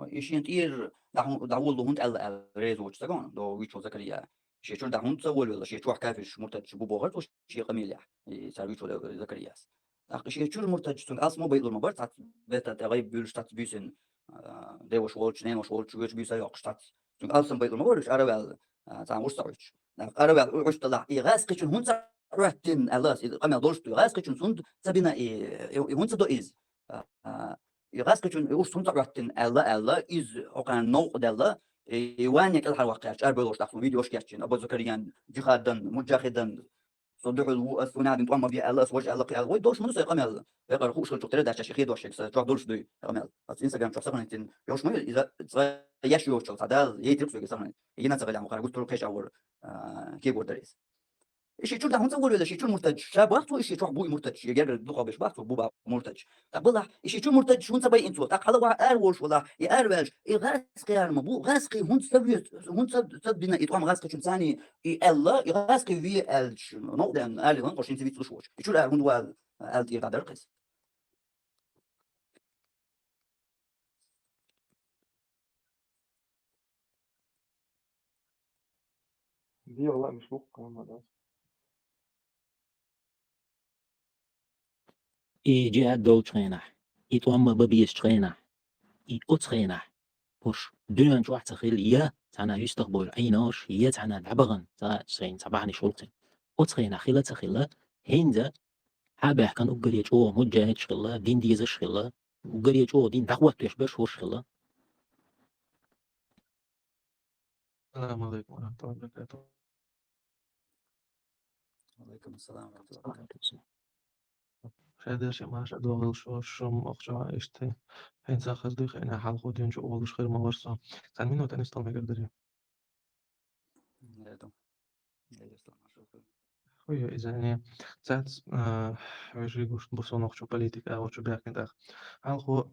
И шен тӀера дӀа-, дӀавуллу хӀунда аьлла, аьлла реза волчу стагана, до вуьйчул Закария. Шен чуьра дӀа хӀунда ца волавелла, шен чохь кафирш, муртадаш бу бохура цо шен къамелехь, и цара вуьйчул Закарияс. ТӀаккха шен чуьра муртадаш цуьнга алсам а байъалур ма бара, цхьацца бетта тӀе гӀайба буьйлуш, цхьацца буьйсина, а, деваш волчу, ненаш волчу, вуьйчу буьйса а йоккхуш, цхьацца. Цуьнга алсам байъалур ма бара уьш, араваьлла, а, цхьана гӀуш ца Ӏуьттуш. ТӀаккха араваьлла Ӏуьттуш делахь, и гӀаскхичун хӀунда ца Ӏоьттина аьлла ас, и къамел долуш ду, и гӀаскхичун хӀунда ца бина, и, и, и хӀунда ца до иза? А, а, и гӀаскхичун и уьш хӀунда ца Ӏоьттина аьлла, аьлла, иза хӀокхарна новкъа даьлла, и, и ванне кӀелхьарваккха гӀерташ, арабевллачу тӀаккха видеош кечйина, Абу Закариян, джихадан, муджахидан, со дуьхьал ву ас, вуьнан бен тӀом ма бе аьлла ас, важа аьлла, кхин аьлла. Вай долуш ма ду сайн къамел, векъара хууш хилчух тера даьлча, шен хедош шега, сан чохь долуш дуй къамел. Аса Instagram чохь сохранить йина йолуш ма ю, иза цкъа еш йоцучул цхьа Дала яйтира соьга сохранить. Йина ца хилла, хӀара гуттар а кхеча агӀор, а, кегор дара иза. И ши чуьра дӀа хӀунда ца волавелла, ши чуьра муртадаш? Ша бах цо, и ши чохь бу и муртадаш, я гергара дукха беш бах цо, бу бах муртадаш. ТӀаккха балахь, и ши чуьра муртадаш хӀунда ца байина цо? ТӀаккха хьала ваха араволуш валахь, и араваьллаш, и гӀаскхи яра ма бу, гӀаскхи хӀунда ца ве-, хӀунда ца, ца бина и тӀом гӀаскхичун царний, и аьлла, и гӀаскхи ве аьлча, новкъа даьлла, ала ван, кхо шин ца вицлуш воцуш. И чуьра ара хӀунда вала, аьлла тӀера дӀадарра кхеза. ДегӀа лаамаш бу-кх, амма дац. И джихӀад долчу хенахь, и тӀом ма бан безачу хенахь, и оцу хенахь, хӀорш дуьнен чохь а ца хилла, я цхьана юьстах бовла Ӏийнош, я цхьана дӀабахана, цхьа шайна цхьа бахьанаш хуьлу цуьнан. Оцу хенахь хила а ца хилла, хӀинца хьа а баьхкина уггаре чӀогӀа муджахидаш хилла, дин дезаш хилла, уггаре чӀогӀа дин дӀахӀоттош берш хӀорш хилла. Салам алейкум ва рахматуллахи ва баракатух. Алейкум ассалам ва рахматуллахи ва баракатух. Шадерши маша догӀил шу, шум охча иштте. ХӀинца хаза дуй хӀина хьалхо дин чу олуш хир ма вара со. Цхьана минута нистал мегар дарий? Нету. Хуй, иза не. Цац, а, вежарий гуш, бу со нохчо политика агӀо чу баьхкина тӀаккха. Хьалхо,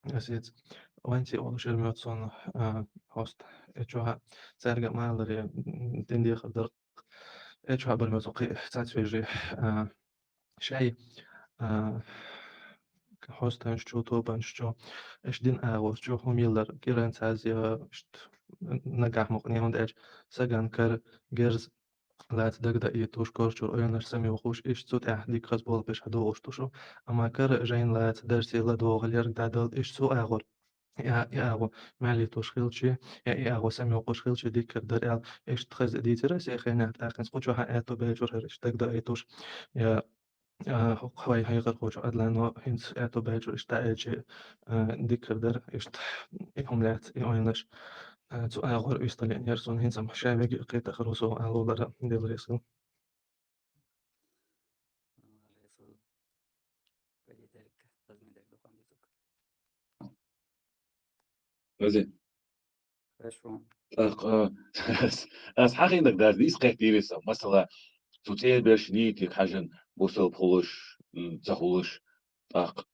эсец, ванци олуш хир моьтту сон, а, хьоста. Э, чохьа, цаьрга маларе, м, дин дехар дар. Э, чохьа бар моьтту кхи-, цац вежарий, а, шай, а, хьостанаш чу, тобанаш чу, эш дин агӀор чу, хӀума йиллар, кӀиранца аз я, ишт, нагахь мукъане, хӀунда аьлча саган кара, герз, лаьца дагадоуьйтуш, корчура ойланаш самайохуш, иштта цу тӀехь дика хаза болх беш хьадогӀуш ду шу. Амма кара жайна лаьца дарсе ладогӀал ерг дӀадала, иштта цу агӀор, и а-, и агӀо маьллийтуш хилчи, я и агӀо самайоккхуш хилчи, диккара дара аьлла, иштта хаза дийцира аса хенахь, тӀаккхинца кху чохьа аьтту бечура хӀара иштта дагадоуьйтуш, я А, хӀокху вай хьехархочо Адлано хӀинца аьтто баьлча иштта аьлча, а, диккхар дара, иштта и хӀума лаьцна, и ойланаш, а, цу агӀор вистхилийна яра суна, хӀинца ам ша вега кхетахар ву со алулара, Дела реза хуьлда. Рази. Хорошо. ТӀаккха, ас хьахийнарг дац, дийца кхеттийра сан. Масала, цу цӀерберш нийтиг хьажан, бусалба хулаш, м, ца хулаш, тӀаккха,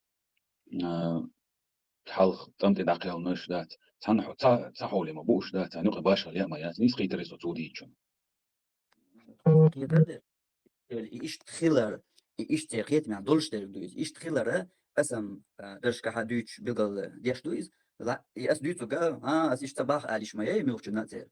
а, хьалха тӀам тӀе дӀакхелхинарш дац. Цхьана хьо-, ца, ца хьоле ма бууш дац, царна юкъе башхалла яа ма яц. Нийса кхийтира со цу дийцачунна. Кхетар дара. И иштта хилар, и иштта церан кхетамехь долуш дерг ду иза. Иштта хилар, аса-м, а, даршкахь дуьйцуш билгал деш ду иза. Ла-, и аса дуьйцург, а, аса иштта ца боху алийша ма яй, муьлххачунна а церан.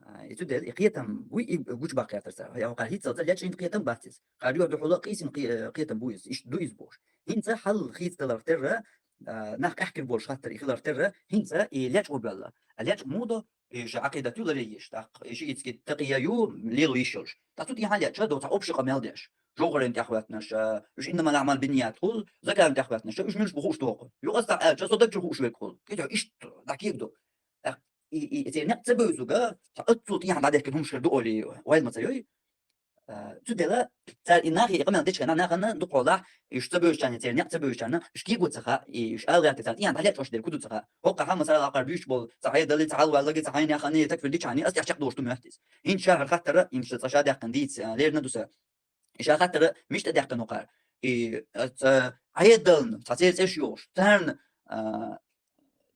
А, и цундела и кхетам вуй, и гучубаккха гӀертара цара. Я, кхара хӀинццалц лечкъийна кхетам бац иза. Кхара юьхь ду хьула къийсина кхе-, кхетам бу иза. Иштта ду иза бохуш. ХӀинца хьал хийцадаларх терра, а, нах къаьхкина болуш хаттар и хиларх терра, хӀинца и лечкъо боьлла. А лечкъо муха до? И ша Ӏакъидат ю ларъеш, тӀаккха и шиитский такъия ю, лело йиш йолуш. ТӀаккха цу тӀехьа лечкъо до цхьа общий къамел деш. Жовхаран тӀехь хӀоьттинарш, уьш иннамал аӀмал бинният хула, закатан тӀехь хӀоьттинарш, уьш муьлш бу хууш доху. Юкъа аса аьлча, со даг чу хууш верг хула. Кхетий, иштта дӀакхехьа до. ТӀаккха и, и, и церан некъ ца бевзарг, цхьа оццул тӀехьа дӀадехкина хӀумнаш хир ду олий, вай ма ца йой. А, цундела цара и нахе и къамел дечу хенахь нахана дукхахьолахь, уьш ца бевзачарна, церан некъ ца бевзачарна, уьш кего ца хаьа, и уьш ала гӀертарг царна тӀехьа дӀалечкъош дерг хӀун ду ца хаьа. ХӀокхахь масала кхара буьйцуш болу, цхьа Ӏедале, цхьа хьалваьллаге, цхьа хьайнехане, такфир дичахьане, аса тӀехь чекхдолуш ду моьтту иза. ХӀинца ша хӀара хаттара, имша цкъа ша даьккхина дийца, а, лерина ду сан. И ша хаттара мишта даьккхина хӀокхара? И, а, цхьа Ӏедална, цхьа церан цӀераш йохуш, царна, а,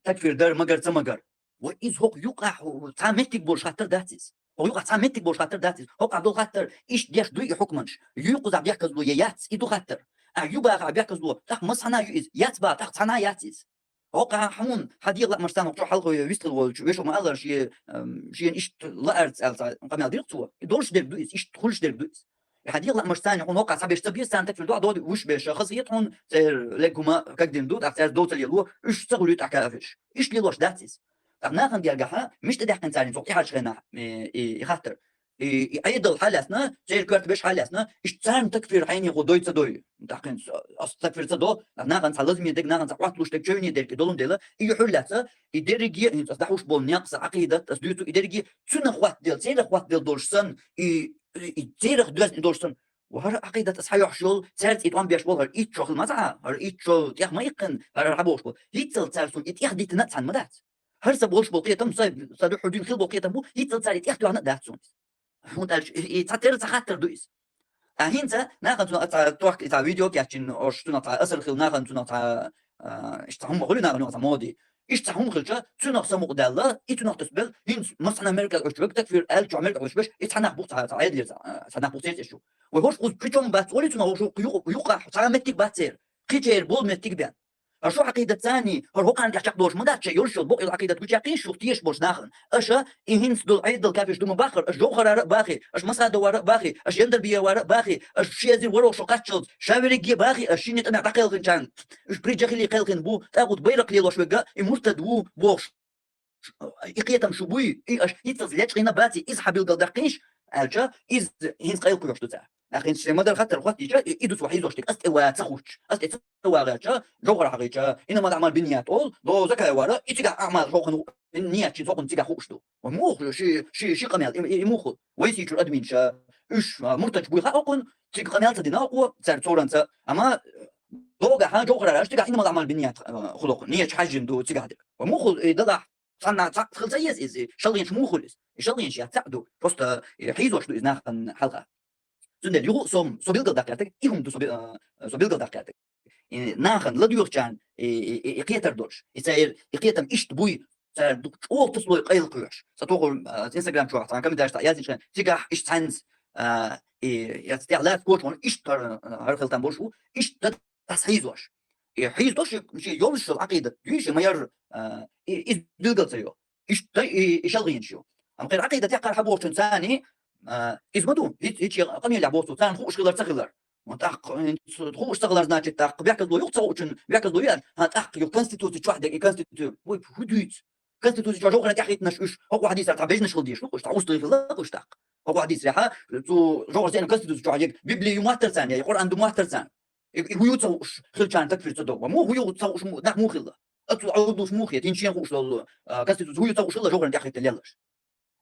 такфир дар, магар, ца магар. Ва иза хӀокху юкъахь цхьа меттиг болуш хаттар дац иза. ХӀокху юкъахь цхьа меттиг болуш хаттар дац иза. ХӀокхахь долу хаттар, иштта деш дуй и хӀукманаш? Юкъа зӀа бехказло я яц, и ду хаттар. А ю бахахь бехказло, тӀаккха массанхьа ю иза, яц баха, тӀаккха цхьанхьа яц иза. ХӀокхахь хьуна, хьан дегӀан лаамаш царна хӀокху чохь хьалхо вистхила волчу вешо ма-аллара, шен, ам, шена иштта лаарца аьлла цхьа къамел дира цо. И долуш дерг ду иза, иштта хуьлуш дерг ду иза. И хьан дегӀан лаамаш царна хьуна хӀокхахь цхьаберш ца беза, царна такфир дуьхьа доду, уьш беша хазахета хьуна, церан леггума кагдина ду, тӀаккха цаьрца дов ца лело, уьш ца хуьлуьйту ахь кафирш. Иштта лелош дац иза. ТӀаккха нахана гергахьа, мишта даьккхина царна цо тӀаьхьарчу хенахь, э, и, и хаттар. И, и Ӏедал хьалаьцна, церан коьрта беш хьалаьцна, иштта царна такфир хьайнехо дой ца дой. ТӀаккха ас такфир ца до, нахана цхьа лазаме дерг, нахана цхьа Ӏотталуш дерг, чевне дерг, и долун дела, и юьхьур лаьцна, и дерриге, хӀинца ас дӀахьуш болу некъ, сан Ӏакъидат, ас дуьйцу, и дерриге цунах хӀоттаделла, церах хӀоттаделла долуш санна, и, и церах доьзна и долуш санна, ва хӀара Ӏакъидат ас хьайохьуш йолу, цаьрца и тӀом беш болу, хӀара итт шо хила ма ца Ӏа, хӀара итт шо тӀех ма иккхина, хӀара, хӀара хьабохуш болу. ХӀинццалц цара суна и тӀех дитина а цхьаьна ма дац. ХӀара сан болуш болу кхетам, сан, сан дуьхьал дуьйна хила болу кхетам бу, хӀинццалц цара и тӀех тоьхна а дац суна. ХӀунда аьлча и, и цхьа терра цхьа хаттар ду иза. А хӀинца нахана цунах цхьа тохка и цхьа видео кечйина, ош цунах цхьа асар хила, нахана цунах цхьа, а, иштта цхьа хӀума хуьлу нахана цхьа моди. Иштта цхьа хӀума хилча, цунах самукъадаьлла, и цунах тасбелла, хӀинца массанхьа меркал оьшучу вега такфир аьлла, чохь меркал оьшуш беш, и цхьа нах бух цхьа, цхьа Ӏедалера цхьа, цхьа нах бух церца эшчу. Вай хӀорш кхуза кучом бац олий цунах, вовшах юкъа, юкъахь цхьа меттиг бац церан. Кхечеран болу меттиг бен. ХӀара шу Ӏакъидат царний, хӀара хӀокхарна тӀехь чекхдолуш ма дац, шайн йолуш йолу бакъ йолу Ӏакъидат гучу яьккхийша, шух тешаш болчу нахана. Аша и хӀинца долу Ӏедал кафеш ду ма баххара, аша Жовхарара а бахий, аша Масадовара а бахий, аша Шиязир ворхӀ шо кхаччалц, ша верриге а бахий, аша шинне тӀамехь дӀакхелхинчарна, уьш при джахили кхелхина бу, тӀаккха байракх лелош вегга, и муртад ву бохуш. И кхетам шу буй, и аша хӀинццалц лечкъийна баций, иза хьан билгал даккхийша, аьлча, иза хӀинца къайлакхоьхьуш ду цара. Нах хӀинца шайн ма-дарра хаттар хӀоттийча, и, и ду цо хьийзош дерг, ас тӀе ваца хӀуттуш, ас тӀе ца вагӀаьлча, Жовхар хьахийча, иннамал аӀмал бинният олу, до закай вара, и цигахь аӀмал хӀокхуна, ният шин хӀокхуна цигахь хууш ду. Ва муха ши, ши, ши къамел, и, и, и муха? Вай сийчуьра адамийн ша, уьш, а, муртачу буй хаьа хӀокхуна, цига къамел ца дина хӀокхо, цара цоранца, амма догахьа, Жовхарара, аш цигахь иннамал аӀмал бинният, а, хула хӀокхуна, ният хьаьжжина ду цигахь дерг. Ва муха и далахь? Цхьанна цхьаъ хила ца еза иза, и шалгӀенаш муха хуьлу иза? И шалгӀенаш яц цхьаъ ду, просто, э, хьийзош ду иза нахана хьалха. Цундела юха а со, со билгал даккха гӀертарг, и хӀума ду со би-, э, со билгал даккха гӀертарг. И нахана ладоьгӀучарна, и, и, и, и кхетар долуш, и церан, и кхетам иштта буй, цара ду-, чӀогӀа тасалой къайлакхоьхьуш. Сан тохур, э, Instagram чохь цхьана комментарий тӀехь яздинчу хенахь, цигахь иштта цхьаьнца, э, и, я цигахь лаьцна коча вон иштта хӀара, хӀара хила там болуш ву, иштта дӀасахьийзош. И хьийзадо ши, ши йолуш йолу Ӏакъидат, дуьйш и ма-ярра, а, и, иза билгал ца йо. Иштта и, и шалгӀенаш ю. Амма кхера Ӏакъидат яккхар хьабохучун царний, а, иза ма ду, хӀиц-, хӀичи къамелехь боху цо, царна хууш хилар ца хилар. Ма тӀаккха, э, хууш ца хилар, значит, тӀаккха бехказло юкъа ца хуучун, бехказло ю аьлла, хьан тӀаккха юха конституци чохь дерг, и конституци, вай, хӀун дуьйцу? Конституци чохь Жовхаран тӀаьхьахӀиттинарш уьш, хӀокху хьадисара цхьа бежнаш хила дезаш ду, уьш цхьа устагӀий хила, уьш тӀаккха. ХӀокху хьадисехьа, цу Жовхар зена конституци чохь ерг Библи ю моттара царна, я и Къуръан ду моттара царна. И, и хӀу ю ца хууш хилчарна такфир ца до. Ва муха хӀу ю ца хууш му-, нах муха хилла? Ацу Ӏовдалуш муха хета, хӀинца шен хууш долу, а, конституци хӀу ю ца хууш хилла, жовхӀарна тӀехӀиттина лелаш?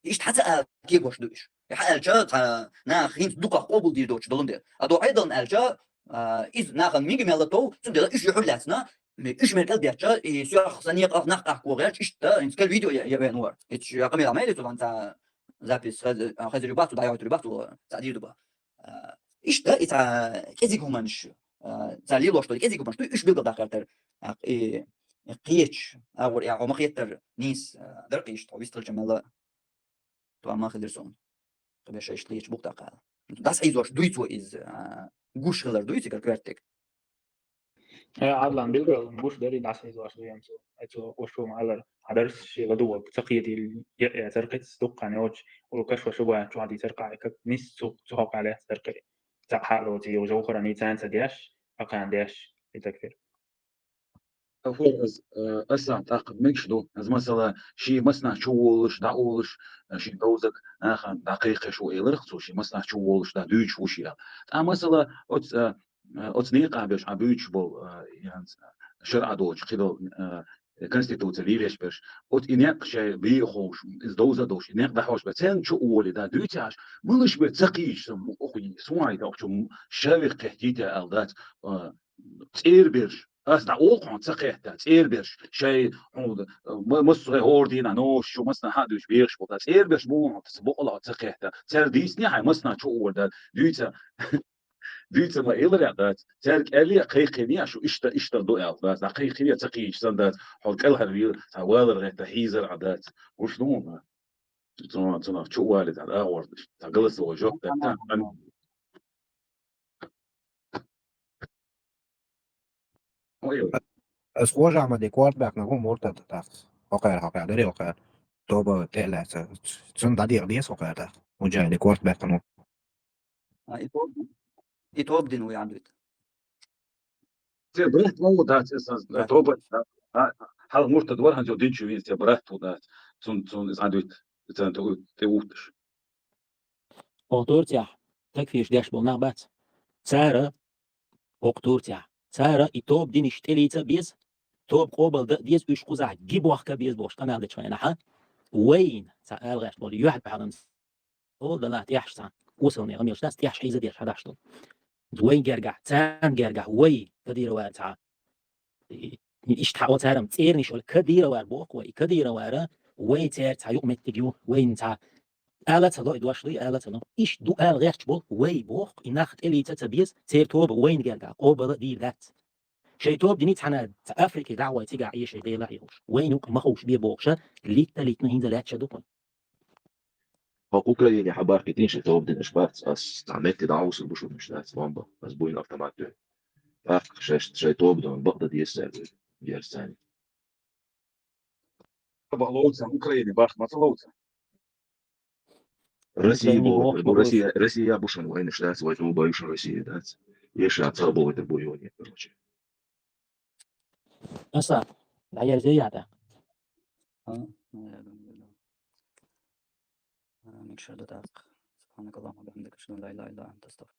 Иштта хьаца ала кегош ду уьш. И хьа аьлча, цхьа наха хӀинца дукхах къобалдийр доцуш долун дела. А до Ӏедална аьлча, а, иза нахана мега мел латов, цундела уьш юьхьур лаьцна, м-, уьш мер кӀел беттача, и соьх сан некъах нах къахко гӀерташ, иштта, хӀинца кӀел видео я, я вен вара. Иштта я къамел Ӏамайли цу ван цхьа запись хаз-, а, хазир ю бац, дӀайойтур ю бац, цхьа дийр ду ба. А, иштта, и цхьа кӀезиг хӀуманаш, а, цхьа лелош долу кӀезиг хӀуманаш ду, уьш билгалдаккха гӀертар. А, и, и кхечу агӀор, я хьо ма хеттара нийса, а, дара кхечу, тхо вистхилча мелла. Тома хилира суна. Кхин беш иштта лечу бух тӀаккха. ДӀасаийзош дуй цо иза, а, гуш хилар дуй цигара коьртиг. Э, Ӏадлан билгал гуш дарий дӀасаийзош дуй цо. Э, цо гуш шу ма аллара, хьадарс ши ладугӀург ца кхетийла, е, е, царкхиц дуккха йоцуш, улкаш ва шу гой чохь дийцар кхаъ, как нис цу, цу хьокъехь лаьцна царкхи. Цхьаъ хаало цига жовхӀара ницан ца деш, акхаьн деш, и такфир. Афур аз, э, аса тӀаккха мегаш ду. Аз, масала, ши массанахь чу волуш, дӀа олуш, э, ши довзаг нахана дӀакхайкхеш ву эларх цо, ши массанахь чу волуш, дӀа дуьйцуш ву ши аьлла. ТӀаккха, масала, оцу, э, э, оцу некъа беш Ӏа буьйцуш болу, э, янц, шарӀа долчу кхидолу, э, конституция вийреш берш, оцу и некъ шайн бийхуш, иза довза долуш, и некъ дӀахьош бер, церан чу а волий, да, дуьйцу аьлча, малаш бер ца кхийча, сан, оху, суна хьайта, оху, чу ша вих кхеттийта аьлла дац, а, цӀера берш, ас дӀа олу хьуна ца кхетта, цӀера берш, шайн, хьуна, ма-, массо а хӀора дийнахь, нохчо, массанхьа а дуьйцуш бехаш болу, цӀера берш муха хьуна, аса бокъала ца кхетта, цара дийцинехь хьайн массанхьа чу а волий, да, дуьйца, Дуьйца ма-, элира дац. Цаьрга аьлле а кхайкхине а шу иштта, иштта ду аьлла дац. ДӀакхайкхине а ца кхийча санна дац. Хьо кӀелхьара вийла, цхьа валар гӀетта хьийзар а дац. Гуш ду хьуна. Цунах, цунах чу а валий, цхьа агӀор, цхьа голосовой жоп даьтта. Ой, ой. Ас хожа ма де корт баьхна гу муртад тахс. Хокхар, хокхар, даре хокхар. Тоба тӀе а лаьца. Цун дӀадегӀ деза хокхар тахс. Муджахиде корт баьхна. А, и тоба, и тоба дина ву ян дуьйта. Те брат ву дац, эс аз, да, тоба, а, а, хьал муртад вар хьан жо динчу виз, те брат ву дац. Цун, цун из ан дуьйта, цан ту, те утташ. О Турцияхь такфирш деш болу нах бац. Цара, окху Турцияхь, цара и тоба диниш тӀелийца а беза, тоба къобал дан а деза, уьш кхузахь ги бохка а беза бохуш къамел дечу хенахьа, вайн, ца ала гӀерта болу, юьхьа бахьанца Ола далахь тӀехьаш цхьа. Осалне гӀамелаш дац, тӀехьаш хьийза деш хьадаш ду. Вайн гергахь, царна гергахь, вай, Кадирова цхьа. И, иштта хьао царам цӀерниш ола Кадирова боху вай. Кадировара вай церца цхьа юкъ меттиг ю, вайна цхьа. Ала ца ло, и дош дуй, ала ца ло. Иштта ду ала гӀерташ болу, вай боху, и нах тӀелийца ца беза, цер тоба вайн гергахь, къобала дийр дац. Шайн тоба дини цхьана ца Африке дӀа а гӀой, цигахь Ӏе шайн Дела а йолуш. Вайн юкъ ма ховш бе бохуша, литта-литна хӀинца лаьтташ ду кхуьн. Хьо Украине хьан бахкийтина ши тоба динаш бац, ас цхьа метте дӀа а вусур бу шуна иштта дац бомба, ас буйна автомат дуьйна. ТӀаккха шаьш шайн тоба дон бакъда деза цаьрга, герз царна. Тоба ловца, Украине бахка ма ца ловца. Россия Украине бо-, бохуш бу, бохуш. Россия, Россия бу шуна вайнаш дац, вай тоба ю шуна Россия дац. Еша ца бо вай бу юне, короче. Аса, дӀаерзе яда. А, наверное, да. А, микшер да так. سبحانك اللهم وبحمدك، أشهد أن لا إله إلا أنت، أستغفرك.